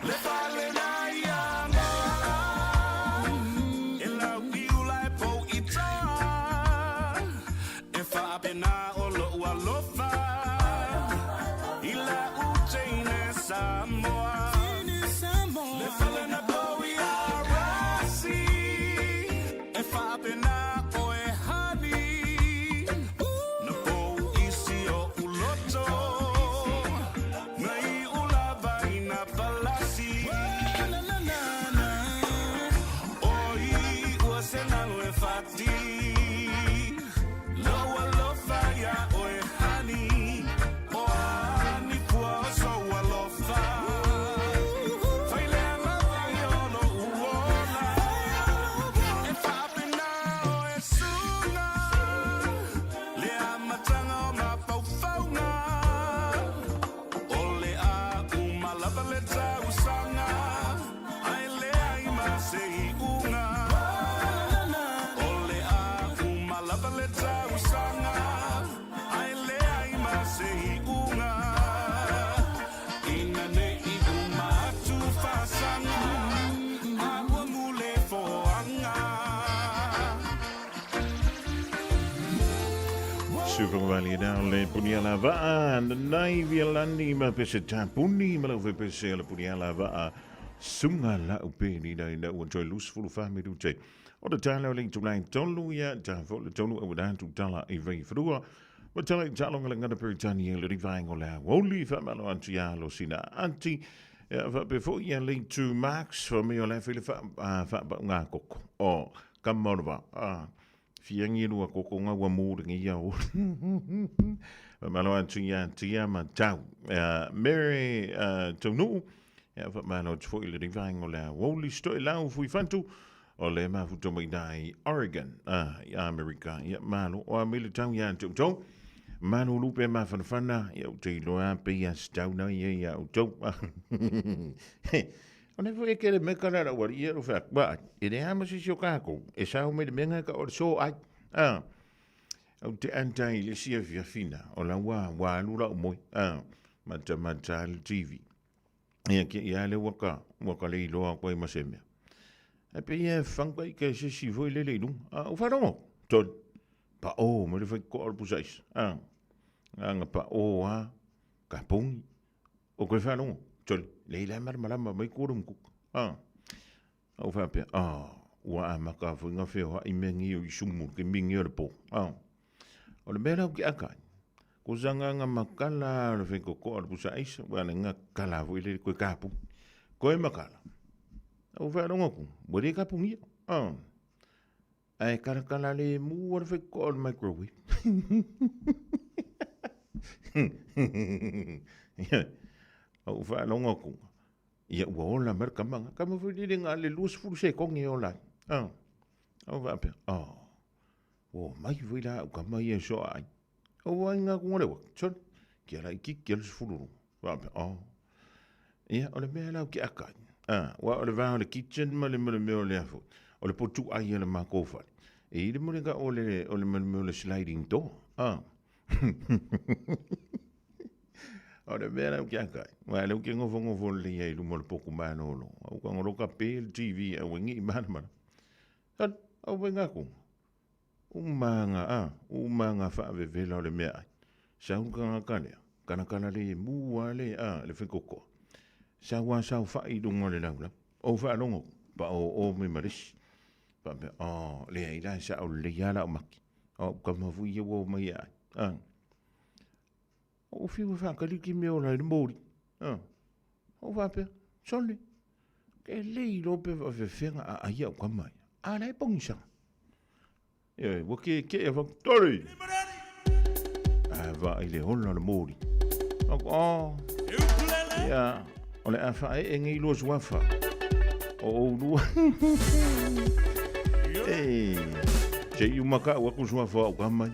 S19: Le fale na ia ngoa E lau i ula e pou i toa E faapena o loʻu alofa I lau teine Samoa Le fale na pou ia Rasi E faapena ʻoe honey Na pou isi oʻu loto Na iʻu lava i nā palasi Oi ua se nalu e fati Loʻu alofa iā ʻoe honey O a ni pua o sou alofa Fai lea ma vai o loʻu ola E faapena ʻoe suga Le amataga o mafaufauga O le a uma lava le tausaga Ae leai ma se iʻuga O le a uma lava le tausaga Ae leai ma se iʻuga Ina nei uma atu fasaga A ua mule foaga.
S2: Sufangavali e le puni ala va'a nanai vialani ma pese tapuni ma lau pese ala puni ala va'a sunga lau pe ni na ina ua toi lusu fulu wha me rute. O te tāleo le tūlai tolu ia, tā fo le tolu au rā tu tala i vei wharua. Wa tala i talonga le ngana Peritania le rivaengo le awoli wha malo anti ia lo sina anti. Ia wha pe fo ia le tu Marks wha me o le while wha, wha pa ngā koko. O, kamorwa. Fiangi lua koko ngā ua mūringi ia o. Wha malo atu ia tia ma tau. Mary Taunuu, ia wha malo atu fo i le rivaengo le awoli sto e lau fui fantu. O le mafuta mai nai Oregon, i Amerika. Ia malo, o a mele tau ia tau tau. Malo lupe ma whanawhana, ia u te iloa pe ia stau na ia ia u tau. O ne fo e kere me kara ra wari ia ro wha, wa, e re ama si o kako, e sao me le menga ka o so ai. Au te antai le sia fia fina, o la wa, wa alu ra o moi, mata mata le TV. Ia ki ia le waka, waka le iloa koe ma se mea. E pe ia whanga i ke se si foi lele i lunga. O wharongo, ton. Pa o, me le whai ko alu pusais. Anga pa o a, ka pongi. O koe wharongo, ton. Le ila mara marama mai kōru mkuka. O whapea, ua a maka fo ngā wheo i mea ngi o i sumu, ke mingi o le pō. O le mea lau ki akai. Ko sanga ngā makala o le whai koko alu pusais, ua le ngā kala fo i lele koe kāpu. Koe makala. O wharongo ku, ua le kāpungia. Ai karakala le mū o le whai koko o le microwave. O wharongo ku. Ia ua ola mai le kamaga. Kama foi lele nga le 20 sekoge e ola ai. Au faapea, oh, ua omai foi la au kama ia e soa ai. O ai ngā kunga le waka, sorry, kia la ikiki kia le 12. Faapea, oh. Ia, o le mea lau ki aka ai. Ua o le vā o le kitchen ma le mea o le afo. O le potu ai e le mākou fale. E i le mole ka o le, o le mea o le sliding door. Ah. O le mea lau kia kai. Wa lau ke ngofo ngofo le ia i luma o le poku malolo. Au ka ngolo ka pe le TV au e ngi mana mana. Sal, au wai ngaku. Umanga, a, umanga whaavevela o le mea ai. Sau ka ngaka lea. Kana kana le mua le, a, le whekoko. Sau a sau wha i lunga le lau lau. O whaalongo, pa o o me marisi. Wha mea, o, le ai la sa o le ia la o maki. O, ka mafu ia wo mai ai. A. O whiu whakaliki me o lai le mōri. A. O whapea, sole. Ke lei lope whawhewhenga a aia o ka mai. A lai pongisanga. E, ua ke ke e whak, tori! A wa i le hola le mōri. Ako, oh. Ia, o le a whae e ngei lua suafa. O o lua. E, se i umaka au aku suafa au ka mai.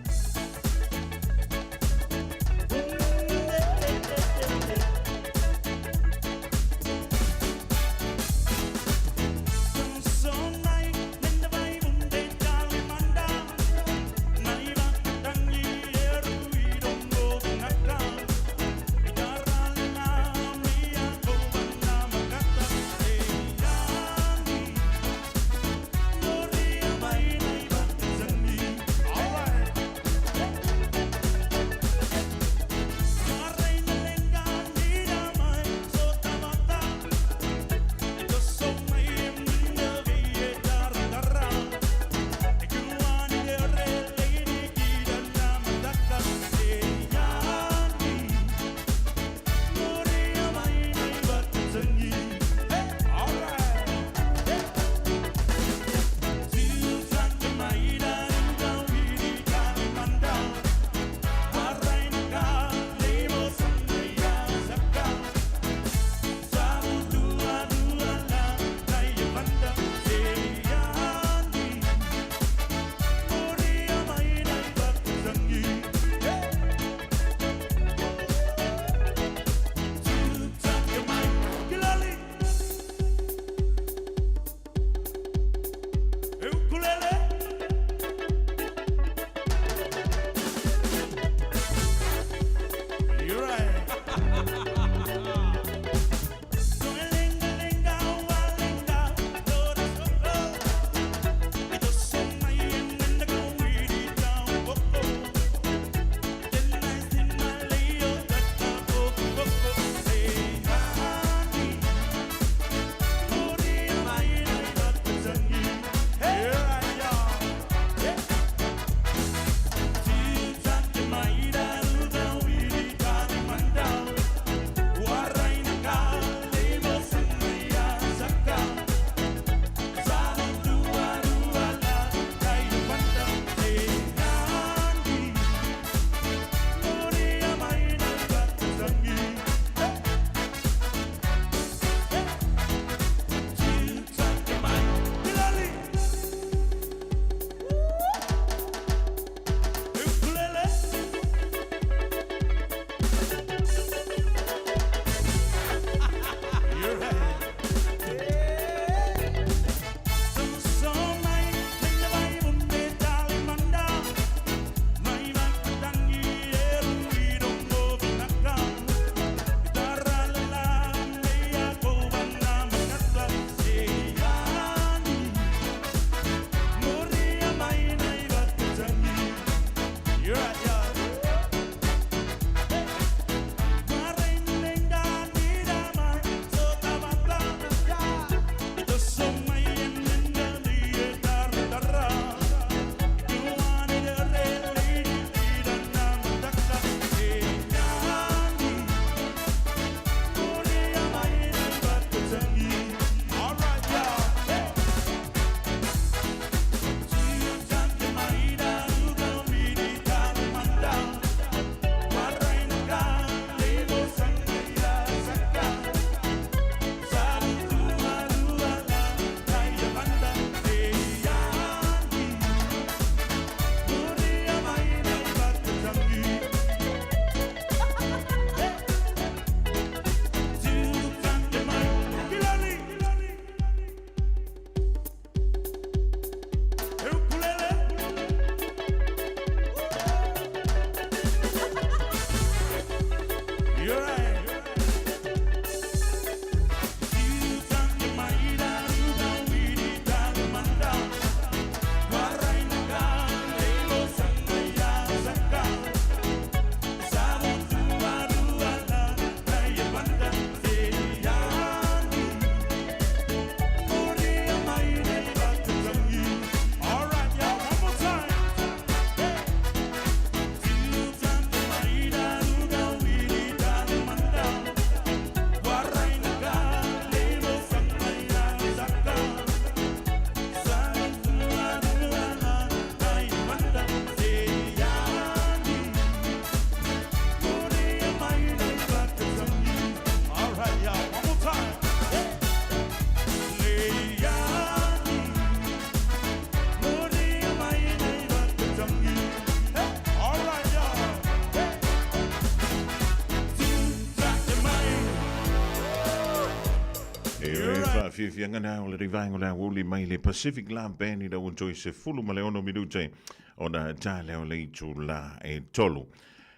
S2: Fiafiaga na o le rivaenga o le aoauli mai le Pacific Love Band i le ua toe 16 minute ona tā lea o le itulā e tolu.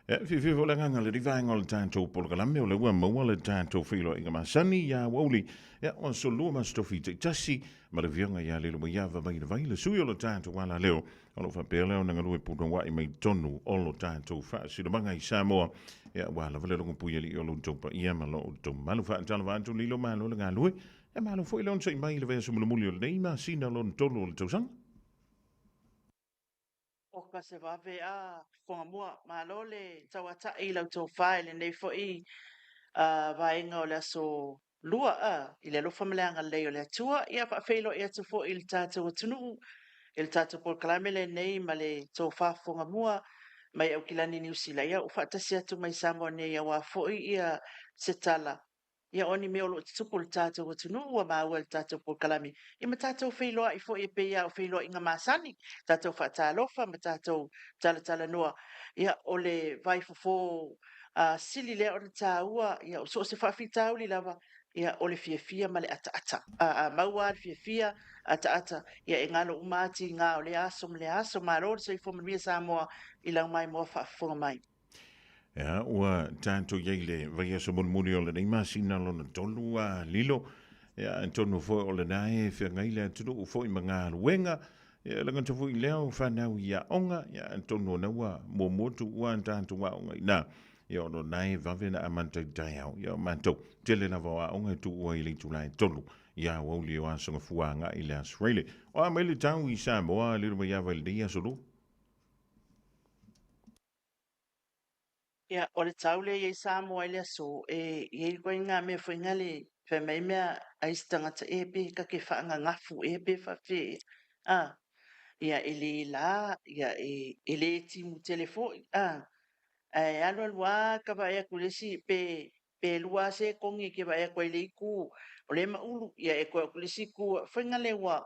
S2: E fiafia foi le agaga le rivaenga o le tatou polokalame o le ua maua le tatou feiloaiga masani ia aoauli ia o aso lua ma aso tofi taitasi ma le afioga ia Lilomaiava mai le vai le sui o le tatou alaleo o lo o faapea lea ona galue punouai mai totonu o lo tatou faasinomaga i Samoa. Ia, ua lava le logopui alii o lo outou paia ma lo outou malu. Faatalofa atu Lilo, malo le galue. Ia malo foi le onosai mai i le vaiaso mulimuli o lenei masina lona tolu o le tausaga.
S20: Oka se vave a Fofogamua. Malo le tauata'i i lau tofa i lenei foi vaega o le aso Lua, a, i le alofa ma le agalelei o le Atua, ia faafeiloai atu foi i le tatou atunuu i le tatou polokalame lenei ma le tofa fofogamua mai Aukilani Niu Sila. Ia ua faatasi atu mai Samoa nei aua foi ia se tala ia o ni mea o lo o tutupu i le tatou atunuu ua maua i le tatou polokalame ia ma tatou feiloai foi e pei lava o feiloaiga masani, tatou faatalofa ma tatou talatalanoa. Ia o le vaifofo sili lea ona taua, ia, o so o se faafitauli lava, ia, o le fiafia ma le ataata. A maua lava le fiafia, ataata, ia, e galo uma lava tiga o lea aso ma lea aso. Malo le soifua manuia Samoa i lau maimoa faafofoga mai.
S2: Ia, ua tatou i ai i le vaiaso mulimuli o lenei masina lona tolu a Lilo. Ia, atonu foi o lena e feagai le atunuu foi ma galuega. Ia, lagata foi lea o fanau i aoga, ia, atonu ona ua muamua tuua a tatou aoga i ina. Ia, o lona e vave na amata i taeao. Ia, o matou, tele lava o aoga e tuua i le itula e tolu i aoauli o Aso Gafua agai i le Aso Faraile. O a mai le tau i Samoa, Lilo Maiava i lenei aso Lua?
S20: Ia, o le tau lea i ai Samoa i le aso, e i ai ituaiga mea foi na le fai mai mea a isi tagata e pe ta te faagagafu ea pe faapefea ea, a, ia e le la, ia e le timu tele foi, a, ae alu alu lava ta vaai atu i le isi pe pe lua lava sekoni e te vaai atu ai i le itu o lea e maulu, ia e toe o atu i le isi itu, foi na lea ua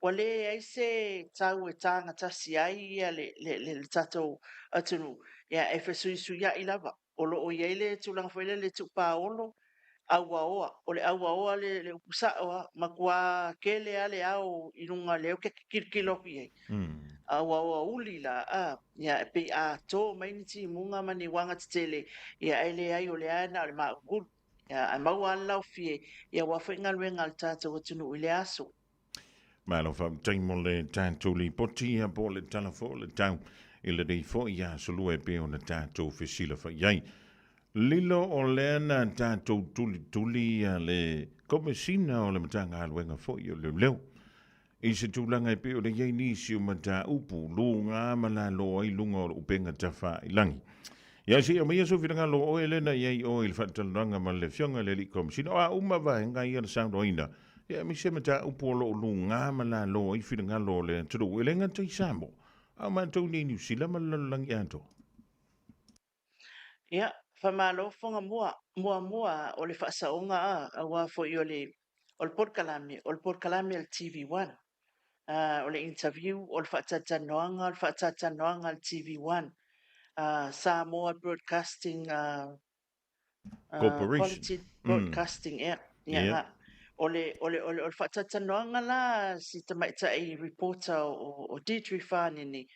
S20: ua leai se tau e tagatasi ai ia le le le tatou atunuu, ia e fesuisuiai lava. O lo o i ai le tulaga foi lea le tuupaolo auaoa, o le auaoa le le upu sao lava, matua tele lava le ao i luga o lea ou te tilotilo atu i ai. Auaoa uli la, a, ia e pei a to mai ni timuga ma ni uaga tetele, ia ae leai o lea na o le mauluulu. Ia, ae maua lava le laofie, ia aua foi galuega a le tatou atunuu i lea aso.
S2: Malo faafetai mo le tatou lipoti ia po o le tala foi o le tau i lenei foi aso lua e pei ona tatou fesilafai ai. Lilo o lea na tatou tulituli ia le Komesina o le Matagaluega foi o Leoleo I se tulaga e pei ona i ai nisi o mataupu, luga ma lalo ai luga o le upega tafailagi. Ia se i aumaia sou finagalo o oe lea na i ai oe i le faatalanoaga ma le Afioga i le Alii Komesina, o a uma vaega ia na saunoaina, ia aemaise mataupu o lo o luga ma lalo ai finagalo o le atunuu, e le gata i Samoa, a o matou nei i Niu Sila ma le lalolagi atoa.
S20: Ia, faamalo Fofoga Mua. Muamua o le faasaoga a, aua foi o le o le polokalame, o le polokalame a le TV1. O le interview, o le faatalatalanoaga, o le faatalatalanoaga a le TV1. Samoa Broadcasting
S2: Corporation.
S20: Quality Broadcasting, ia. Ia, yeah. O le, o le, o le, o le faatalatalanoaga la si tamaitai reporter o, o Deirdre Fanene,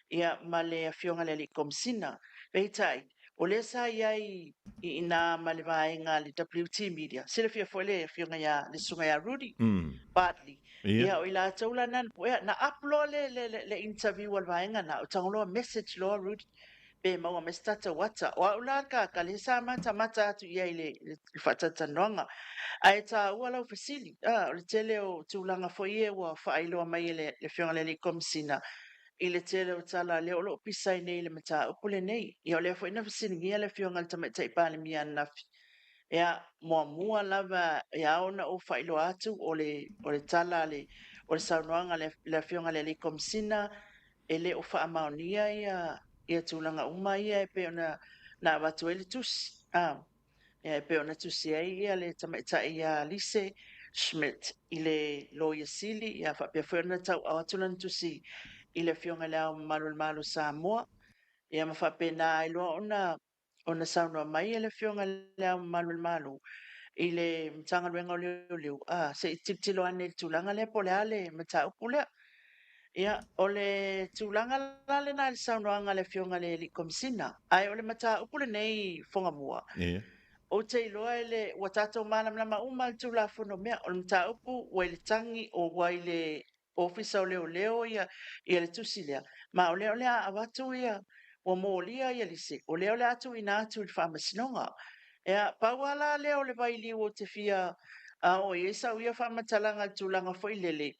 S20: ia, ma le Afioga i le Alii Komesina. Peitai, o lea sa i ai i ina ma le vaega a le WT Media, silafia foi le Afioga ia, le Susuga ia Rudy Bartley. Ia, o i latou la na, na up loa le, le, le, le interview a le vaega na, o tago loa message loa Rudy, pe maua mai se tatou ata. O au la ka, ka lea sa matamata atu i ai i le, le faatalatalanoaga. Ae taua lau fesili, a, o le tele o tulaga foi ia ua faailoa mai e le, le Afioga i le Alii Komesina i le tele o tala lea o lo o pisa ai nei i le mataupu lenei. Ia o lea foi na fesiligia le Afioga i le Tamaitai Palemia ananafi, ia, muamua lava e ao ona ou faailoa atu o le, o le tala a le, o le saunoaga a le, le Afioga i le Alii Komesina, e le o faamaonia ia, ia tulaga uma ia e pei ona na avatu ai le tusi, a, ia, e pei ona tusi ai ia le tamaitai ia Lise Schmidt i le Loia Sili, ia faapea foi ona tauao atu lana tusi i le Afioga i Le Ao Mamalu o le Malo o Samoa, ia ma faapena ai loa ona ona saunoa mai le Afioga i Le Ao Mamalu o le Malo, i le Matagaluega o Leoleo, a, se i tilotilo ane i le tulaga lea po o le a le mataupu lea. Ia, o le tulaga la lena i le saunoaga a le Afioga i le Alii Komesina, ae o le mataupu lenei Fogamua,
S2: Ia.
S20: ou te iloa e le, ua tatou malamalama uma i le Tulafono mea, o le mataupu ua i le tagi, ua i le Ofisa o Leoleo ia ia le tusi lea, ma o lea o le a avatu ia, ua molia ia lise, o lea o le a tuuina atu i le Faamasinoga. Ia, pau lava la lea o le vailiu ou te fia oo i ai sau ia faamatalaga i le tulaga foi lele,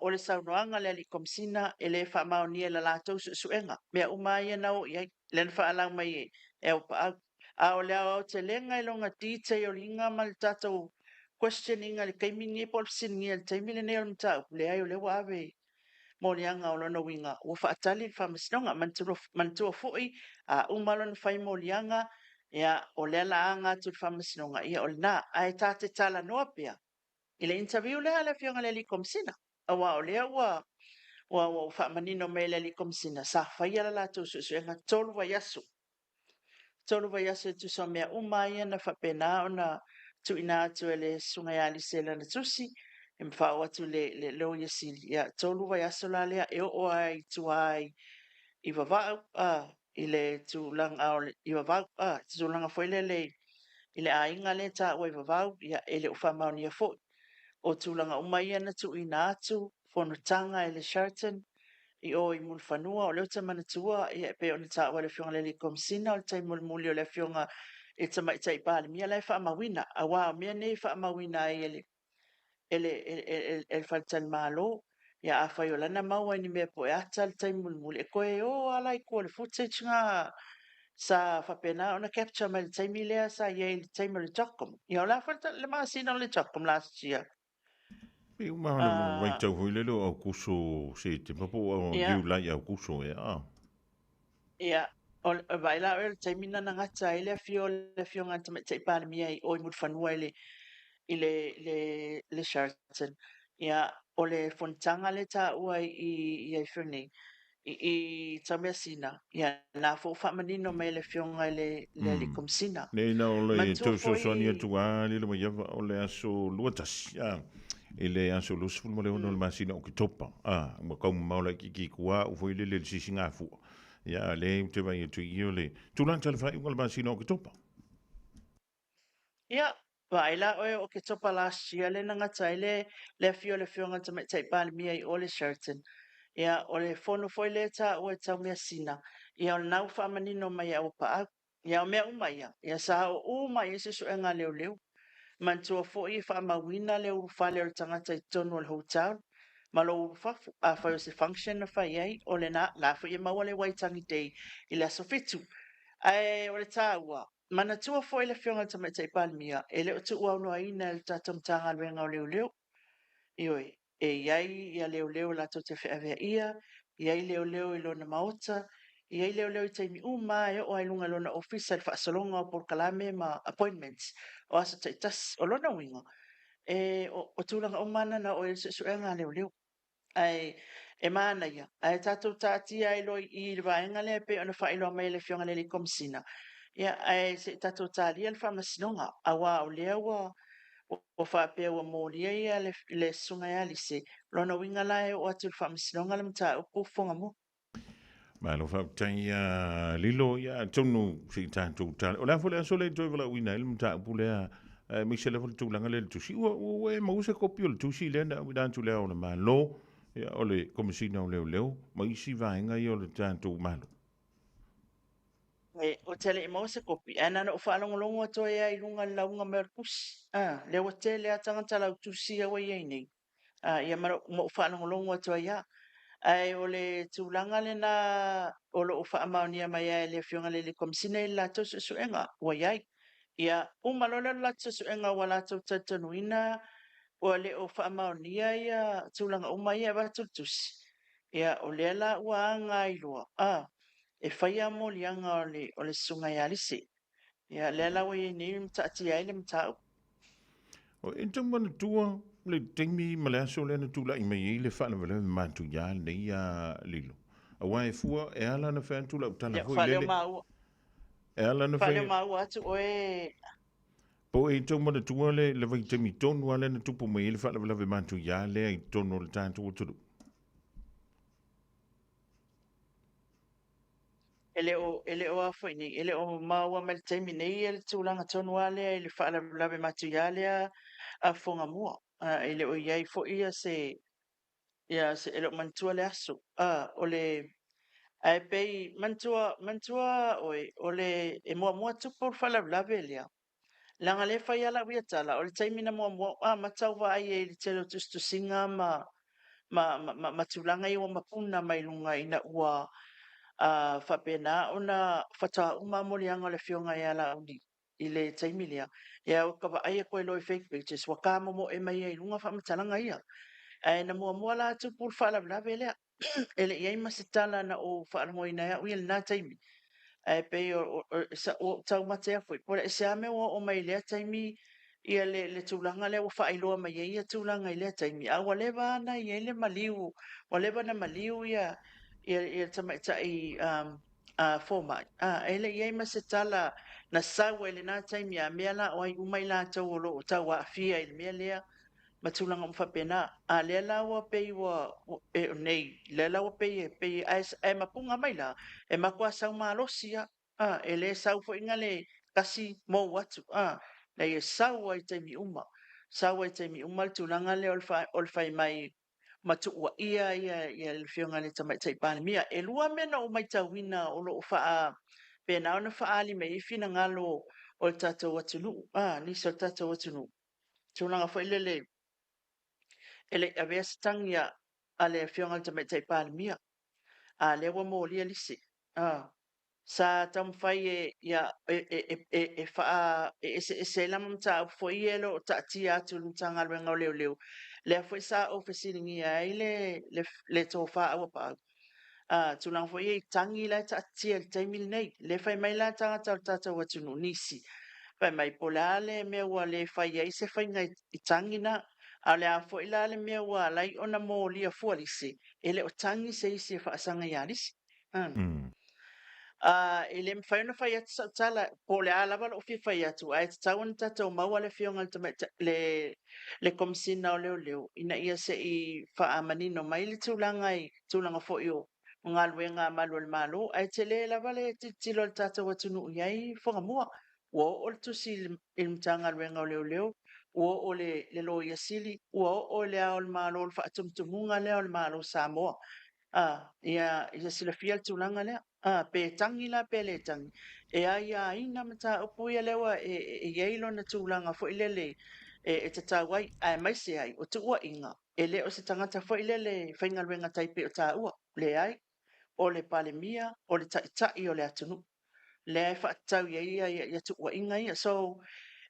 S20: o le saunoaga a le Alii Komesina e le faamaonia e la latou suesuega, mea uma lava ia na oo i ai, lea na faalau mai e Auuapaau. A o le aoaotelega i lona detail ina ma le tatou question ina i le taimi lenei po o le fesiligia i le taimi lenei o le mataupu, leai o lea ua ave i moliaga o lona uiga ua faatali le Faamasinoga. Manatua foi a uma lona fai moliaga, ia o lea la aga atu i le Faamasinoga, ia o lena. Ae ta te talanoa pea i le interview lea a le Afioga i le Alii Komesina, aua o lea ua ua ua faamanino mai e le Alii Komesina sa faia la latou suesuega 3 vaiaso. 3 vaiaso e tusa o mea uma ia na faapena ona tuuina atu e le Susuga ia Alise i lana tusi e ma faaoo atu i le, le Loia Sili. Ia, 3 vaiaso la lea e oo ai i tua i Vavau, i le tulaga o le, i Vavau, a, tulaga foi lele i le aiga lea e taua i Vavau, ia, e le o faamaonia foi. O tulaga uma ia na tuuina atu, fonotaga i le Sheraton i o i Mulifanua, o lea ou te manatua, ia, e pei ona taua e le Afioga i le Alii Komesina, o le taimi mulimuli o le Afioga i le Tamaitai Palemia la e faamauina, aua o mea nei e faamauina ai e le e le, e le faletalimalo. Ia afai o la na maua i ni mea po e ata le taimi mulimuli, e toe o lava la i tua o le footage na sa faapena ona capture mai le taimi lea sa i ai i le taimi o le Jocum. Ia o le a foi le masina o le Jocum last year?
S2: Pei uma ona vaitau foi lele o Aukuso, Setema po o Iulai Aukuso ea. A.
S20: Ia, o le vaai la oe o le taimi na na gata ai le afio o le Afioga i le Tamaitai Palemia i o i Mulifanua i le i le le le Sheraton. Ia, o le fonotaga lea e taua i i ai foi nei, i i Taumeasina, ia na foi ua faamanino mai e le Afioga i le le Alii Komesina.
S2: Nei na o le
S20: Manatua
S2: tau fesoasoani
S20: foi
S2: atu a lilo mai ava o le aso 21 a i le aso 26 o le masina o Oketopa a ua kau mamao laitiiti i tua au foi lele i le sisigafua ia a lea ou te vaai atu i i o le tulaga tala faaiuga o le masina o Oketopa.
S20: Ia, vaai la oe o Oketopa last year lea na gata ai le le afio o le Afioga i le Tamaitai Palemia i o le Sheraton. Ia, o le fono foi lea e taua e Taumeasina, ia o lena ua faamanino mai e Auapaau. Ia, o mea uma ia, ia sa oo uma i ai suesuega a leoleo. Manatua foi e faamauina le ulufale o le tagata i totonu o le hotel ma lou ulufafo. Afai o se function na fai ai, o lena la foi e maua le Waitangi Day i le aso 7. Ae o le taua, manatua foi le Afioga i le Tamaitai Palemia, e le o tuuaunoaina e le tatou Matagaluega o Leoleo. Ioe, e i ai ia leoleo latou te feaveaia, e i ai leoleo i lona maota, e i ai leoleo i taimi uma lava e oo lava i luga i lona ofisa i le faasologa o polokalame ma appointments o aso taitasi. O lona uiga, e, o, o tulaga uma na na oo i ai le suesuega a leoleo. Ae e manaia, ae tatou taatia ai loa i i i le vaega lea e pei ona faailoa mai e le Afioga i le Alii Komesina, ia, ae se i tatou talia le faamasinoga, aua o lea ua, ua faapea ua molia ia le, le Susuga ia Alise, o lona uiga la e oo atu i le faamasinoga le mataupu Fuagamua.
S2: Malo faafetai ia Lilo, ia atonu se i tatou tala. O le a foi le aso lea e toe valaauina ai le mataupu lea, aemaise lava le tulaga lea i le tusi. Ua, ua e maua se kopi o le tusi lea na auina atu i le Ao o le Malo, ia, o le Komesina o Leoleo, ma isi vaega ia o le tatou Malo.
S20: E, ou te le i maua se kopi, ae na ona ou faalogologo atu ai lava i luga i le lauga mai o le tusi. A, lea ua tele lava tagata lautusi ia ua i ai nei. A, ia ma ma ou faalogologo atu ai lava. Ae o le tulaga lena o lo o faamaonia mai ai e le Afioga i le Alii Komesina i le latou suesuega ua i ai. Ia, uma loa lea o le latou suesuega ua latou talitonuina ua le o faamaonia ia tulaga uma ia e avatu i le tusi, ia o lea la ua aga ai loa, a, e faia moliaga o le, o le Susuga ia Alise. Ia, lea la ua i ai nei ma taatia ai le mataupu.
S2: O e tau manatua le taimi ma le aso lea na tulai mai ai le faalavelave matuia lenei ia Lilo. Aua e fua, e ala ona fai atu lau tala
S20: Ia,
S2: foi
S20: faaleo
S2: lele.
S20: maua.
S2: E ala ona fai.
S20: Faaleo maua atu oe.
S2: Po o e tau manatua le, le vaitaimi tonu lava lea na tupu mai ai le faalavelave matuia lea i totonu o le tatou atunuu?
S20: E le o, e le o a foi nei, e le o maua mai le taimi nei le tulaga tonu lava lea i le faalavelave matuia lea a Fogamua. E le o i ai foi ia se, ia se, e le o manatua le aso. O le, ae pei, manatua, manatua oe, o le, e muamua tupu le faalavelave lea, Leaga o lea e fai lava lau ia tala, o le taimi na muamua ou amata ou vaai ai i le tele o tusitusiga ma, ma, ma, ma tulaga ia ua mapuna mai luga ina ua uh, faapena ona faatoa uma moliaga o le afioga ia Laauli i le taimi lea. Ia ua ka vaai atu ai loa i fake pages, ua tamomoe mai ai i luga faamatalaga ia. Ae na muamua la tupu le faalavelave lea. E le i ai ma se tala na ou faalogoina ai au ia i lena taimi. Ae pei ua ou taumatea foi, po o se a mea ua oo mai i lea taimi ia le, le tulaga lea ua faailoa mai ai ia tulaga i lea taimi, a ua leva ona i ai le maliu, ua leva ona maliu ia, ia, ia le tamaitai um, uh, fomai. A, e le i ai ma se tala na sau ai i lena taimi, a mea la o ai uma i latou o lo o tau aafia i le mea lea, ma tulaga uma faapena. A lea la ua pei ua, e, nei, lea la ua pei e, pei, ae, ae mapuga mai la, e matua sau malosi lava. A, e le sau foi na le tasi mou atu, a, leai e sau lava i taimi uma. Sau lava i taimi uma le tulaga lea o le, fa, o le fai mai ma tuuaia ia, ia le Afioga i le Tamaitai Palemia. E lua mea na ou matauina o lo o faapena ona faaali mai ai finagalo o le tatou atunuu, a, nisi o le tatou atunuu. Tulaga foi lele e le i avea se tagi a, a le Afioga i le Tamaitai Palemia, a lea ua molia lise. A, sa taumafai e, ia, e, e, e, e, e faa, e eseese ai lana mataupu foi ia e le o taatia atu i le Matagaluega o Leoleo. Lea foi sa ou fesiligia ai le, le, le tofa Auapaau, a, tulaga foi ia i tagi la e taatia i le taimi lenei. Lea fai mai la tagata o le tatou atunuu nisi, fai mai po o le a le mea ua le fai ai se faiga i tagi na, a o le a foi la le mea ua ala ai ona molia fua lise, e le o tagi se isi e faasaga ia lise. A, e le mafai ona fai atu sau tala, po o le a lava lou fia fai atu, ae tatau ona tatou maua le Afioga i le Tamaitai, le, le Komesina o Leoleo, ina ia se i faamanino mai le tulaga i tulaga foi o galuega a malu o le Malo. Ae tele lava le tilotilo a le tatou atunuu i ai Fuagamua. Ua oo le tusi i le, i le Matagaluega o Leoleo, ua oo i le, le Loia Sili, ua oo i le Ao o le Malo, le faatumutumuga lea o le Malo o Samoa. A, ia, ia silafia le tulaga lea. A, pe tagi la pe le tagi, e aiaina mataupu ia lea ua e, e i ai lona tulaga foi lele e, e tatau ai, aemaise ai o tuuaiga, e le o se tagata foi lele faigaluega tai pei o taua. Leai, o le Palemia, o le Taitai o le atunuu. Lea e faatatau i ai ia, ia tuuaiga ia. So,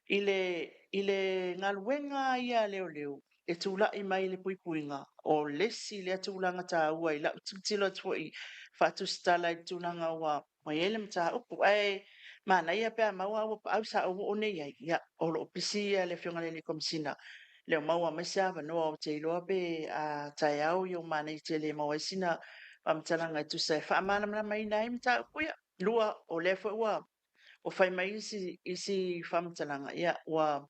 S20: i le, i le galuega ia a leoleo, e tulai mai le puipuiga, o le isi lea tulaga taua i lau tilotilo atu foi faatusitala i le tulaga ua ua i ai le mataupu. Ae manaia pe a maua ua paau sa ou oo nei i ai, ia, o lo o pisi le Afioga i le Komesina, le o maua mai se avanoa ou te iloa pe a taeao ia ua manaia tele e maua ai sina faamatalaga e tusa e faamalamalamaina ai mataupu ia. Lua, o lea foi ua ua fai mai isi isi faamatalaga, ia, ua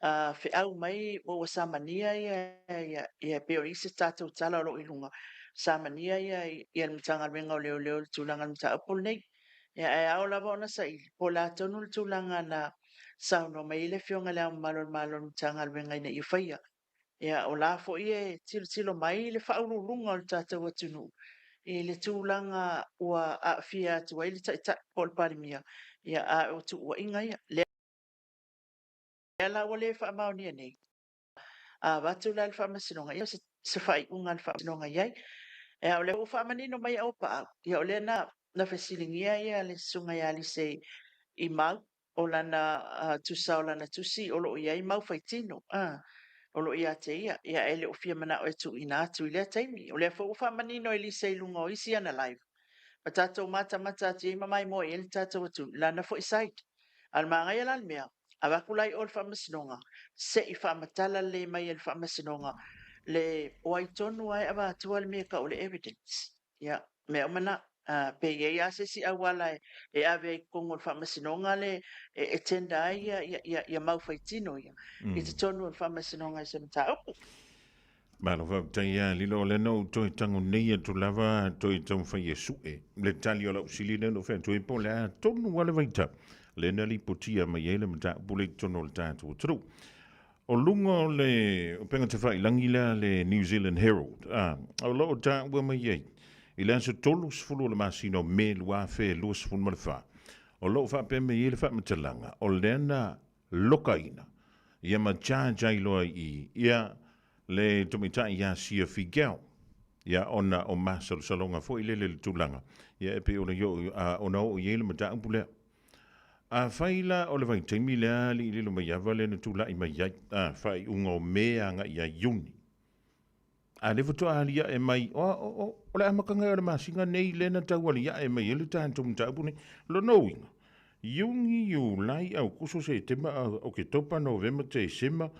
S20: uh, feau mai ua ua samania ia ia ia pei o isi tatou tala o lo o i luga, samania ia ia le Matagaluega o Leoleo i le tulaga o le mataupu lenei. Ia, ae ao lava ona saili po o le a tonu le tulaga na saunoa mai ai le Afioga i Le Ao Mamalu o le Malo i le Matagaluega ina ia faia. Ia, o la foi e tilotilo mai le faauluuluga o le tatou atunuu i le tulaga ua aafia atu ai le Taitai po o le Palemia, ia, a o tuuaiga ia. Lea la ua le faamaonia nei, a avatu la i le Faamasinoga, ia, se faaiuga a le Faamasinoga i ai. Ia, o lea ua faamanino mai e Auapaau, ia, o lea na na fesiligia ia le Susuga ia Lise i mau o lana tusa o lana tusi o lo o i ai mau faitino, o lo o ia te ia, ia e le o fia manao e tuuina atu i lea taimi. O lea foi ua faamanino e Lise i luga o isi ana live, ma tatou matamata atu i ai ma maimoa i ai le tatou atunuu i lana foi side. A o le manaia la le mea, avatu la i o i le Faamasinoga, se i faamatala lelei mai e le Faamasinoga le, o ai tonu lava e avatua le mea e tau o le evidence. Ia, mea uma na. Pe i ai lava se isi auala e ave ai i totonu o le Faamasinoga le e tender ai ia mau faitino ia i totonu o le Faamasinoga i se mataupu.
S2: Malo faafetai ia Lilo, o lea na ou toe tago nei atu lava toe taumafai e sue le tali o lau fesili lea na ou fai atu ai po o le a tonu lava le vaitau lea na lipotia mai ai le mataupu lea i totonu o le tatou atunuu. O luga o le upega tafailagi lea a le New Zealand Herald, a, o lo o taua mai ai, i le aso 30 o le masina o Me 2024, o lo o faapea mai ai le faamatalaga, o lea na lokaina ia ma charge ai loa i i ia le tamaitai ia Sia Figel, ia ona o masalosaloga foi lele i le tulaga, ia e pei ona ona oo i ai le mataupu lea. Afai la o le vaitaimi lea alii Lilomaiava lea na tulai mai ai, a, faaiuga o Me agai ia Iuni. A lea faatoa aliae mai, o, o, o, o le amataga ea o le masina nei lea na tau aliae mai ai le tatou mataupu nei. Lona uiga, Iuni, Iulai, Aukuso, Setema, Oketopa, Novema, Tesema,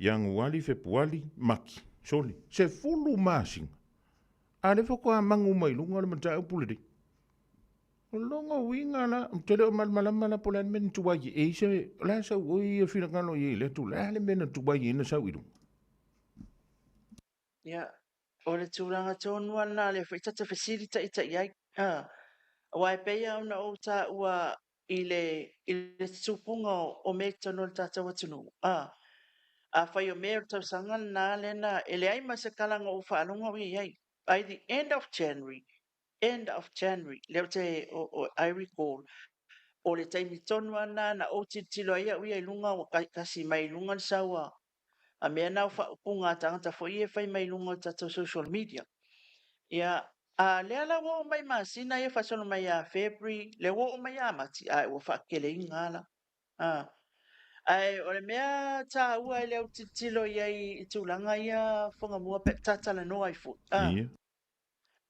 S2: Ianuali, Fepuali, Mati. Sole, 10 masina. A lea faatoa magu mai luga le mataupu lenei. O lona uiga la, ou te le o malamalama la po o le a le mea na tuai ai. E i ai se, o le a sau oe ia finagalo i ai i lea tulaga? O le a le mea na tuai ai na sau i luga?
S20: Ia, o le tulaga tonu lava lena lea foi ta te fesili taitai ai. Aua e pei lava ona ou taua i le, i le tupuga o mea i totonu o le tatou atunuu, afai o Me o le tausaga lena lea na, e leai ma se tala na ou faalogo o i ai. By the end of January, end of January, lea ou te, I recall, o le taimi tonu lava lena na ou tilotilo ai au ia i luga, ua kasi mai i luga le sau a mea na o faaupuga a tagata foi ia e fai mai i luga o le tatou social media. Ia, a lea la ua oo mai masina ia faasolo mai ia February, lea ua oo mai ia Mati, ae ua faakeleina lava la. Ae o le mea taua e le au tilotilo i ai i tulaga ia Fuagamua pe ta talanoa ai foi.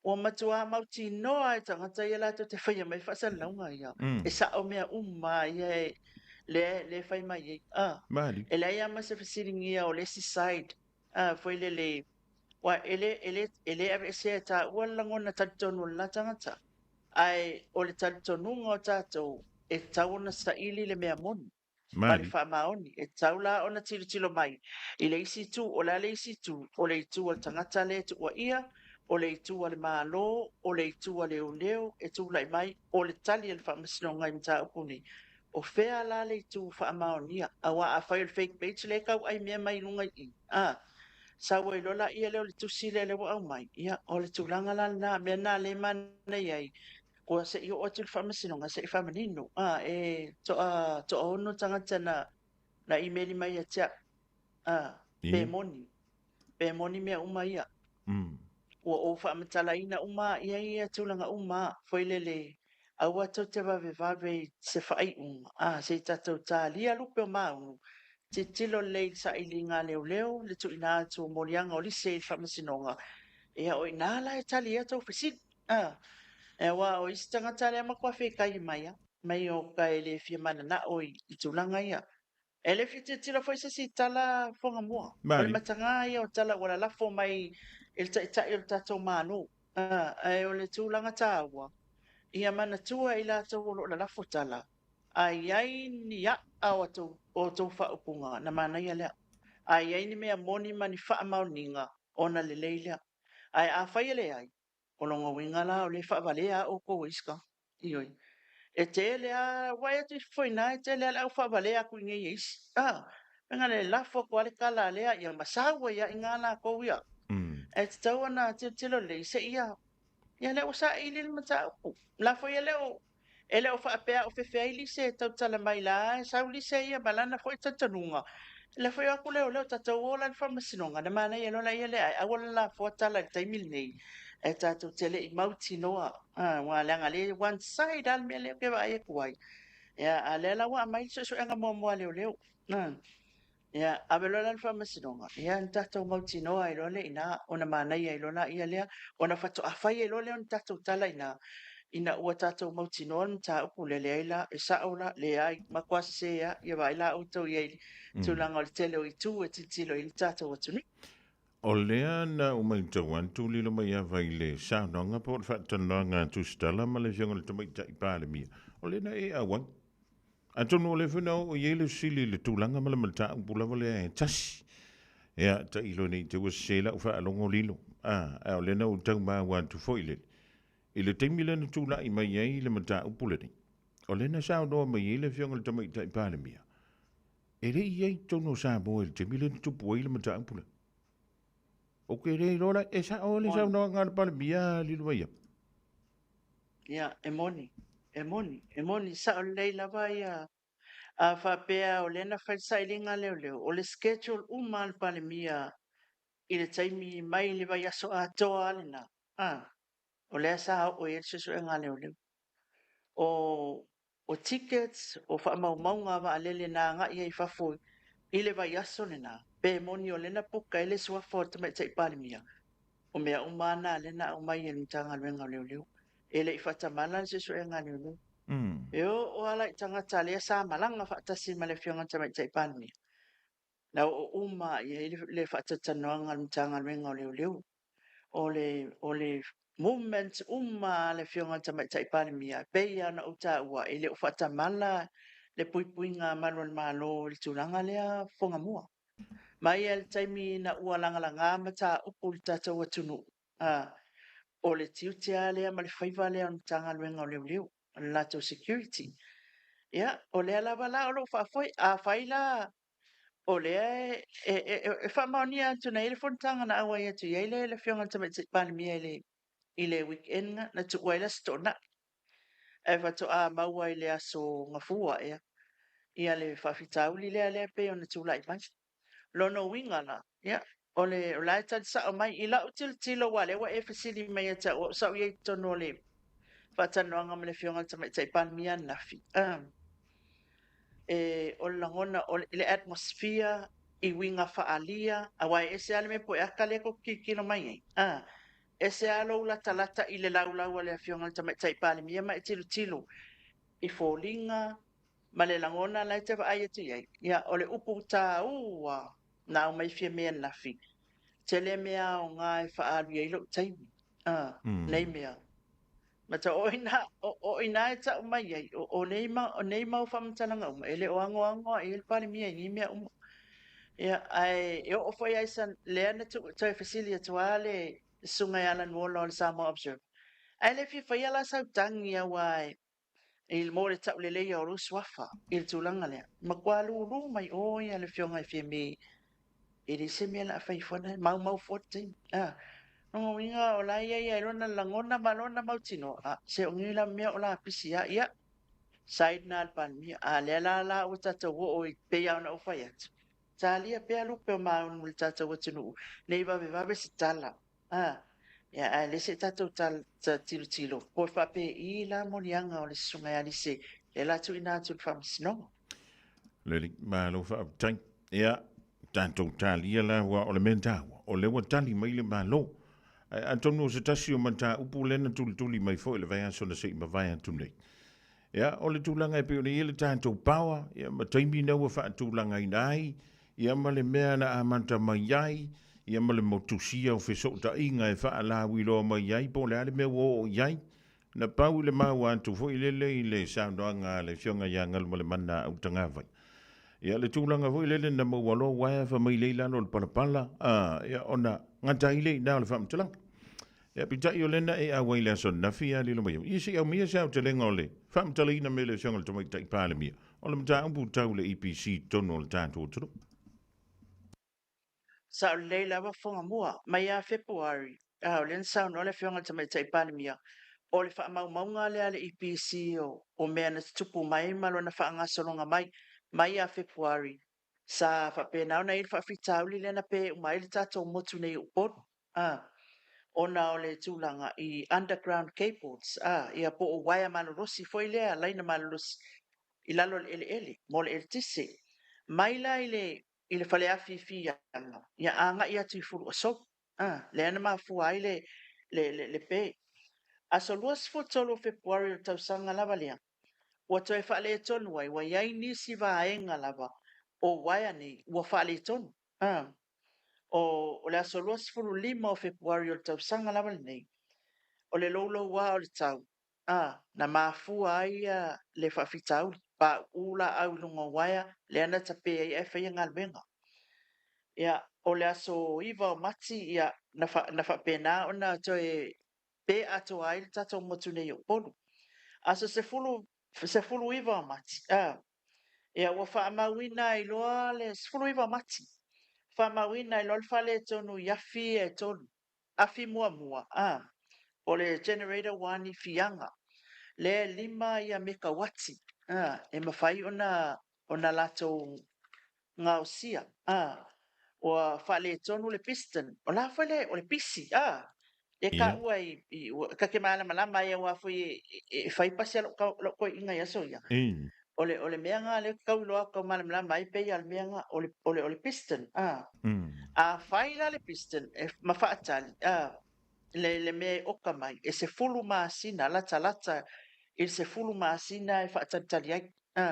S20: Ua matuā mautinoa e tagata ia latou te faia mai faasalalauga ia. E sao mea uma ia e lea lea e fai mai ai.
S2: Mali.
S20: E leai lava ma se fesiligia o le isi side foi lele aua e le e le e le aveesea e taua le lagona talitonu o le la tagata. Ae o le talitonuga o tatou e tatau ona saili le mea moni. ma le faamaoni. E tatau la ona tilotilo mai i le isi itu. O le a le isi itu? O le itu a le tagata lea e tuuaia, o le itu a le Malo, o le itu a leoleo e tulai mai, o le tali a le Faamasinoga i mataupu nei. O fea la le itu faamaonia? Aua afai o le fake page lea e tauai mea mai luga i i, a sau ai loa laia lea o le tusi lea lea ua aumai, ia o le tulaga la lena, mea lena lea e manaia ai Kua se i oo atu i le faamasinoga se i faamanino. A, e toa, toaono tagata na, na imeli mai ia te au. A, pe moni. Pe moni mea uma ia. Ua ou faamatalaina uma i ai ia tulaga uma, foi lele, aua tou te vavevave i se faaiuga, a, se i tatou talia lupe o maunu, tilotilo lelei i le sailiga a leoleo, le tuuina atu o moliaga o lise i le faamasinoga, ia o i ina la e tali ai a outou fesili. A, aua o isi tagata lea matua fekai mai a, mai o ka e le fia mananao i, i tulaga ia. E le fia tilotilo foi se isi i tala Fuagamua. O le matagā ia o tala ua lalafo mai i le Taitai o le tatou Malo. A, ae o le tulaga taua, ia manatua i latou o lo o lalafo tala, a i ai ni a'a o tou, o tou faaupuga, na manaia lea. A i ai ni mea moni ma ni faamaoniga, ona lelei lea. Ae afai e leai, O lona uiga la o lea e faavalea a outou e isi tagata. Ioe. E tele a, ua e atu ifo i ina e tele a le au faavalea atu i inei e isi. A, mea le lafo atu a le tala lea ia ma sau ai a i ina latou ia. E tatau ona tilotilo lelei se ia, ia lea ua saili le mataupu. Lafo ia lea o, E le o faapea o fefe ai Lise e tautala mai la e sau Lise ia ma lana foi talitonuga. Le foi o atu leoleo tatou o la i le faamasinoga na manaia loa laia lea ae aua le lafoa tala i le taimi lenei e tatou te le i mautinoa aua leaga lea e one side lava le mea lea ou te vaai atu ai. Ia a lea la ua aumai le suesuega muamua a leoleo. Ia, ave loa la i le faamasinoga, ia na tatou mautinoa ai loa lea i ina, ona manaia ai loa laia lea, ona faatoa fai ai loa lea o ni tatou tala i ina, ina ua tatou mautinoa le mataupu lea, leai la, e sao la, leai, matua sese lava, ia vaai la outou i ai i le tulaga o le tele o itu e tilotilo i ai le tatou atunuu.
S2: O lea na ou matau atu lilo mai ava i le saunoaga po o le faatalanoaga a Tusitala ma le Afioga i le Tamaitai Palemia, o lea na e auai. Atonu o lea foi na oo i ai le fesili i le tulaga ma le mataupu lava lea e tasi. Ia, tailo ne i te i ua sese lau faalogo lilo. A, a o lea na ou tau maua atu foi lele. I le taimi lea na tulai mai ai le mataupu lenei, o lea na saunoa mai ai le Afioga i le Tamaitai Palemia, e le i i ai i totonu o Samoa i le taimi lea na tupu ai le mataupu lea. Ou te le iloa la, e sao le saunoaga a le Palemia Lilomaiava?
S20: Ia, e moni, e moni, e moni, sao lelei lava ia. A faapea o lea na fai le sailiga a leoleo, o le schedule uma a le Palemia i le taimi mai le vaiaso atoa lava lena, a, o lea sa oo i ai le suesuega a leoleo. O, o tickets, o faamaumauga a vaalele na agai ai i fafo i le vaiaso lena, pe moni o lea na puka ai le suafa o le Tamaitai Palemia, o mea uma lava na lea na aumai e le Matagaluega o Leoleo. E le i faatamala le suesuega a leoleo. E oo lava la i tagata lea sa malaga faatasi ma le Afioga i le Tamaitai Palemia, na oo uma lava i ai le faatalatalanoaga a le Matagaluega o Leoleo. O le, o le movement uma a le Afioga i le Tamaitai Palemia, e pei lava ona ou taua, e le o faatamala le puipuiga a malu o le Malo i le tulaga lea Fofoga Mua. Mai lava i le taimi ina ua lagalaga mataupu i le tatou atunuu, a, o le tiute lava lea ma le faiva lea o le Matagaluega o Leoleo, o le latou security. Ia, o lea lava la o lo o faafoe. Afai la o lea e faamaonia atu na i ai le fonotaga na auai atu i ai le Afioga i le Tamaitai Palemia i le weekend na tuua ai le Aso Toonai, ae faatoa maua i le Aso Gafua ea ia le faafitauli lea lea pei ona tulai mai. Lona uiga la, ia, o le o la e tali sao mai i lau tilotilo aua o lea ua e fesili mai ia te au, o au sa ou i ai i totonu o le faatalanoaga ma le Afioga i le Tamaitai Palemia ananafi. E, o le lagona, o le atmosphere i uiga faaalia, aua e ese lava le mea po o aka lea tou te tilotilo mai ai, a, ese lava lou latalata i le laulau a le Afioga i le Tamaitai Palemia ma e tilotilo i foliga ma le lagona la e te vaai atu i ai. Ia, o le upu taua na aumai Fiame ananafi, tele mea aoga e faaalu i ai lou taimi, a, nei mea. Mata o ina, o ina e tau mai ai, o nei mau, o nei mau faamatalaga uma, e le o agoago i ai le Palemia i nei mea uma. Ia, ae e oo foi lava i sa, lea na toe fesili atu lava le Susuga ia Alan Waller o le Samoa Observer, ae le fia faia la sau tagi aua e, i mo le tauleleia o lou suafa i le tulaga lea. Matua lulu mai o ia le Afioga i Fiame, e leai se mea o le a fai fua, maumau fua le taimi. A, lona uiga o la e i ai lava i lona lagona ma lona mautinoa, a, se o nei la mea o la pisi lava, ia, side na a le Palemia. A lea la la ua tatou oo i, pei lava ona ou fai atu, talia pea lupe o maunu i le tatou atunuu, ne i vavevave se tala. A, ia, ae le se i tatou tilotilo, po o faapei la moliaga o le Susuga ia Alise, lea la tuuina atu i le Faamasinoga.
S2: Lele, malo faafetai. Ia, tatou talia la, aua o le mea taua, o lea ua tali mai le Malo. Ae atonu o se tasi o mataupu lea na tulituli mai foi i le vaiaso na se i mavae atu nei. Ia, o le tulaga e pei ona i ai le tatou power, ia, ma taimi na ua faatulagaina ai, ia, ma le mea na amata mai ai, ia, ma le motusia o fesootaiga e faalauiloa mai ai po o le a le mea ua oo i ai. Na pau i le maua atu foi lele i le saunoaga a le Afioga ia Galumalemana Autagavai. Ia, le tulaga foi lele na maua loa uaea fai mai lea i lalo o le palapala, a, ia, ona gata ai lea i ina o le faamatalaga. Ia, peitai o lea na e auai i le aso ananafi ia lilo mai ai. Ia, se i aumaia se aotelega o le faamatalaina mai e le Afioga i le Tamaitai Palemia o le mataupu tau le EPC i totonu o le tatou atunuu.
S20: Sao lelei lava Fogamua, mai ia Fepuari, a o lea na saunoa le Afioga i le Tamaitai Palemia, o le faamaumauga lea a le EPC o mea na tutupu mai ma lona faagasologa mai, mai ia Fepuari, sa faapena ona i ai le faafitauli lea na pe uma ai le tatou motu nei i Upolu. A, ona o le tulaga i underground cables, a, ia po o uaea malolosi foi lea, laina malolosi i lalo o le eleele mo le eletise. Mai la i le, i le faleafi i Fiaga, ia agai atu i Fuluasou, a, lea na mafua ai le, le, le, le pe. Aso 23 o Fepuari o le tausaga lava lea, ua toe faaletonu ai, ua i ai nisi vaega lava o uaea nei ua faaletonu. A. O, o le aso 25 o Fepuari o le tausaga lava lenei, o le loulouā o le tau, ā, na mafua ai le faafitauli, pauu laau i luga o uaea, lea na tape ai ae faia galuega. Ia, o le aso 9 o Mati, ia, na, fa, na faapena ona toe pe atoa ai le tatou motu nei o Upolu. Aso 10, 19 o Mati, ā, ia, ua faamauina ai loa le 19 o Mati, faamauina ai loa le faaletonu i afi ia e tolu. Afi muamua, ā, o le generator one i Fiaga, lea e 5 ia mekauati, ā, e mafai ona, ona latou gaosia, ā, ua faaletonu le piston, o la foi le, o le pisi, ā, e taua i, i, ua, ta te malamalama ai aua foi e, e, e fai pasi a lou, lou toeaina i aso ia. O le, o le mea na lea ou te tau iloa atu tau malamalama ai pei a o le mea na, o le, o le, o le piston, ā. A fai la le piston e, ma faatali, ā, le, le mea e oka mai, e 10 masina, latalata i le 10 masina e faatalitali ai. Ā.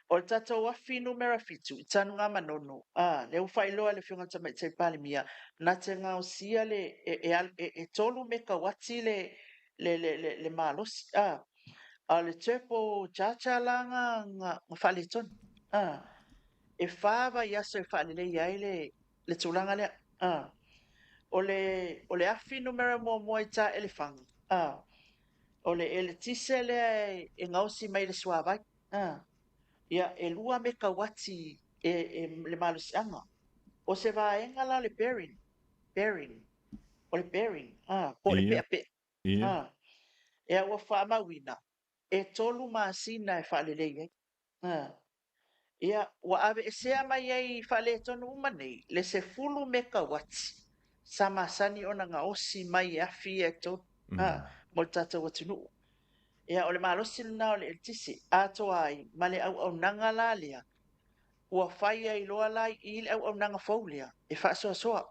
S20: O le tatou afi numera fitu i Tanugamanono, ā, lea ua faailoa e le Afioga i le Tamaitai Palemia, na te gaosia le, e, e, e, e 3 mekauati le, le, le, le, le malosi, ā. A o le turbo charger la na, na, na faaletonu, ā. E whā vaiaso e faaleleia ai le, le tulaga lea, ā. O le, o le afi numera muamua i Taelefaga, ā, o le eletise lea e, e gaosi mai le suavai, ā. Ia, e 2 mekauati e, e, le malosiaga. O se vaega la o le bearing, bearing, o le bearing, ā, po o le peapea. Ā, ea ua faamauina, e tolu masina e faalelei ai. Ā, ia, ua aveesea mai ai i faaletonu uma nei le 10 mekauati sa masani ona gaosi mai e afi ia e tolu, ā, mo le tatou atunuu. Ia, o le malosi lena o le eletise, atoa ai ma le auaunaga la lea ua fai ai loa la i i le auaunaga fou lea e faasoasoa.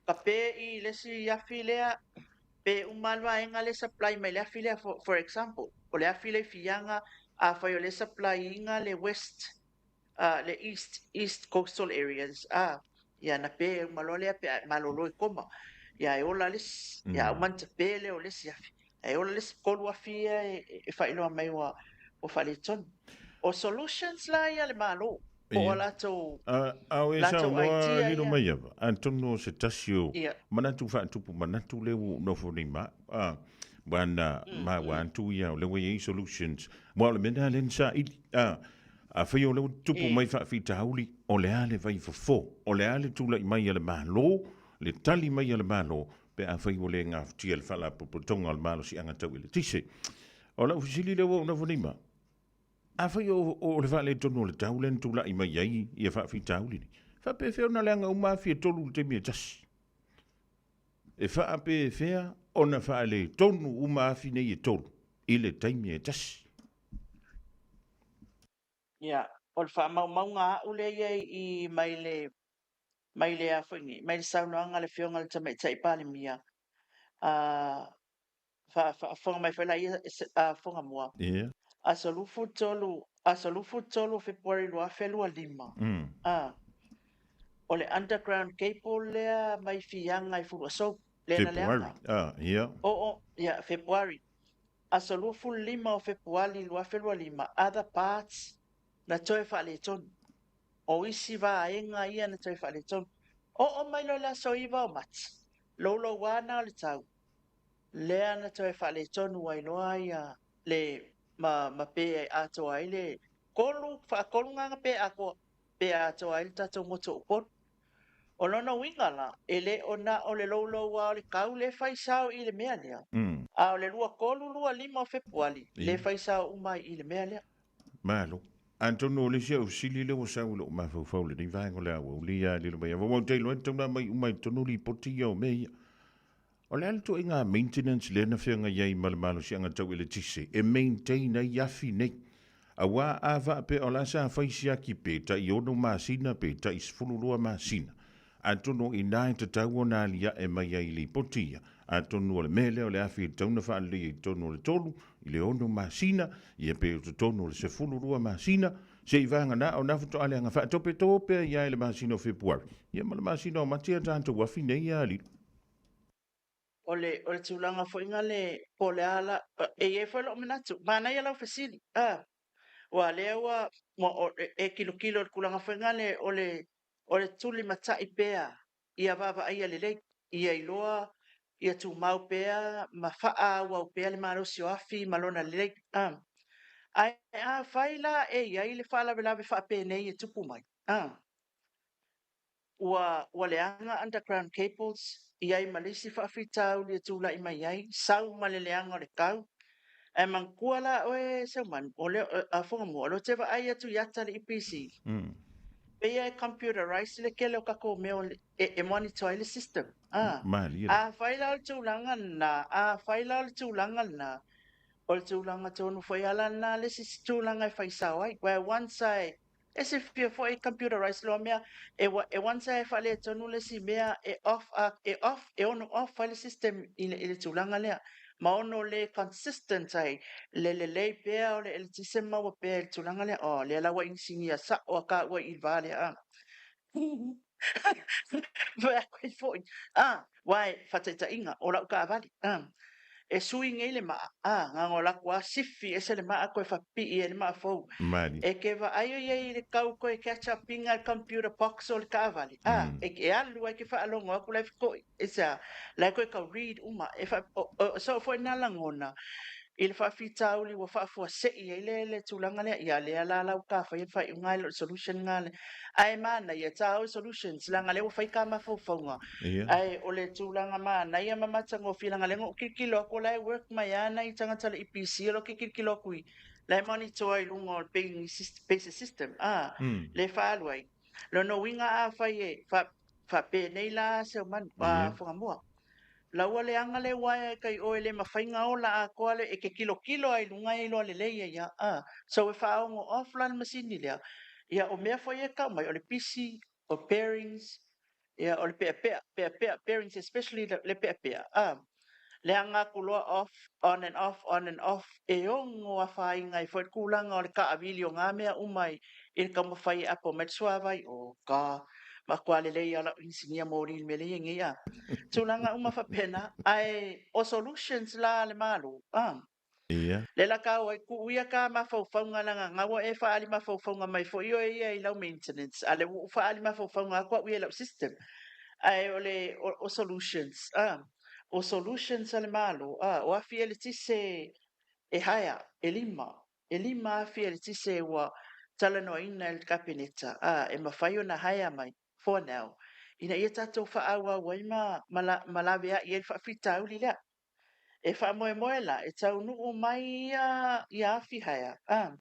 S20: Ka pe i le isi afi lea, pe uma le vaega lea supply mai le afi lea, for, for example, o le afi lea i Fiaga, afai o lea supply ina le west, le east, east coastal areas, ia na pe uma loa lea pe a e malolo i koma, ia e ola le isi, ia uma ona tape lea o le isi afi, ae ola le isi 3 afi ia e faailoa mai ua faaletonu. O solutions la ia a le Malo, po o latou,
S2: A o e
S20: latou
S2: saunoa
S20: idea
S2: lilo
S20: ia.
S2: mai ava, atonu o se tasi o
S20: Ia.
S2: manatu faatupu manatu lea ua ou nofo nei ma au, a, ua na maua atu ia o lea ua i ai solutions, aua o le mea lena lea na saili, a, afai o lea ua tutupu mai faafitauli, o le a le vaifofo, o le a le tulai mai a le Malo, le tali mai a le Malo, pe afai ua le gafatia le Faalapotopotoga o le Malosiaga Tau Eletise. O lau fesili lea ua ou nofo nei ma au, Afai o, o le faaletonu o le tau lea na tulai mai ai ia faafitauli nei, faapefea ona leaga uma afi e tolu i le taimi e tasi? E faapefea ona faaletonu uma afi nei e tolu i le taimi e tasi?
S20: Ia, o le faamaumauga a au lea i ai i mai le, mai le a foi nei, mai le saunoaga a le Afioga i le Tamaitai Palemia, a, faafofoga mai foi la ia fofoga mua.
S2: Ia.
S20: Aso 23, aso 23 o Fepuari 2025. A, o le underground cable lea mai Fiaga i Fuluasou, lea na leaga.
S2: Fepuari, a, ia.
S20: O, o, ia, Fepuari. Aso 25 o Fepuari 2025, other parts na toe faaletonu. O isi vaega ia na toe faaletonu. Oo mai loa i le aso 9 o Mati, louloua na o le tau, lea na toe faaletonu ai loa ia le ma ma pe atoa ai le kolu faatolu na na pe atoa pe atoa ai le tatou motu o Upolu. O lona uiga la, e le o na o le louloua o le tau le fai sao i le mea lea, a o le 23, 25 o Fepuali le fai sao uma ai i le mea lea.
S2: Malo. Atonu o le isi au fesili lea ua sau i lou mafaufau i lenei vaega o le aoauli ia lilo mai. Aua ou te iloa e tatau ona aumai uma i totonu lipoti ia o mea ia. O le a le ituaiga maintenance lea na feagai ai ma le malosiaga tau eletise e maintain ai afi nei? Aua a faapea o la sa fai siaki pe tai ono masina pe tai 12 masina, atonu o ina e tatau ona aliae mai ai i lipoti ia, atonu o le mea lea o le afi e tatau ona faaleleia i totonu o le tolu i le ono masina, ia pe o totonu o le 12 masina. Se i vagana o na faatoa leaga faatopetope ai lava i le masina o Fepuari, ia ma le masina o Mati a tatou afi nei ia alii.
S20: O le, o le tulaga foi na le, po o le a la, e i ai foi lou manatu, manaia lau fesili, a, aua lea ua, ua e tilotilo i le tulaga foi na le, o le, o le tulimatai pea ia vaavaaia lelei, ia iloa ia tumau pea ma faaauau pea le malosi o afi ma lona lelei. A. Ae afai la e i ai le faalavelave faapenei e tupu mai, a, ua, ua leaga underground cables, i ai ma le isi faafitauli e tulai mai ai, sau ma le leaga o le tau. Ae manatua la oe Seumanu, o le, a Fogamua, o lea ou te vaai atu i ata a le EPC, pei e computerize le tele o tatou mea o le, e, e monitor ai le system. A,
S2: Malie.
S20: afai la o le tulaga lena, afai la o le tulaga lena, o le tulaga tonu foi ala lena le isi tulaga e fai sao ai. Where once I, e silafia foi computerize loa mea, e, e once e faaletonu le isi mea e off, a, e off, e ono off ai le system i le, i le tulaga lea. Ma ono le consistent ai le lelei pea o le eletise maua pea i le tulaga lea. Oh, lea la ua inisinia sao a ka ua i le va lea. A. Fai atu ai foi, a, aua e faataitaiga, o lau taavale, a, e sui nei le maa, a, na ona alu atu lava sifi ese le maa toe faapipii ai le maa fou.
S2: Malie.
S20: E te vaai o i ai i le tau toe catch up ina le computer box o le taavale, a, e, e alu ai ke faalogo atu la e feto'i, e se a, la e toe tau read uma. E fa, o, o, so foi na lagona i le faafitauli ua faafuasei ai le, le tulaga lea, ia lea la la ua ta faia le faaiuga ai le solution lena le, ae manaia ta o solutions leaga lea ua fai ta mafaufauga. Ae o le tulaga manaia ma matagofie leaga lea na ou tilotilo atu o la e work mai lava nai tagata o le EPC o lo o tilotilo atu i la e monitor i luga o le paying basic system a le faaalu ai. Lona uiga afai e fa, faapenei la Seumanu, a Fugamua, la ua leaga le uaea e kai oe le mafai na ola atoa le e te tilotilo a i luga e iloa lelei ai a, a. So e faaogo off la le masini lea, ia o mea foi e tau mai o le pisi, o bearings, ia o le peapea, peapea, bearings especially le, le peapea, a. Leaga atu loa off, on and off, on and off, e ono afaina ai foi le tulaga o le taavili o na mea uma i, i le taumafai e apo mai le suavai, o ka matua lelei lava lau inisinia moli i le mea lea e i ai nei a. Tulaga uma faapena, ae o solutions la a le Malo, a.
S2: Ia.
S20: Lea la ka o ai tuu ia ka mafaufauga leaga na ua e faaali mafaufauga mai foi oe ia i lau maintenance a lea ua ou faaali mafaufauga atu au ia i lau system. Ae o le o, o solutions a, o solutions a le Malo a, o afi eletise e hire e lima, e lima afi eletise ua talanoaina e le Kapeneta a, e mafai ona hire mai for now ina ia tatou faaauau ai ma, ma, ma laveai ai le faafitauli lea. E faamoemoe la e taunuu mai ia ia afi haea, a,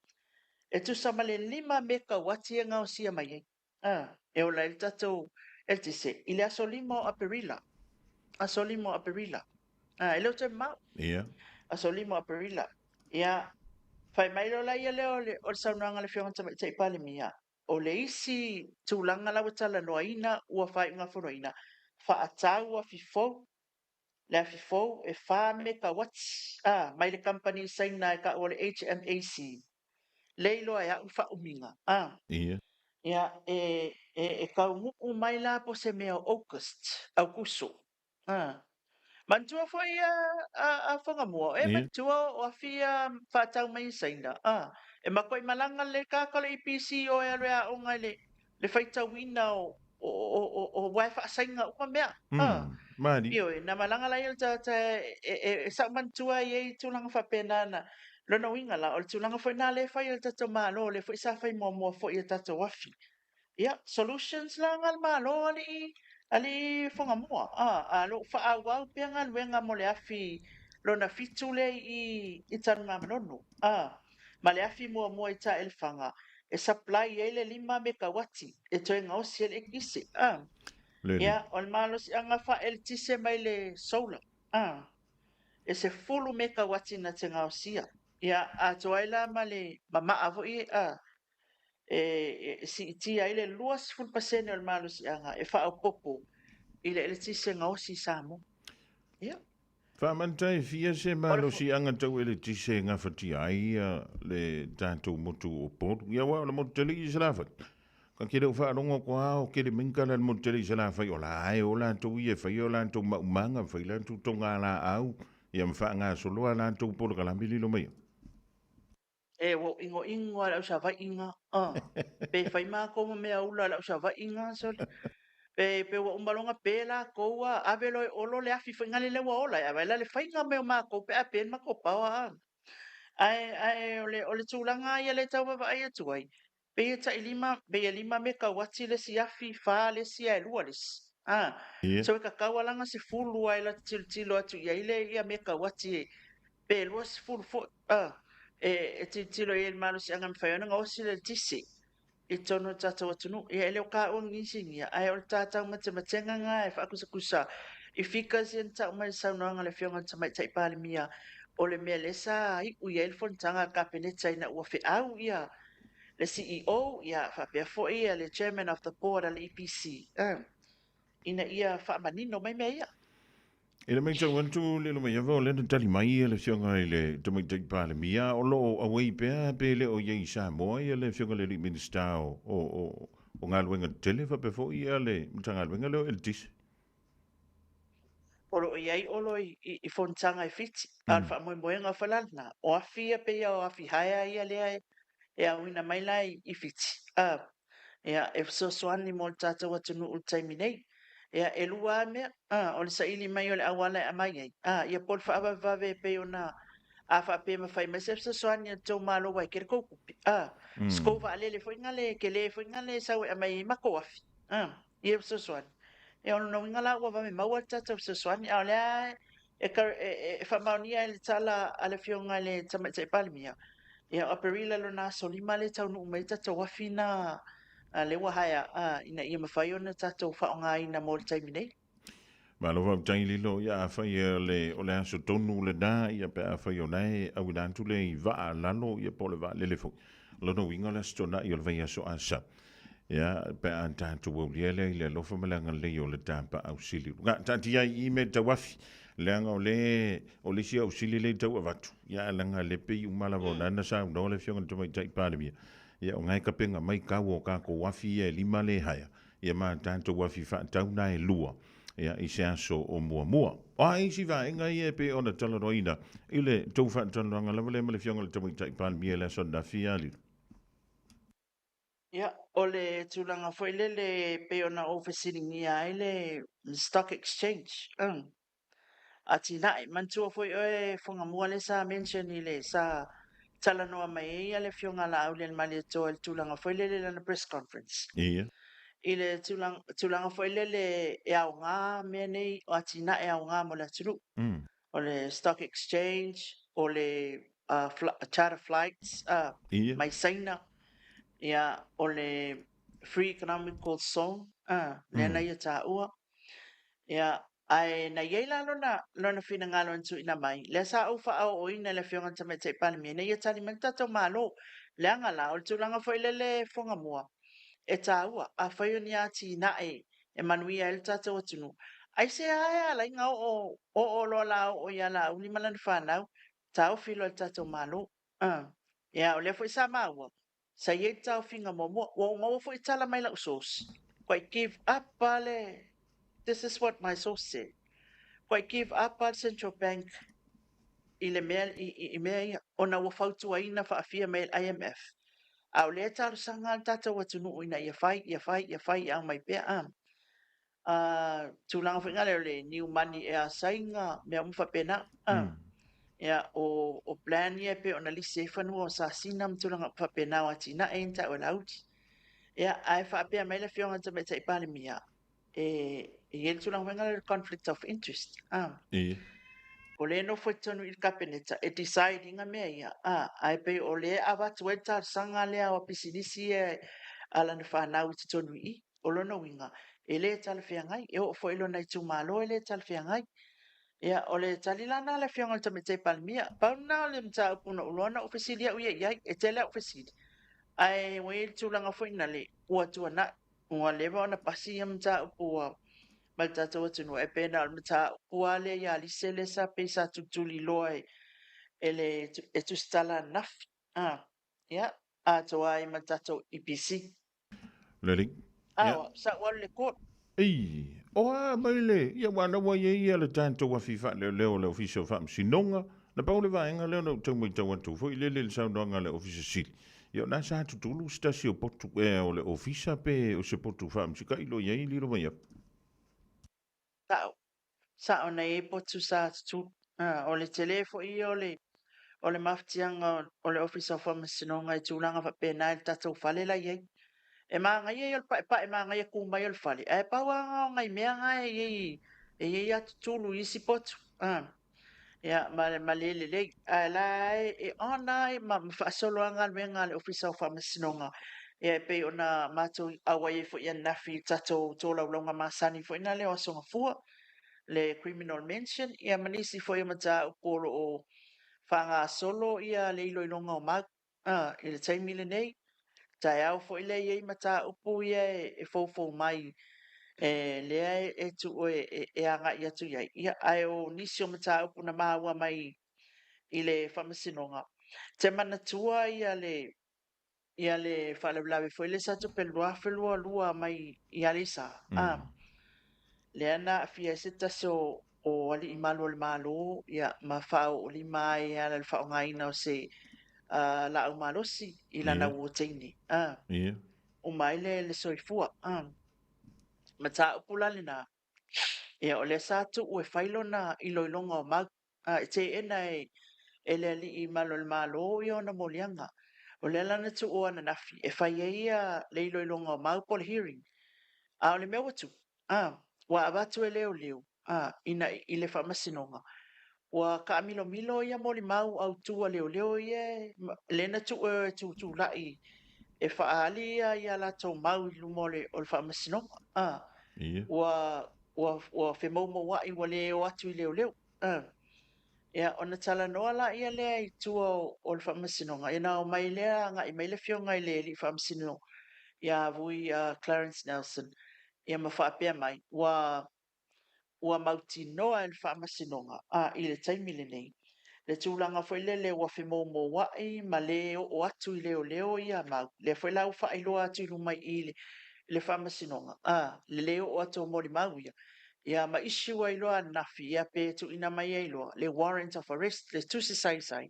S20: e tusa ma le lima mekauati e gaosia mai ai, a, e ola ai le tatou eletise i le aso 5 o Aperila, aso 5 o Aperila, a, e le o toe mamao.
S2: Ia.
S20: Aso 5 o Aperila. Ia, fai mai loa la ia lea o le, o le saunoaga a le Afioga i le Tamaitai Palemia, o le isi tulaga la ua talanoaina ua faaiugafonoina, faatau afi fou le afi fou e fa mekauati a mai le kamupani Saina e ta'u o le HMAC le iloa e a'u le faaumiga a.
S2: Ia.
S20: Ia e e e taunuu mai la po se mea o August, Aukuso a. Manatua foi a a a Whangamua e manatua o afi ia faatau mai e Saina a. E matuai malaga le kaka o le EPC o e alu e aoga i le le faitauina o o o o o uaea faasaina uma mea. A.
S2: Malie.
S20: Ioe, na malaga la ia le tagata e e e sa'u manatua ai i ai tulaga faapena na lona uiga la, o le tulaga foi lena lea e fai e le tatou Malo, lea foi sa fai muamua foi i a tatou afi. Ia, solutions la na a le Malo alii alii Fugamua, a, a o lo o faaauau pea galuega mo le afi lona fitu lea i i Tanugamanono, a, ma le afi muamua i Taelefaga e supply ai le lima mekauati e toe gaosi ai le eletise, a.
S2: Lele.
S20: Ia, o le malosiaga faaeletise mai le solar, a, e 10 mekauati na te gaosia. Ia, atoa ai la ma le mamaa foi, a, e, e siitia ai le 20% o le malosiaga e faaopoopo i le eletise gaosi i Samoa. Ia.
S2: Faamanta e fia se malosiaga tau eletise e gafatia ai le tatou motu o Upolu. Ia aua o le motu tele i Salafai. Ka ke le o faalogo atu a o kele mai ni tala i le motu tele i Salafai o la e o latou ia e faia o latou maumaga, fai latou togalaau, ia ma faagasolo a latou polokalame lilo mai ai.
S20: E ua ou ʻinoʻino lava i lau savaiʻiga, Pe fai makou ma mea ula i lau savaiʻiga, sole. Pe, pe ua uma loa ona pe lakou, a ave loa e Olo le afi foi nale lea ua ola, e ave la le faiga mai o makou pe a pe le matou power, a. Ae, ae o le, o le tulaga lava ia lea e tau vaavaai atu ai, pei e tailima, pei e lima mekauati le isi afi, fa le isi ae lua le isi. A. So e tatau lava la ona 10 lava e latou tilotilo atu i ai le ia mekauati e, pe 20 foi. A, e tilotilo i ai i le malosiaga e mafai ona gaosi le eletise i totonu o le tatou atunuu. Ia e le o taua ni inisinia, ae o le ta taumatematega lena e faakusakusa i figures ia na tau mai i le saunoaga a le Afioga i le Tamaitai Palemia, o le mea lea sa iu i ai le fonotaga a le Kapeneta ina ua feau ia le CEO ia faapea foi le Chairman of the Board a le EPC, ina ia faamanino mai mea ia.
S2: I le matau atu le Lomaiava o lea na tali mai le Afioga i le Tamaitai Palemia, o lo o auai pea pe le o i ai i Samoa ia le Afioga i le Alii Minisita o, o, o, o Galuega Tetele faapea foi ia le Matagaluega lea o Eletise.
S20: O lo o i ai Olo i, i, i fonotaga i Fiti, a o le faamoemoega foi la lena, o afi ia pei o afi haea ia lea e, e aoina mai la i, i Fiti. A, Ia, e fesoasoani mo le tatou atunuu i le taimi nei. Ia, e lua lava mea, a, o le saili mai o le auala e aumai ai, a, ia po o le faavavevave e pei ona, a faapea e mafai mai se fesoasoani a le tou Malo aua e tele tou tupe, a, se tou vaalele foi lea tele foi lea e sau e aumai ai matou afi, a, ia fesoasoani. Ia, o lona uiga la ua vave maua le tatou fesoasoani, a o lea lava e faamaonia ai le tala a le Afioga i le Tamaitai Palemia, ia o Aperila lona aso 5 lea e taunuu mai ai tatou afi na lea ua hire ina ia mafai ona tatou faaaogaina mo le taimi nei.
S2: Malo faafetai Lilo, ia afai o le aso tonu lena, ia pe afai o la e auina atu le i vaa lalo, ia po o le vaalele foi. O lona uiga o le Aso Toonai o le vaiaso asa. Ia, pe a tatou aulia lea i le alofa ma le agalelei o le Tapaau Sili. Ga, taatia ai i me tauafi, leaga o le, o le isi au sili le tau avatu. Ia, ae leaga le pei uma lava o lana saunoa le Afioga i le Tamaitai Palemia. Ia, o ngae kapenga mai kau o kakou afi ia e lima le haea. Ia ma tatou afi faatau na e lua. Ia, i se aso o muamua. O a isi vaega ia e pei ona talanoaina i le tou faatalanoaga lava lea ma le Afioga i le Tamaitai Palemia i le aso ananafi, ia Lilo?
S20: Ia, o le tulaga foi lele e pei ona ou fesiligia ai le stock exchange, atinae. Manatua foi oe Fuagamua lea sa mention i le sa talanoa mai ai le Afioga ia Laaulialemalietoa i le tulaga foi lele i lana press conference.
S2: Ia.
S20: I le tulaga foi lele e aoga mea nei o atinae aoga mo le atunuu. O le stock exchange, o le charter flights mai Saina, ia, o le free economical zone, lea na ia taua. Ia, ae na i ai la lona, lona finagalo na tuuina mai, lea sa ou faaooina i le Afioga i le Tamaitai Palemia ina ia tali mai le tatou Malo. Leaga la, o le tulaga foi lele Fuagamua, e taua, afai o ni atinae e manuia ai le tatou atunuu, aisea e ala ai ona oo, oo loa la oo ia Laauli ma lana fanau, taofi loa e le tatou Malo. Ia, o lea foi sa maua, sa i ai le taofiga muamua. Ua ou maua foi tala mai lau source, quite give up a le, this is what my source said, quite give up a le Central Bank i le mea, i, i mea ia, ona ua fautuaina faafia mai e le IMF. A o lea e talosaga le tatou atunuu ina ia fai, ia fai, ia fai, ia aumai pea, a. Tulaga foi lea o le new money ea a Saina, mea uma faapena. Ia, o plan ia e pei ona lisi ai fanua o Sasina ma tulaga uma faapena o atinae ia na taua e Laauli. Ia, ae faapea mai le Afioga i le Tamaitai Palemia, e i ai le tulaga foi lea o le conflict of interest. O lea e nofo i totonu i le Kapeneta e decide ina mea ia, ae pei o lea e avatu ai le talosaga lea o pisinisi ia a lana fanau i totonu i i. O lona uiga, e le talafeagai, e oo foi i lona itumalo e le talafeagai. Ia, o le tali la lena a le Afioga i le Tamaitai Palemia. Pau lena o le mataupu na ou iloa na ou fesili au ia i ai, e tele au fesili, ae ua i ai le tulaga foi na le, ua tuanai, ua leva ona pasi ia mataupu ua ma le tatou atunuu, e pei na o le mataupu lava lea ia Lise lea sa pei sa tulituliloa e, e le e tusitala ananafi. A, ia, atoa ai ma le tatou EPC.
S2: Lelei.
S20: A, o au sa ou alu i le court.
S2: Ei, o a mai le, ia ua na ua i ai ia le tatou afi faaleoleo o le Ofisa o Faamasinoga, na pau le vaega lea ona ou tau matau atu foi lele i le saunoaga a le Ofisa Sili, ia o na sa tutulu se tasi o potu ea o le Ofisa pe o se potu faamasika i lo i ai lilo mai afu.
S20: Sao, sao na i ai potu sa tutulu. O le tele foi ia o le, o le mafatiaga o le Ofisa o Faamasinoga i tulaga faapena i le tatou fale la i ai. E manaia ia o le paepae manaia tu mai o le fale, ae pau lava na o nai mea na e i ai, e i ai lava tutulu i isi potu. Ia, ma le lelei. Ae la e on lava ma faasolo lava galuega a le Ofisa o Faamasinoga. Ia e pei ona matou auai ai foi ananafi i le tatou tolaulauga masani foi na lea o Aso Gafua, le Criminal Mention, ia ma nisi foi o mataupu o lo o faagasolo ia le iloiloga o mau. I le taimi lenei, taeao foi lea e i ai mataupu ia e foufou mai e lea e tuu e agai atu i ai. Ia, ae o nisi o mataupu na maua mai i le Faamasinoga, te manatua ia le ia le faalavelave foi lea sa tupu i le 2022 mai i Aleisa, lea na aafia ai se tasi o o alii malu o le Malo ia, ma faaoolima ai e ala i le faaaogaina o se laau malosi i lana uo teine. Uma ai le soifua. Mataupu la lena, ia, o lea sa tuu e fai lona iloiloga o mau. E teena e le alii malu o le Malo ia ona moliaga. O lea la na tuu ananafi e fai ai ia le iloiloga o mau po o le hearing. A o le mea ua tupu, ua avatu e leoleo ina i le faamasinoga, ua taamilomilo ia molimau autu a leoleo ia lea na tuu e tutulai e faaali ia latou mau i luma o le faamasinoga. Ua femoumouai, ua le o atu i leoleo. Ia, ona talanoa laia lea i tua o le faamasinoga, ia na omai lea agai mai le afioga i le alii faamasino ia Vui Clarence Nelson, ia ma faapea mai, ua mautinoa e le faamasinoga i le taimi lenei, le tulaga foi lele ua femoumouai ma le oo atu i leoleo ia mau, lea foi la ua faailoa atu i luma i i le faamasinoga, le le oo atu o molimau ia, ia ma issue ai loa ananafi, ia pe tuuina mai ai loa le warrant of arrest, le tusi saisai,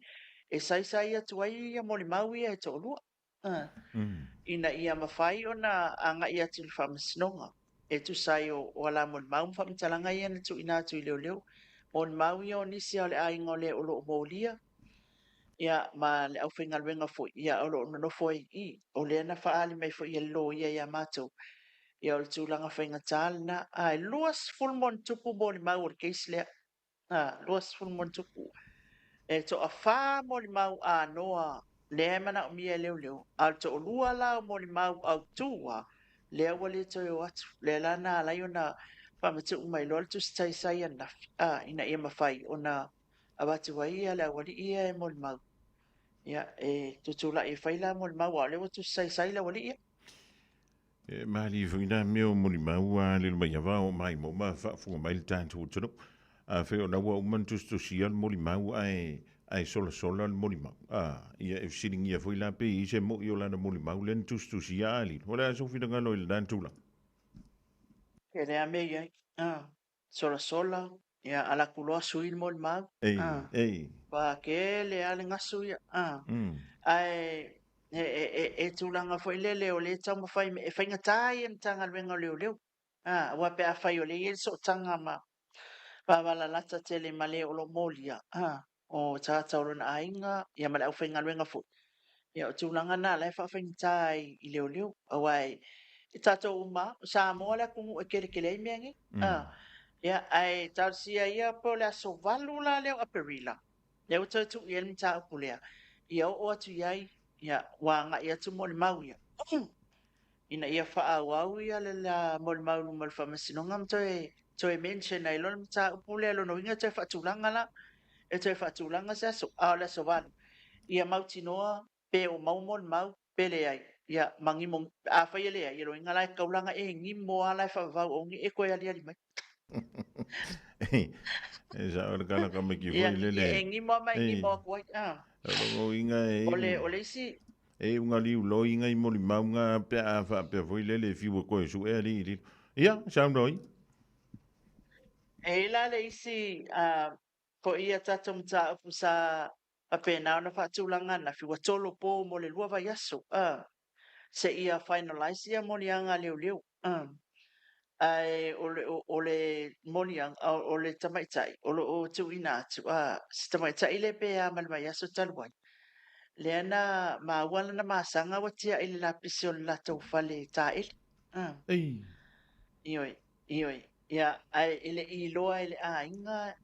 S20: e saisai atu ai ia molimau ia e toalua, ina ia mafai ona agai atu i le faamasinoga e tusa ai o ala molimau ma faamatalaga ia na tuuina atu i leoleo. Molimau ia o nisi o le aiga o le o lo o molia, ia ma le aufaigaluega foi ia o lo o nonofo ai i i. O lea na faaali mai foi e le loia ia matou, ia o le tulaga faigata lena. Ae 20 ma ono tupu molimau o le case lea. 20 ma ono tupu. E toafa molimau anoa lea e manaomia e leoleo, a o le toalua la o molimau autu a, lea ua le toe o atu. Lea la na ala ai ona faamatuu mai loa le tusi taisai ananafi, ina ia mafai ona avatu ai ia le aualii ia e molimau. Ia, e tutulai e fai la molimau, a o lea ua tusi saisai le aualii ia.
S2: E malie foi nā mea o molimau a lelo mai ava o mai mo ma faafofoga mai le tatou atunuu. Afai o la ua uma ona tusitusia le molimau ae solasola le molimau. Ia e fesiligia foi la pe i ai se moi o lana molimau lea na tusitusia a lilo. O le a sou finagalo i lena tulaga?
S20: E le a mea i ai. Solasola, ia ala atu loa sui le molimau.
S2: Ei.
S20: Pakele lava le gasu ia. Ae e tulaga foi lele o lea e taumafai e faigata ia Matagaluega o Leoleo. Aua pe afai o lea e i ai le sootaga ma vavalalata tele ma le o lo o molia, o tagata o lona aiga ia ma le aufaigaluega foi. Ia o tulaga na la e faafaigata ai i leoleo. Aua e tatou uma, o Samoa le atunuu e keletele ai mea nei. Ia, ae talosia ia po o le aso 8 la lea o Aperila, lea ua toe tuu i ai le mataupu lea, ia oo atu i ai, ia, ua agai atu molimau ia, ina ia faaauau ia le molimau i luma o le faamasinoga ma toe mention ai loa le mataupu lea, lona uiga e toe faatulaga la, e toe faatulaga se aso, a o le aso 8, ia mautinoa pe o maua molimau, pe leai, ia, ma gimo, afai e leai, ia lona uiga la e tatau la ona e gimo lava la e faavavau aua ne i e toe aliali mai.
S2: E sa'o le kanaka miki
S20: Ia,
S2: foi lele.
S20: ia e gimo a ma e
S2: Ei,
S20: gimo atu ai. Ah.
S2: o lona uiga e
S20: O le
S2: iu
S20: o le isi
S2: e iuga liu loiga i molimauga pe a faapea foi lele e fiu e koe su'e alii lilo. Ia, saunoa ia.
S20: E i ai la le isi ah, fo'i ia tatou mataupu sa faapena ona faatulaga ananafi, ua tolopo mo le lua vaiaso, ah, seia finalize ia moliaga a leoleo. Ah. Ae o le, o le moliaga, o le tamaitai o lo o tuuina atu, a, si tamaitai lea pe a ma le vaiaso talu ai, lea na maua lana masaga ua tiai i le lapisi o le latou fale taele. A.
S2: Ei.
S20: Ioe, ioe. Ia, ae e le i iloa e le aiga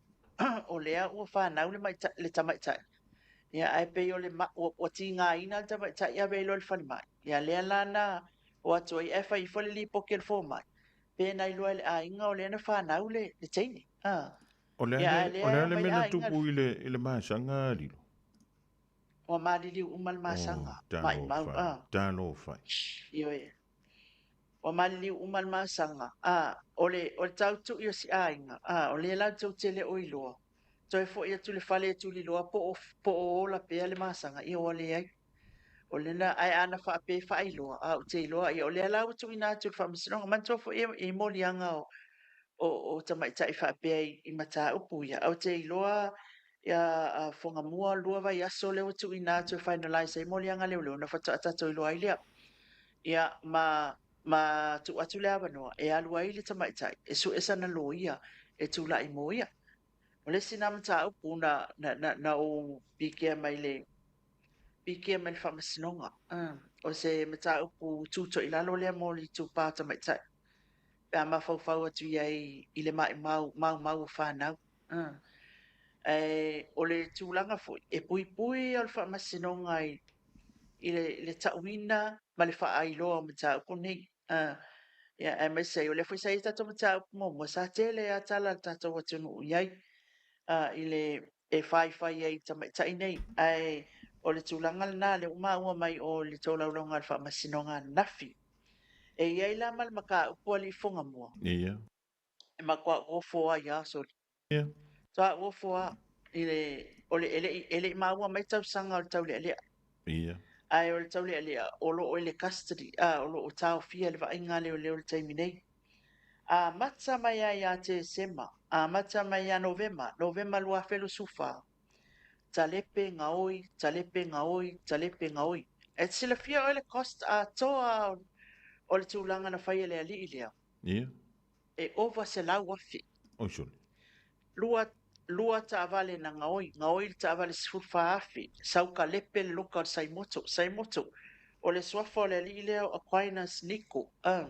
S20: o lea ua fanau le, maita, le tamaitai. Ia, ae pei o le, ma, ua, ua tigaina le tamaitai ave ai loa i le falemai. Ia, lea la na o atu ai ae fai ifo le lipoti a le fomai, pe na iloa e le aiga o lea na fanau le, le teine. A.
S2: O le a
S20: Ia, ae
S2: le, o
S20: lea
S2: le
S20: e
S2: a le
S20: aumai
S2: mea na
S20: aiga
S2: tupu i le, i le masaga, Lilo?
S20: Ua maliliu uma le
S2: Oh,
S20: masaga, maimau.
S2: talofa,
S20: A.
S2: talofa.
S20: Ioe. Ua maliliu uma le masaga. A, o le, o le tautu'i o si aiga, a, o lea latou te le o iloa. Toe foi atu i le fale e tuliloa po o, po o ola pea le masaga, ia ua leai. O lena, ae ana faapea e faailoa, a ou te iloa, ia o lea la ua tuuina atu i le Faamasinoga. Manatua foi e i moliaga o, o, o tamaitai faapea i, i mataupu ia, ae ou te iloa ia a Fuagamua lua vaiaso lea ua tuuina atu e finalize ai moliaga leoleo ona faatoa tatou iloa ai lea. Ia, ma, ma tuu atu le avanoa e alu ai le tamaitai e sue sana loia e tulai mo ia. O le isi na mataupu na, na, na, na ou pikia mai le, pikia mai le Faamasinoga. O se mataupu tutoilalo lea mo le itupa o tamaitai pe a mafaufau atu i ai i le maimau maumau o fanau. Ae o le tulaga foi, e puipui o le Faamasinoga i, i le, i le tauina ma le faailoa o mataupu nei. Ia, aemaise ai, o lea foi sa i ai tatou mataupu muamua, sa tele lava tala a le tatou atunuu i ai i le e faifai ai i tamaitai nei. Ae o le tulaga lena, lea ua maua mai o le tolaulauga a le Faamasinoga ananafi. E i ai la ma le mataupu a Alii Fuagamua.
S2: Ia.
S20: E matua ofo ai lava, sole.
S2: Ia.
S20: Matua ofo lava i le, o le, e le i, e le i maua mai tausaga o le taulealea.
S2: Ia.
S20: Ae o le taulealea, o lo o i le custody, a, o lo o taofia i le vaaiga a leoleo i le taimi nei. Amata mai lava ia Tesema, amata mai ia Novema, Novema 2024, talepe gaoi, talepe gaoi, talepe gaoi. E te silafia oe le cost atoa o le tulaga na fai e le alii lea?
S2: Ia.
S20: E ova 100,000.
S2: Oi sole.
S20: Lua, lua taavale na gaoi, gaoi le taavale 14,000, sau kalepe le loka o le Saimoto, Saimoto, o le suafa o le alii lea o Aquinas Niko, uh,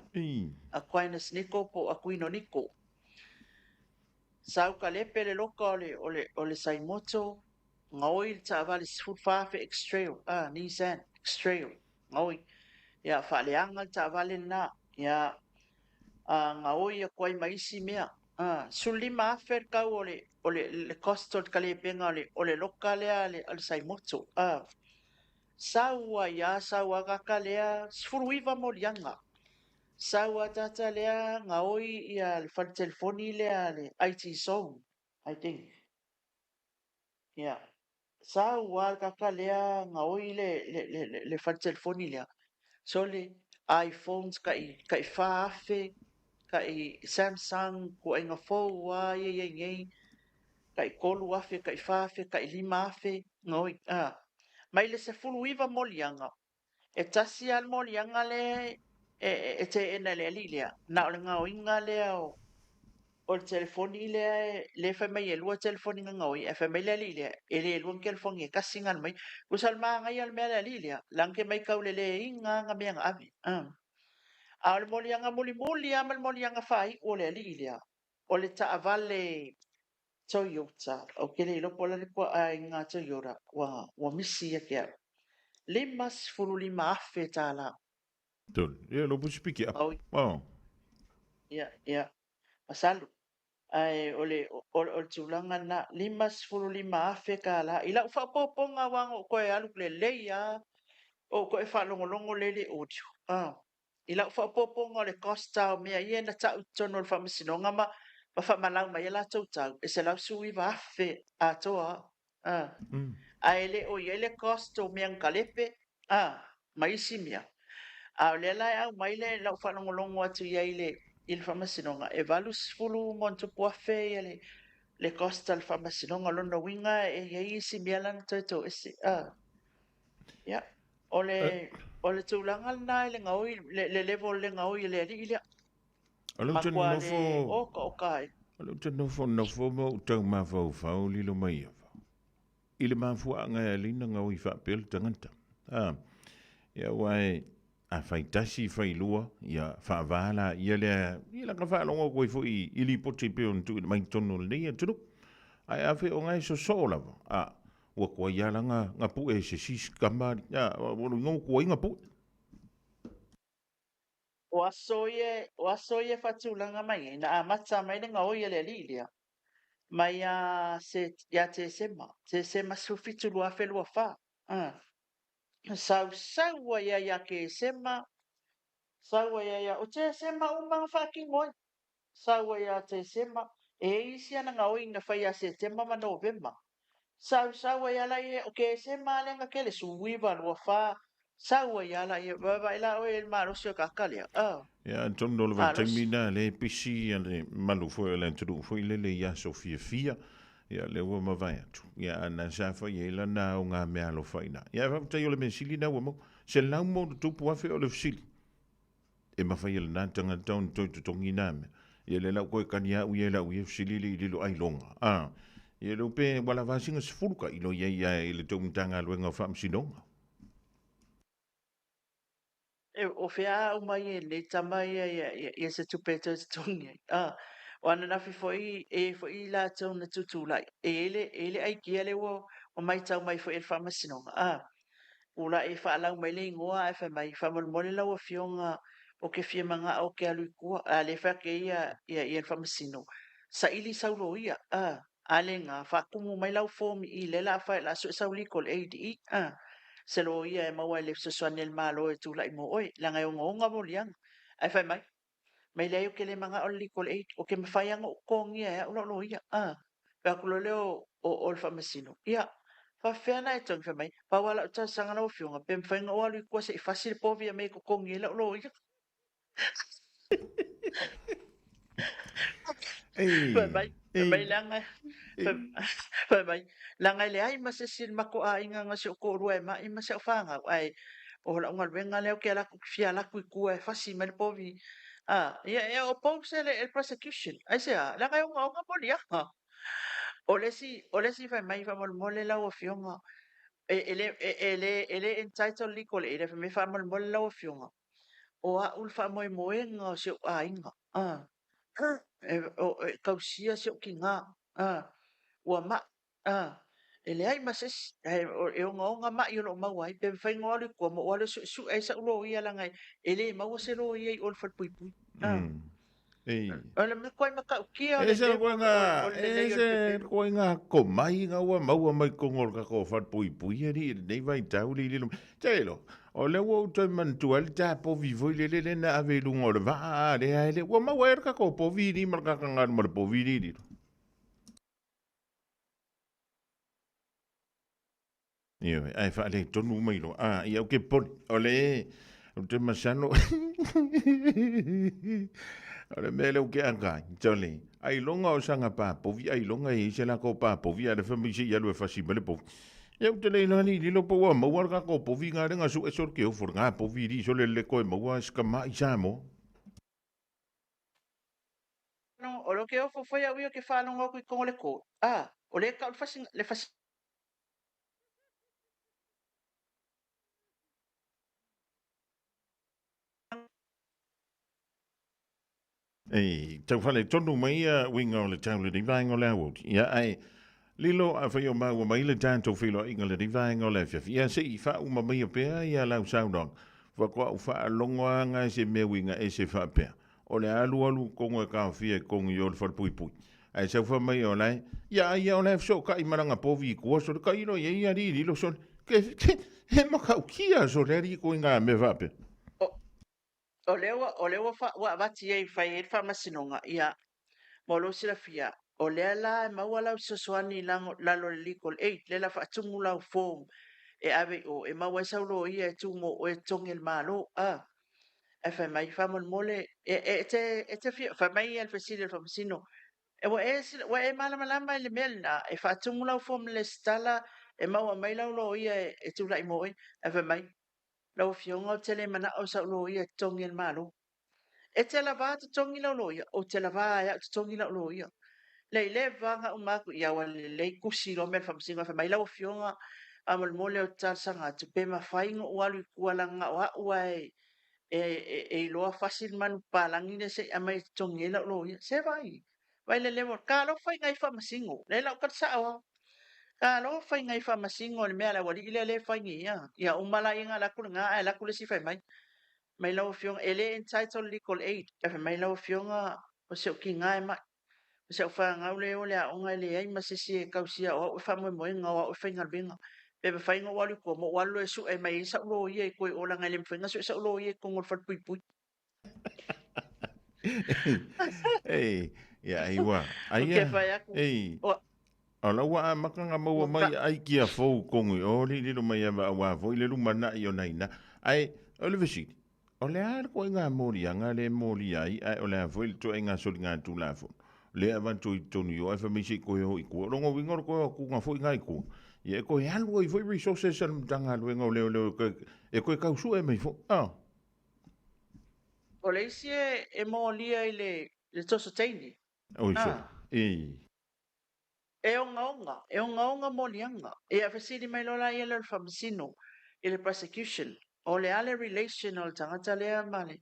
S20: Aquinas Niko po o Aquino Niko. Sau kalepe le loka o le, o le, o le Saimoto, gaoi le taavale 14,000 X-Trail, Nissan X-Trail, gaoi. Ia, faaleaga le taavale lena, ia, gaoi atu ai ma isi mea. 15,000 le tau o le, o le, le cost o le kalepega o le, o le loka lea a le, a le Saimoto. Sau ai lava, sau a kaka lea, 19 moliaga. Sau a tata lea, gaoi ia le fale telefoni lea a le IT Zone, I think. Ia, sau lava le kaka lea gaoi le, le, le, le, le fale telefoni lea. Sole, iPhones kai, kai 4,000, kai Samsung, kuaiga fou lava ia i ai nei, kai 3,000, kai 4,000, kai 5,000, gaoi. Ah. Mai le 19 moliaga, e tasi lava le moliaga lea e, e, e teena e le alii lea, na o le gaoiga lea o, o le telefoni lea, lea fai mai e lua telefoni na gaoi, ae fai mai le alii lea, e le lua ni telefoni e tasi na alu mai. Tusa o le manaia o le mea a le alii lea, leaga te matau lelei ina mea na ave. A o le moliaga mulimuli lava ma le moliaga faaiu o le alii lea, o le taavale Toyota, ou te le iloa po o le a le ituaiga Toyota ua, ua misi ia te au. $55,000.
S2: Tolu. Ia, lo pusi piki up.
S20: Oi.
S2: Oh.
S20: Ia, ia. Masalo. Ae o le, o, o le tulaga lena, $55,000. I lau faaopoopoga aua na ou toe alu lelei lava, ou toe faalogologo lea i le audio. Ah. I lau faaopoopoga o le cost o mea ia na tau i totonu o le Faamasinoga ma ma faamalau mai a latou tau e 119,000 atoa a. Ae le o i ai le cost o mea na kalepe a, ma isi mea. A o lea la e aumai le lau faalogologo atu i ai i le i le Faamasinoga, e 80 ma ona tupu afe ia le le cost a le Faamasinoga. O lona uiga e i ai isi mea la na toe toese a. Ia, o le o le tulaga lena i le gaoi le level o le gaoi e le alii lea.
S2: O lea ou te
S20: Matua
S2: nofo
S20: le okaoka ai.
S2: O lea ou te nofo nofo ma ou tau mafaufau lilo mai ia vao. I le mafuaaga e alai na gaoi faapea le tagata. A, ia aua e, a fai tasi fai lua, ia faava la ia lea, ia la ka faalogo atu ai foi i lipoti pei ona tuuina mai i totonu o lenei atunuu. Ae afai o nga e sosoo lava, a, ua tuai lava la nga, nga pue e se isi kama, a, ua ua tuai nga pue.
S20: O aso ia, o aso ia e faatulaga mai ai, na amata mai le gaoi a le alii lea, mai ia se, ia Tesema, Tesema 17 2024. A. Sau sau ai ia ia Kesema, sau ai ia, o Tesema uma na faatino ai. Sau ai ia Tesema, e i ai isi ana gaoi na fai ia Setema ma Novema. Sau sau ai lava laia, o Kesema lea na tele, 19, 24, sau ai lava laia. Vaavaai la oe i le malosi o le tagata lea. Oh.
S2: Ia, atonu o le vaitaimi lena lea e pisi le mamalu foi o le atunuu foi lele i aso fiafia, ia lea ua mavae atu. Ia, a na sa fai ai lana aoga meaalofa i ina. Ia, faafetai o le mea sili lena ua maua. 100,000+ o le fesili. E mafai e lena tagata ona toe totogi na mea. Ia lea la ua toe kali au ia e lau ia fesili le i lilo ailoga. A, ia leo pe ua lava singa 10 ka ilo ia ia i le tou Matagaluega o Faamasinoga.
S20: E, o fea a uma ia nei tama ia ia, ia, ia se tupe e toe totogi ai. A, o ananafi foi, e i ai foi i latou na tutulai. E i ai le, e i ai le idea lea ua, ua maitau mai foi e le Faamasinoga. A, ua e faalau mai le igoa ae fai mai, faamolemole lau Afioga ou te fia manao ou te alu i tua. A lea e fai atu ai ia, ia, ia le Faamasino, saili sau loia, a, a le na, faatumu mai lau form i i, lea la fai, la sue sau legal aid i i, a, se loia e maua ai le fesoasoani a le Malo e tulai mo oe, leaga e ogaoga moliaga. Ae fai mai, mai leai ou te le manao i le legal aid, ou te mafai lava ona ou totogia e au lau loia, a. Fai atu loa lea o, o, o le Faamasino, ia, faapefea ona e totogi? Fai mai, pau lava lau talosaga lau Afioga, pe mafai ona ou alu i tua se i fasi le povi e aumai e totogi ai lau loia. Fai mai, fai mai leaga, fai mai, leaga e leai ma se isi o le matou aiga na o si ou toalua e mai ma si au fanau, ae o lau galuega lea ou te alu atu, fia alu atu i tua e fasi mai le povi. A, ia e oppose le prosecution. Aisea? Leaga e ogaoga moliaga. O le isi, o le isi fai mai, faamolemole lau Afioga, e, e le, e, e le, e le entitle legal aid, fai mai faamolemole lau Afioga, o au le faamoemoega o si ou aiga, a, e, o, e tausia si ou tina, a, ua mai, a, e leai ma se isi, ae e ogaoga mai o lo o maua ai, pe mafai ona ou alu i tua ma ou alu e suesue ai sau loia leaga e le maua se loia i o i le falepuipui. A.
S2: Ei.
S20: O le mea matautia o le
S2: E se koe
S20: lelei
S2: o le pepelo. E se koe ngā komai ngā ua maua mai kongo o le kako whatpuipui e ri nei vai tau li lilo. Te ilo, o le ua utoi manatua le tā povi foi le le le na ave i lunga o le vaa a le a le ua maua e le kako povi ni ma le kaka ngā ma le povi ni lilo. Ioe, ae faaletonu mai loa. A, ia ou ke poli. O le, ou te masalo, o le mea lea ou ke aka ai, tole, ailoga o saga pāpovi, ailoga e i ai se lako pāpovi, a le fai mai se i alu e fasi mai le povi. Ia ou te le iloa ni lilo po ua maua le kako povi ngā le ngasu e sole ke ofo le ngā povi li sole le koe maua se kama i Samoa.
S20: O lo ke ofo foi au ia ke whaalongo aku i kongo le ko. A, o le kau le fasi, le fasi
S2: Ei, tau whale tonu mai ia uiga o le tau lenei vaega o le aoauli. Ia, ae, lilo a whai o maua mai le tātou whailoa lenei vaega o le afiafi. Ia, se i whauma mai pea ia lau saunoaga. Whakoa u whaalongoa ngā se mea uiga e se whaapea. O le alualu kongo e kaofia i kongo i o le whalepuipui. Ae sau wha mai o lae, ia ia o lae so ka i maranga povi i kua so le ka ilo ia ia ri lilo so ke, ke, he makaukia so le ari ko i ngā mea whaapea.
S20: O lea ua, o lea ua, wha, ua avati ai fai ai le faamasinoga, ia. Mo lou silafia, o lea la e maua lau fesoasoani i lalo o le Legal Aid, lea la faatumu lau form e ave i o, e maua ai sau loia e tu mo oe e totogi e le Malo. A. Ae fai mai, faamolemole, e, e, e te, e te fia, fai mai ia le fesili a le Faamasino, e, ua e, ua e malamalama i le mea lena, e faatumu lau form lesitala, e maua mai lau loia e, e tulai mo oe. Ae fai mai, lau Afioga, ou te le manao i sau loia e totogi e le Malo. E te lavā totogi lau loia, ou te lavā e au totogi lau loia. Lei le vaga uma atu ia ua lelei tusi loa mea le faamasinoga fai mai lau afioga faamolemole ou te talosaga atu pe mafai ona ou alu i tua leaga na o au lava e e e iloa fasi le manu papalagi lea se i aumai e totogi ai lau loia. Se vaai, vaai le level, talofa i nai faamasino, lea la ou tali sao lava. Talofa i nai faamasino i le mea a le aualii lea lea e fai nei ia. Ia uma laia ona alu atu lena ae alu atu le isi fai mai, mai lau afioga, e le entitled legal aid, ae fai mai lau afioga o si ou tiga e mai, o si au fanau lea e o i le aoga e leai ma se isi e tausia o au e faamoemoega o au e faigaluega. Pe mafai ona ou alu i tua ma ou alu loa e sue mai ai sau loia i tua i o leaga e le mafai ona sue sau loia i totonu o le falepuipui.
S2: Ei, ia ai ua. Ai
S20: Ou te fai atu,
S2: Ei.
S20: o,
S2: O la ua amata maua mai ai kia fou kongi o li lilo mai ava aua foi le lumanai o naina. Ai, o le fesili, o le a le koiga moliaga le molia ai, ae o le a foi le toaiga soliga tulafono. Le avatu i totonu i o ae fai mai se i koe o i tua. O lona uiga o le koe o atuga foi nga i tua. Ia e koe alu ai foi resources a le Matagaluega o Leoleo e koe tau sue mai foi. Ah.
S20: O le isi e molia i le toso teine.
S2: Oi so. E.
S20: E ogaoga, e ogaoga moliaga. Ia fesili mai loa laia lea o le Faamasino i le prosecution, o le a le relation o le tagata lea ma le,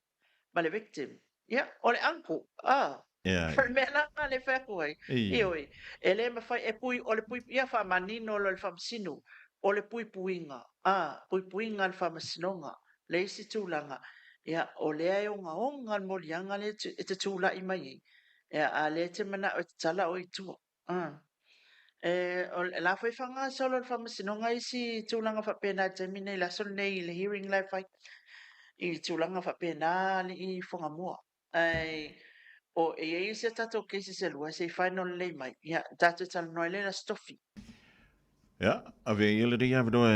S20: ma le victim? Ia, o le uncle, ah.
S2: Ia.
S20: O le mea la lena lea e fai atu ai. Ioe, e le mafai, e pui, o le pui, ia faamanino loa e le Faamasino, o le puipuiga, ah, puipuiga a le Faamasinoga, le isi tulaga, ia, o lea e ogaoga le moliaga lea e te tulai mai ai, Ia, a lea e te manao e tatala oe i tua. E, o la foi e faagasolo e le Faamasinoga isi tulaga faapena i le taimi nei, le aso lenei i le hearing la e fai i tulaga faapena alii Fuagamua. Ae o, e i ai isi a tatou cases e lua se i final lelei mai, ia, tatou talanoa ai lea i le Aso Tofi.
S2: Ia, avea ia lenei avanoa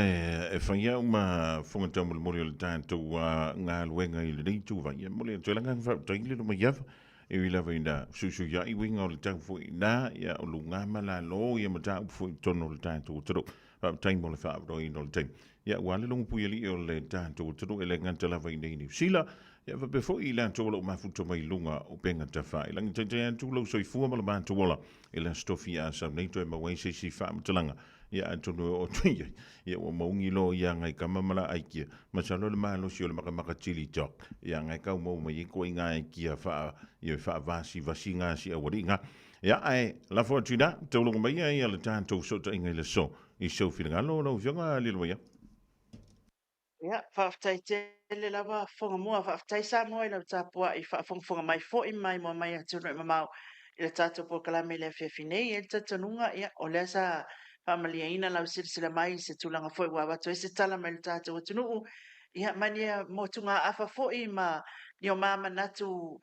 S2: e fai au ma fofoga taumolimoli o le tatou galuega i lenei ituvai. Ia, momoli atu ai le agaga faafetai i le luma iava, e ui lava ina fesuisuiai uiga o le tau foi i ina, ia, o luga ma lalo, ia mataupu foi i totonu o le tatou atunuu. Faafetai mo le faaavanoaina o le taimi. Ia, ua le logo puialii o le tatou atunuu e le gata lava i inei i Niu Sila, ia faapea foi i latou o lo o mafuta mai i luga o upega tafailagi. Taitai atu lou soifua ma le matou ola i le Aso Tofi a sau nei toe maua ai se isi faamatalaga. Ia atonu e oo atu i ai, ia ua maungi loa ia ngai kama ma la aikia. Masalo le malosi o le makamaka chili dog, ia ngai kau mau mai ai koe i ngā aikia wha, ia whaavasivasi ngā si auali'i ngā. Ia ae, lafo atu i nā, taulongo mai ai a le tātou fesootaiga i le aso i sou finagalo lau Afioga Lilomaia.
S20: Ia, faafetai tele lava Fogamua, faafetai Samoa i lau tapuai faafogafoga mai foi mai moa mai atunuu e mamao i le tatou polokalame i le afiafi nei. E i ai le talitonuga, ia, o lea sa faamalieina lau silasila mai i se tulaga foi ua avatu ai se tala mai le tatou atunuu, ia, ma ni motugaafa foi ma ni o ma manatu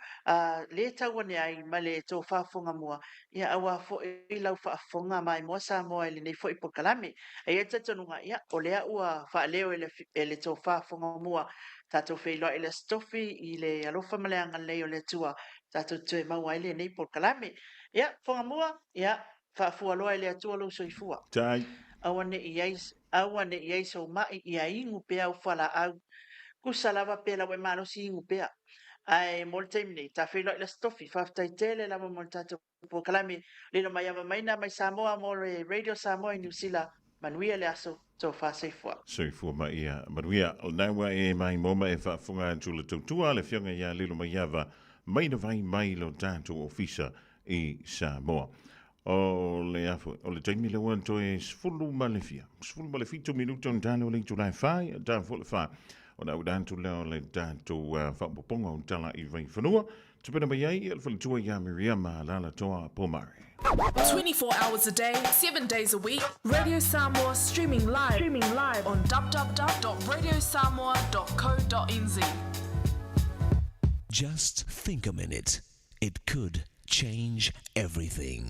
S20: le tau ane ai ma le tofa Fogamua, ia, aua foi lau faafofoga maimoa Samoa i lenei foi polokalame. E i ai le talitonuga, ia, o lea ua faaleo e le, e le tofa Fogamua, tatou feiloai i le Aso Tofi i le alofa ma le agalelei o le Atua, tatou te toe maua ai lenei polokalame. Ia, Fogamua, ia, faafua loa e le Atua lou soifua.
S2: Tai.
S20: Aua ne i ai, aua ne i ai sou mai, ia inu pea au fualaau. Tusa lava pe lau e malosi inu pea. Ae mo le taimi nei, ta feiloai i le Aso Tofi. Faafetai tele lava mo le tatou polokalame. Lilo mai ava mai na mai Samoa mo le Radio Samoa i Niu Sila. Manuia le aso, tofa soifua.
S2: Soifua ma ia manuia. O lena ua e maimoa ma e faafofoga atu le tautua a le Afioga ia Lilo Maiava mai na vai mai lo tatou ofisa i Samoa. O le a foi, o le taimi lea ua toe 10 ma le fia, 17 minuta ona talo le itula e 4, ia ta foi le 4. Ona auina atu lea o le tatou faaopoopoga o tala i Vaifanua. Tupena mai ai ia le faletua ia Miriama Lalatoa Pomare.
S7: 24 hours a day, 7 days a week, Radio Samoa streaming live, streaming live on www.radiosamoa.co.nz.
S21: Just think a minute. It could Change everything.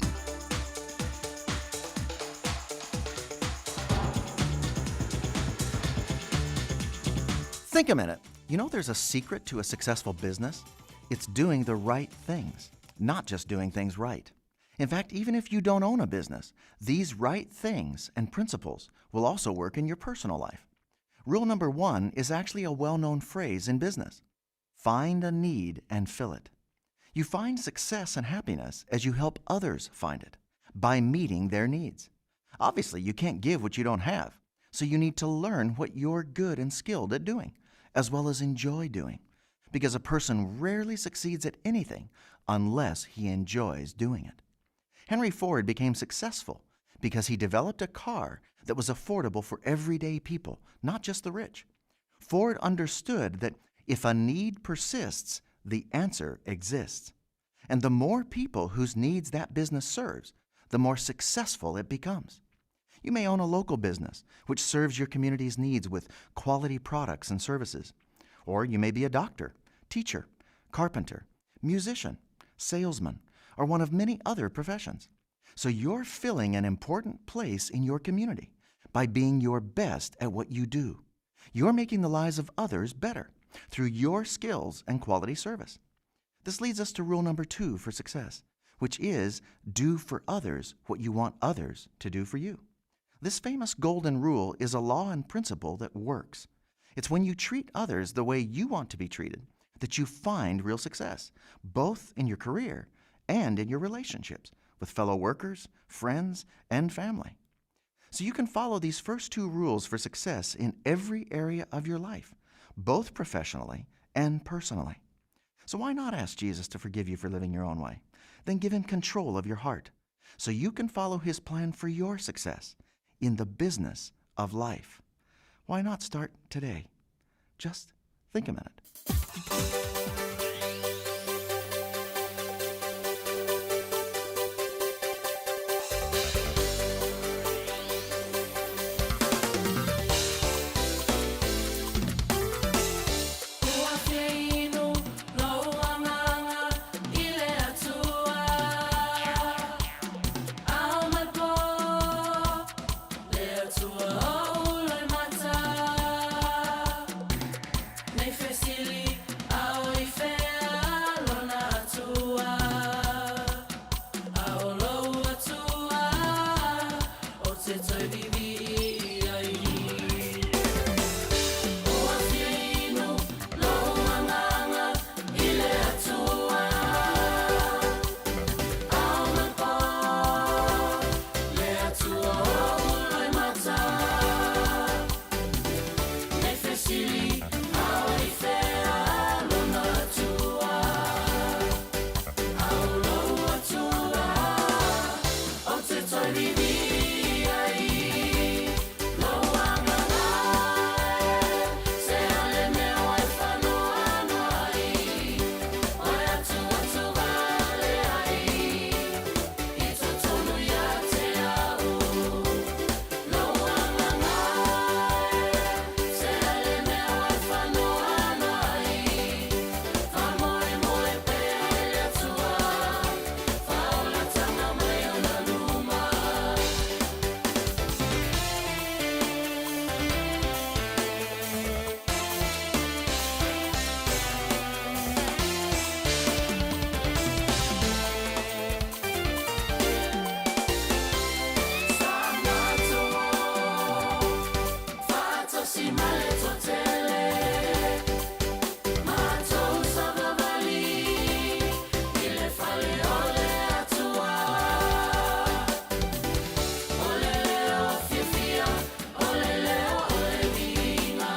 S22: Think a minute. You know there's a secret to a successful business? It's doing the right things, not just doing things right. In fact, even if you don't own a business, these right things and principles will also work in your personal life. Rule number one is actually a well known phrase in business find a need and fill it. You find success and happiness as you help others find it by meeting their needs. Obviously, you can't give what you don't have, so you need to learn what you're good and skilled at doing, as well as enjoy doing, because a person rarely succeeds at anything unless he enjoys doing it. Henry Ford became successful because he developed a car that was affordable for everyday people, not just the rich. Ford understood that if a need persists, the answer exists. And the more people whose needs that business serves, the more successful it becomes. You may own a local business which serves your community's needs with quality products and services. Or you may be a doctor, teacher, carpenter, musician, salesman, or one of many other professions. So you're filling an important place in your community by being your best at what you do. You're making the lives of others better through your skills and quality service. This leads us to rule number two for success, which is do for others what you want others to do for you. This famous golden rule is a law and principle that works. It's when you treat others the way you want to be treated that you find real success, both in your career and in your relationships with fellow workers, friends, and family. So you can follow these first two rules for success in every area of your life, both professionally and personally. So why not ask Jesus to forgive you for living your own way? Then give him control of your heart so you can follow his plan for your success in the business of life. Why not start today? Just think a minute.
S9: Ua feinu lou agaga i le Atua. Ao ma le po, le Atua oʻu loimata. Nei fesili a o i fea lona Atua. A o lou Atua ou te toe viivii i ai. Ua feinu lou agaga i le Atua. Ao ma le po, le Atua oʻu loimata. Nei fesili a o i fea lona Atua. A o lou Atua ou te toe viivii ai. Lou agaga e, se a le mea ua e faanoanoa ai, o e atuatu vale ai i totonu ia te au. Lou agaga e, se a le mea ua e faanoanoa ai, faamoemoe pea i le Atua, faaolataga mai ona luma. Sa matou faatasi ma le toatele, matou savavali i le fale o le Atua. O le leo fiafia, o le leo o le viiga.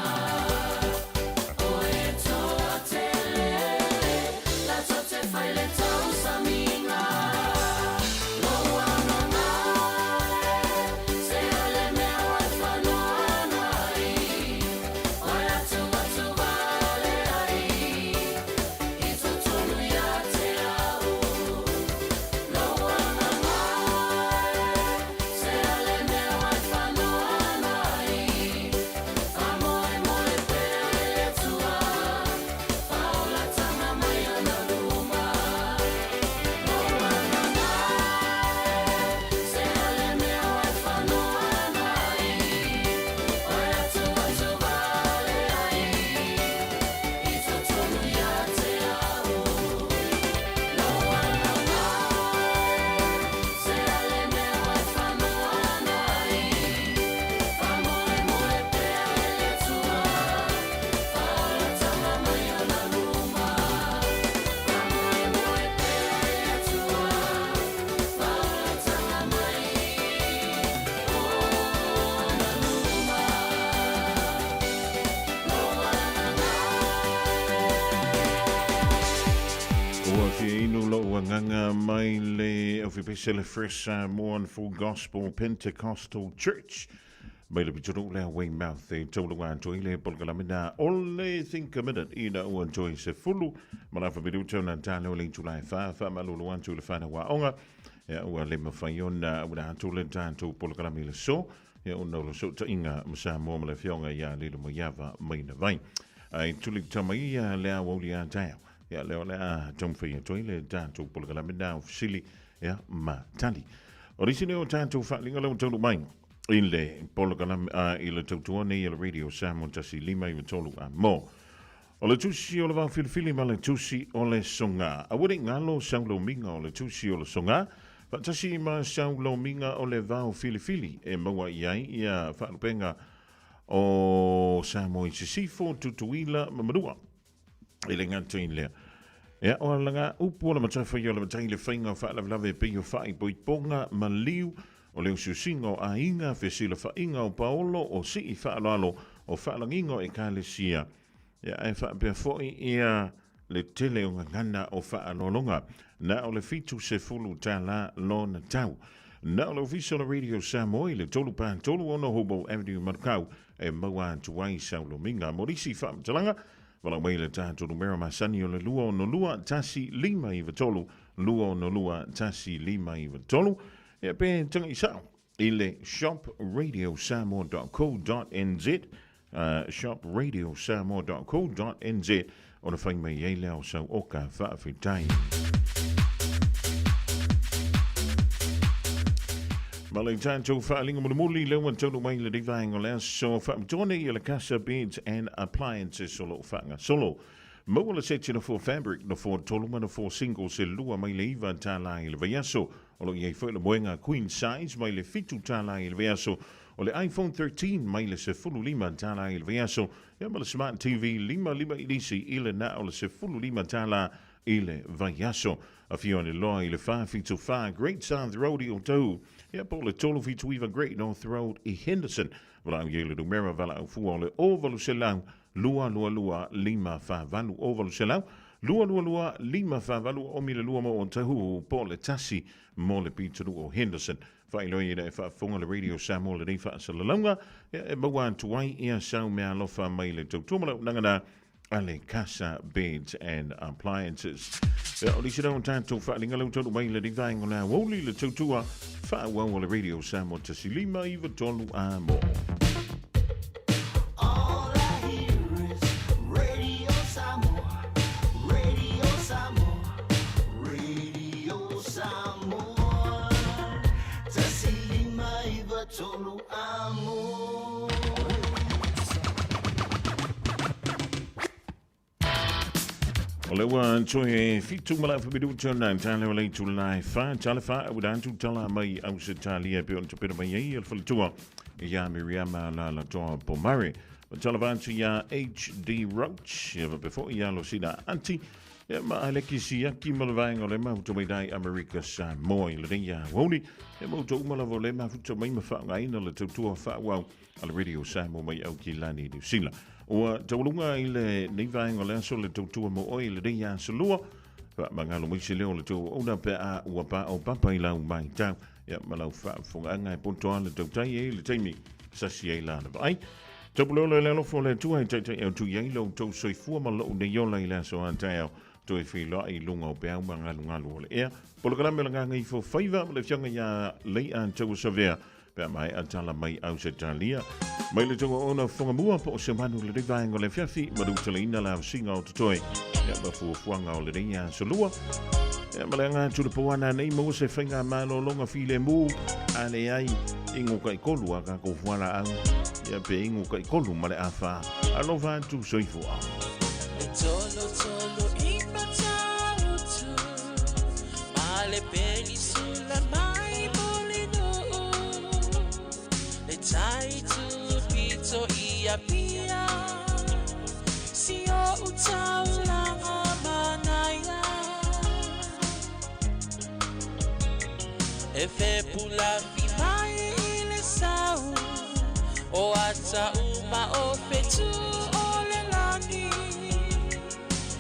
S9: O e toatele, latou te fai le tausamiga. Lou agaga e, se a le mea ua e faanoanoa ai, o e
S2: Agaga mai le aufipese le Fresh Samoan Full Gospel Pentecostal Church mai le pitonuu lea Weymouth e taulaga atu ai le polokalame na o le Think a Minute ina ua toe 10 ma le afa minuta ona talo le itula e 4. Faamalulu atu i le whanau aoga, ia ua le mafai ona auina atu le tatou polokalame i le aso, ia ona o le sootaiga ma Samoa ma le afioga ia Lilomaiava Mainavai. Ai tuli tama ia le aoauli a taeao. Ia lea o le a taumafai atu ai le tatou polokalame na o fesili ia ma tali. O le isi lea o tatou faaaliga lea ua taunuu mai i le polokalame i le tautua nei a le Radio Samoa 1 5 9 3 a mo. O le tusi o le vaofilifili ma le tusi o le soga. Aua ne i galo sau lomiga o le tusi o le soga, faatasi ma sau lomiga o le vaofilifili e maua i ai ia faalupega o Samoa i Sisifo, Tutuila ma Manua. E le gata i lea, e ao alaga upu o le matafai o le matai le faiga o faalavelave e pei o faaipoipoga ma liu, o le usiusiga o aiga, fesilafaiga o paolo, o sii faaaloalo, o faalagiga o ekalesia, ia ae faapea foi ia le tele o gagana o faaaloaloga. Na o le $70 lona tau. Na o le Ofisa o le Radio Samoa i le 3 36 Hobo Avenue, Manukau, e maua atu ai sau lomiga. Mo nisi faamatalaga, Valaau mai le tatou numera masani o le 262 1593, 262 1593, ia pe taga'i sao i le shopradiosamoa.co.nz, shopradiosamoa.co.nz ona fai mai ai lea o sau oka faafetai. Ma le tatou faaaliga mulimuli lea ua taunuu mai i lenei vaega o le aso faapitoa nei e le Casa Beds and Appliances o lo o faagasolo. Maua le seti nofoa fabric, nofoa tolu ma nofoa singles e lua mai le $9 i le vaiaso. O lo o i ai foi le moega queen size mai le $7 i le vaiaso. O le iPhone 13 mai le $15 i le vaiaso. Ia ma le Smart TV 55 inisi i le na o le $15 i le vaiaso. Afio ane loa i le 474 Great South Road i Otahuhu, ia po o le 379 Great North Road i Henderson. Valaau i ai le numera valaau fua o le 0800 222 548, 0800 222 548 o le 2 mo Otahuhu po o le 1 mo le pitonuu o Henderson. Faailoa ina e faafofoga le Radio Samoa lenei faasalalauga, ia e maua atu ai ia sau meaalofa mai le tautua ma le auaunaga na a le Casa Beds and Appliances. Ia, o nisi na o tatou faaaliga lea ua taunuu mai i lenei vaega o le aoauli le tautua faaauau a le Radio Samoa 1 5 9 3 a mo.
S12: All I hear is Radio Samoa, Radio Samoa, Radio Samoa. 1 5 9 3 a mo.
S2: O le ua toe 7 ma le afa minuta na tale o le itula e 4, tale 4 auina atu tala mai Ausetalia e pei ona tapena mai ai e le faletua ia Miriama Lalatoa Pomare. O tala atu ia HD Roach, ia faapea foi ia Losina Anti, ia ma Aleki Siaki ma le vaega o le mafuta mai dai Amerika Samoa i lenei aoauli. Ia ma outou uma lava o le mafuta mai ma faaaogaina le tautua faaauau a le Radio Samoa mai Aukilani, Niu Sila. Ua taualuga i lenei vaega o le aso le tautua mo oe i lenei aso lua. Faamagalo mai se leo o le tou auauna pe a ua paopapa i lau matau. Ia ma lau faafofogaaga e poto lava le tautai e i le taimi sasi ai lana vaai. Tapuleola i le alofa o le Atua e taitai atu i ai lo outou soifua ma lou nei ola i le aso a taeao. Toe feiloai i luga o peau ma galugalu o le ea. Polokalame o le Gagaifo Faiva ma le afioga ia Lei'a Tauasavea Pe a maea tala mai Ausetalia. Mai le tonga ona Whangamua po o se manu lenei vaega o le afiafi, manutalaina le ausiga o totoe. Ia ma fuafuaga o lenei aso lua. Ia ma le aga atu le po ana nei maua se faiga malologa filemu a leai inu kai kolu a kākou fualaau. Ia pe inu kai kolu ma le āwhā. Alofa atu soifua.
S6: E tolo tolo i Matautu, ma le penisula mai Mulinuu, le tai tupito i Apia, si o'u taulaga manaia. E fepulafi mai i le sau, o ata uma o fetu o le lani.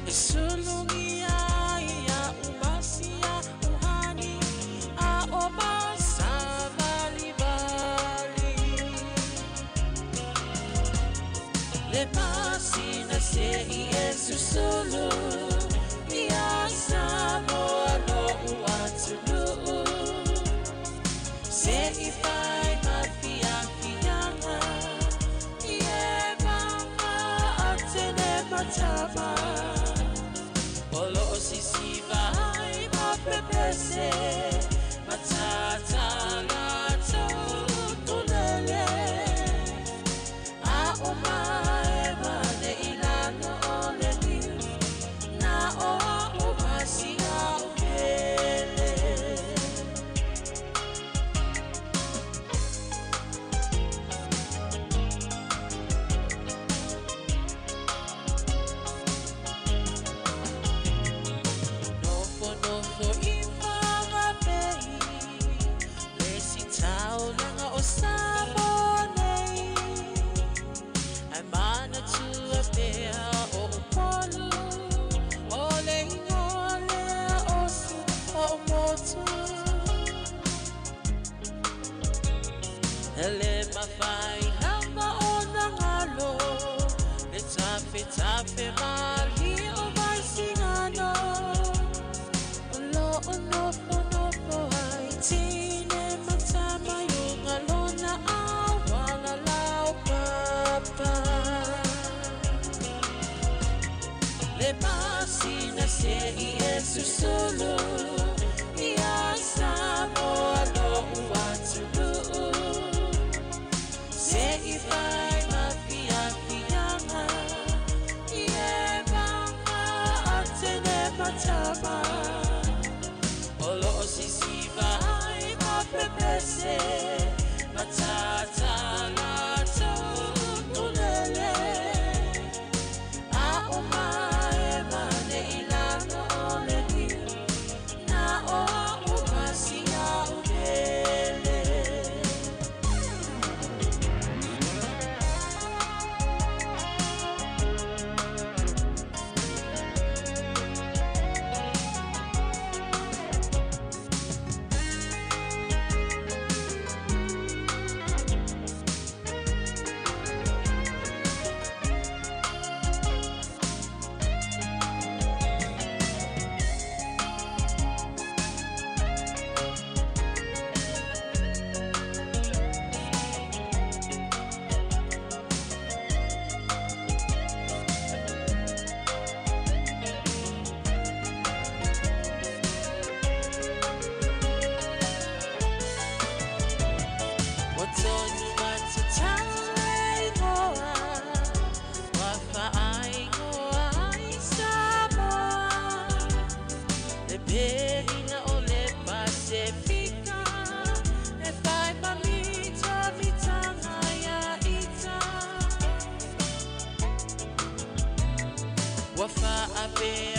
S6: E sulugia ia umasia. Masina se i e susulu Ia Samoa lo'u atunuu Se i fai ma fiafiaga I e maga atene matama O loo sisiva ai ma pepese Matata latou tulele A o mae mane i lalo o le liu Na o a'u ma si a'u pele. Nofonofo i Fagapei Le sitaulaga o Samoa nei Ae manatua pea o Upolu O le igoa lea o si o'u motu E le mafai lava ona galo Le tafetafe malie o Vaisigano O loo nofonofo ai teine ma tama i luga lona auala laupapa Le masina se i e susulu Ia Samoa lo'u atunuu Se i fai ma fiafiaga I e maga atene matama O loo sisiva ai ma pepese Matata latou tulele A o mae mane i lalo o le niu Na o a'u ma si a'u pele. Ua tonu matatau le igoa Ua faaigoa ai Samoa Le perina o le Pasefika E fai ma mitamitanga ia ita Ua faapea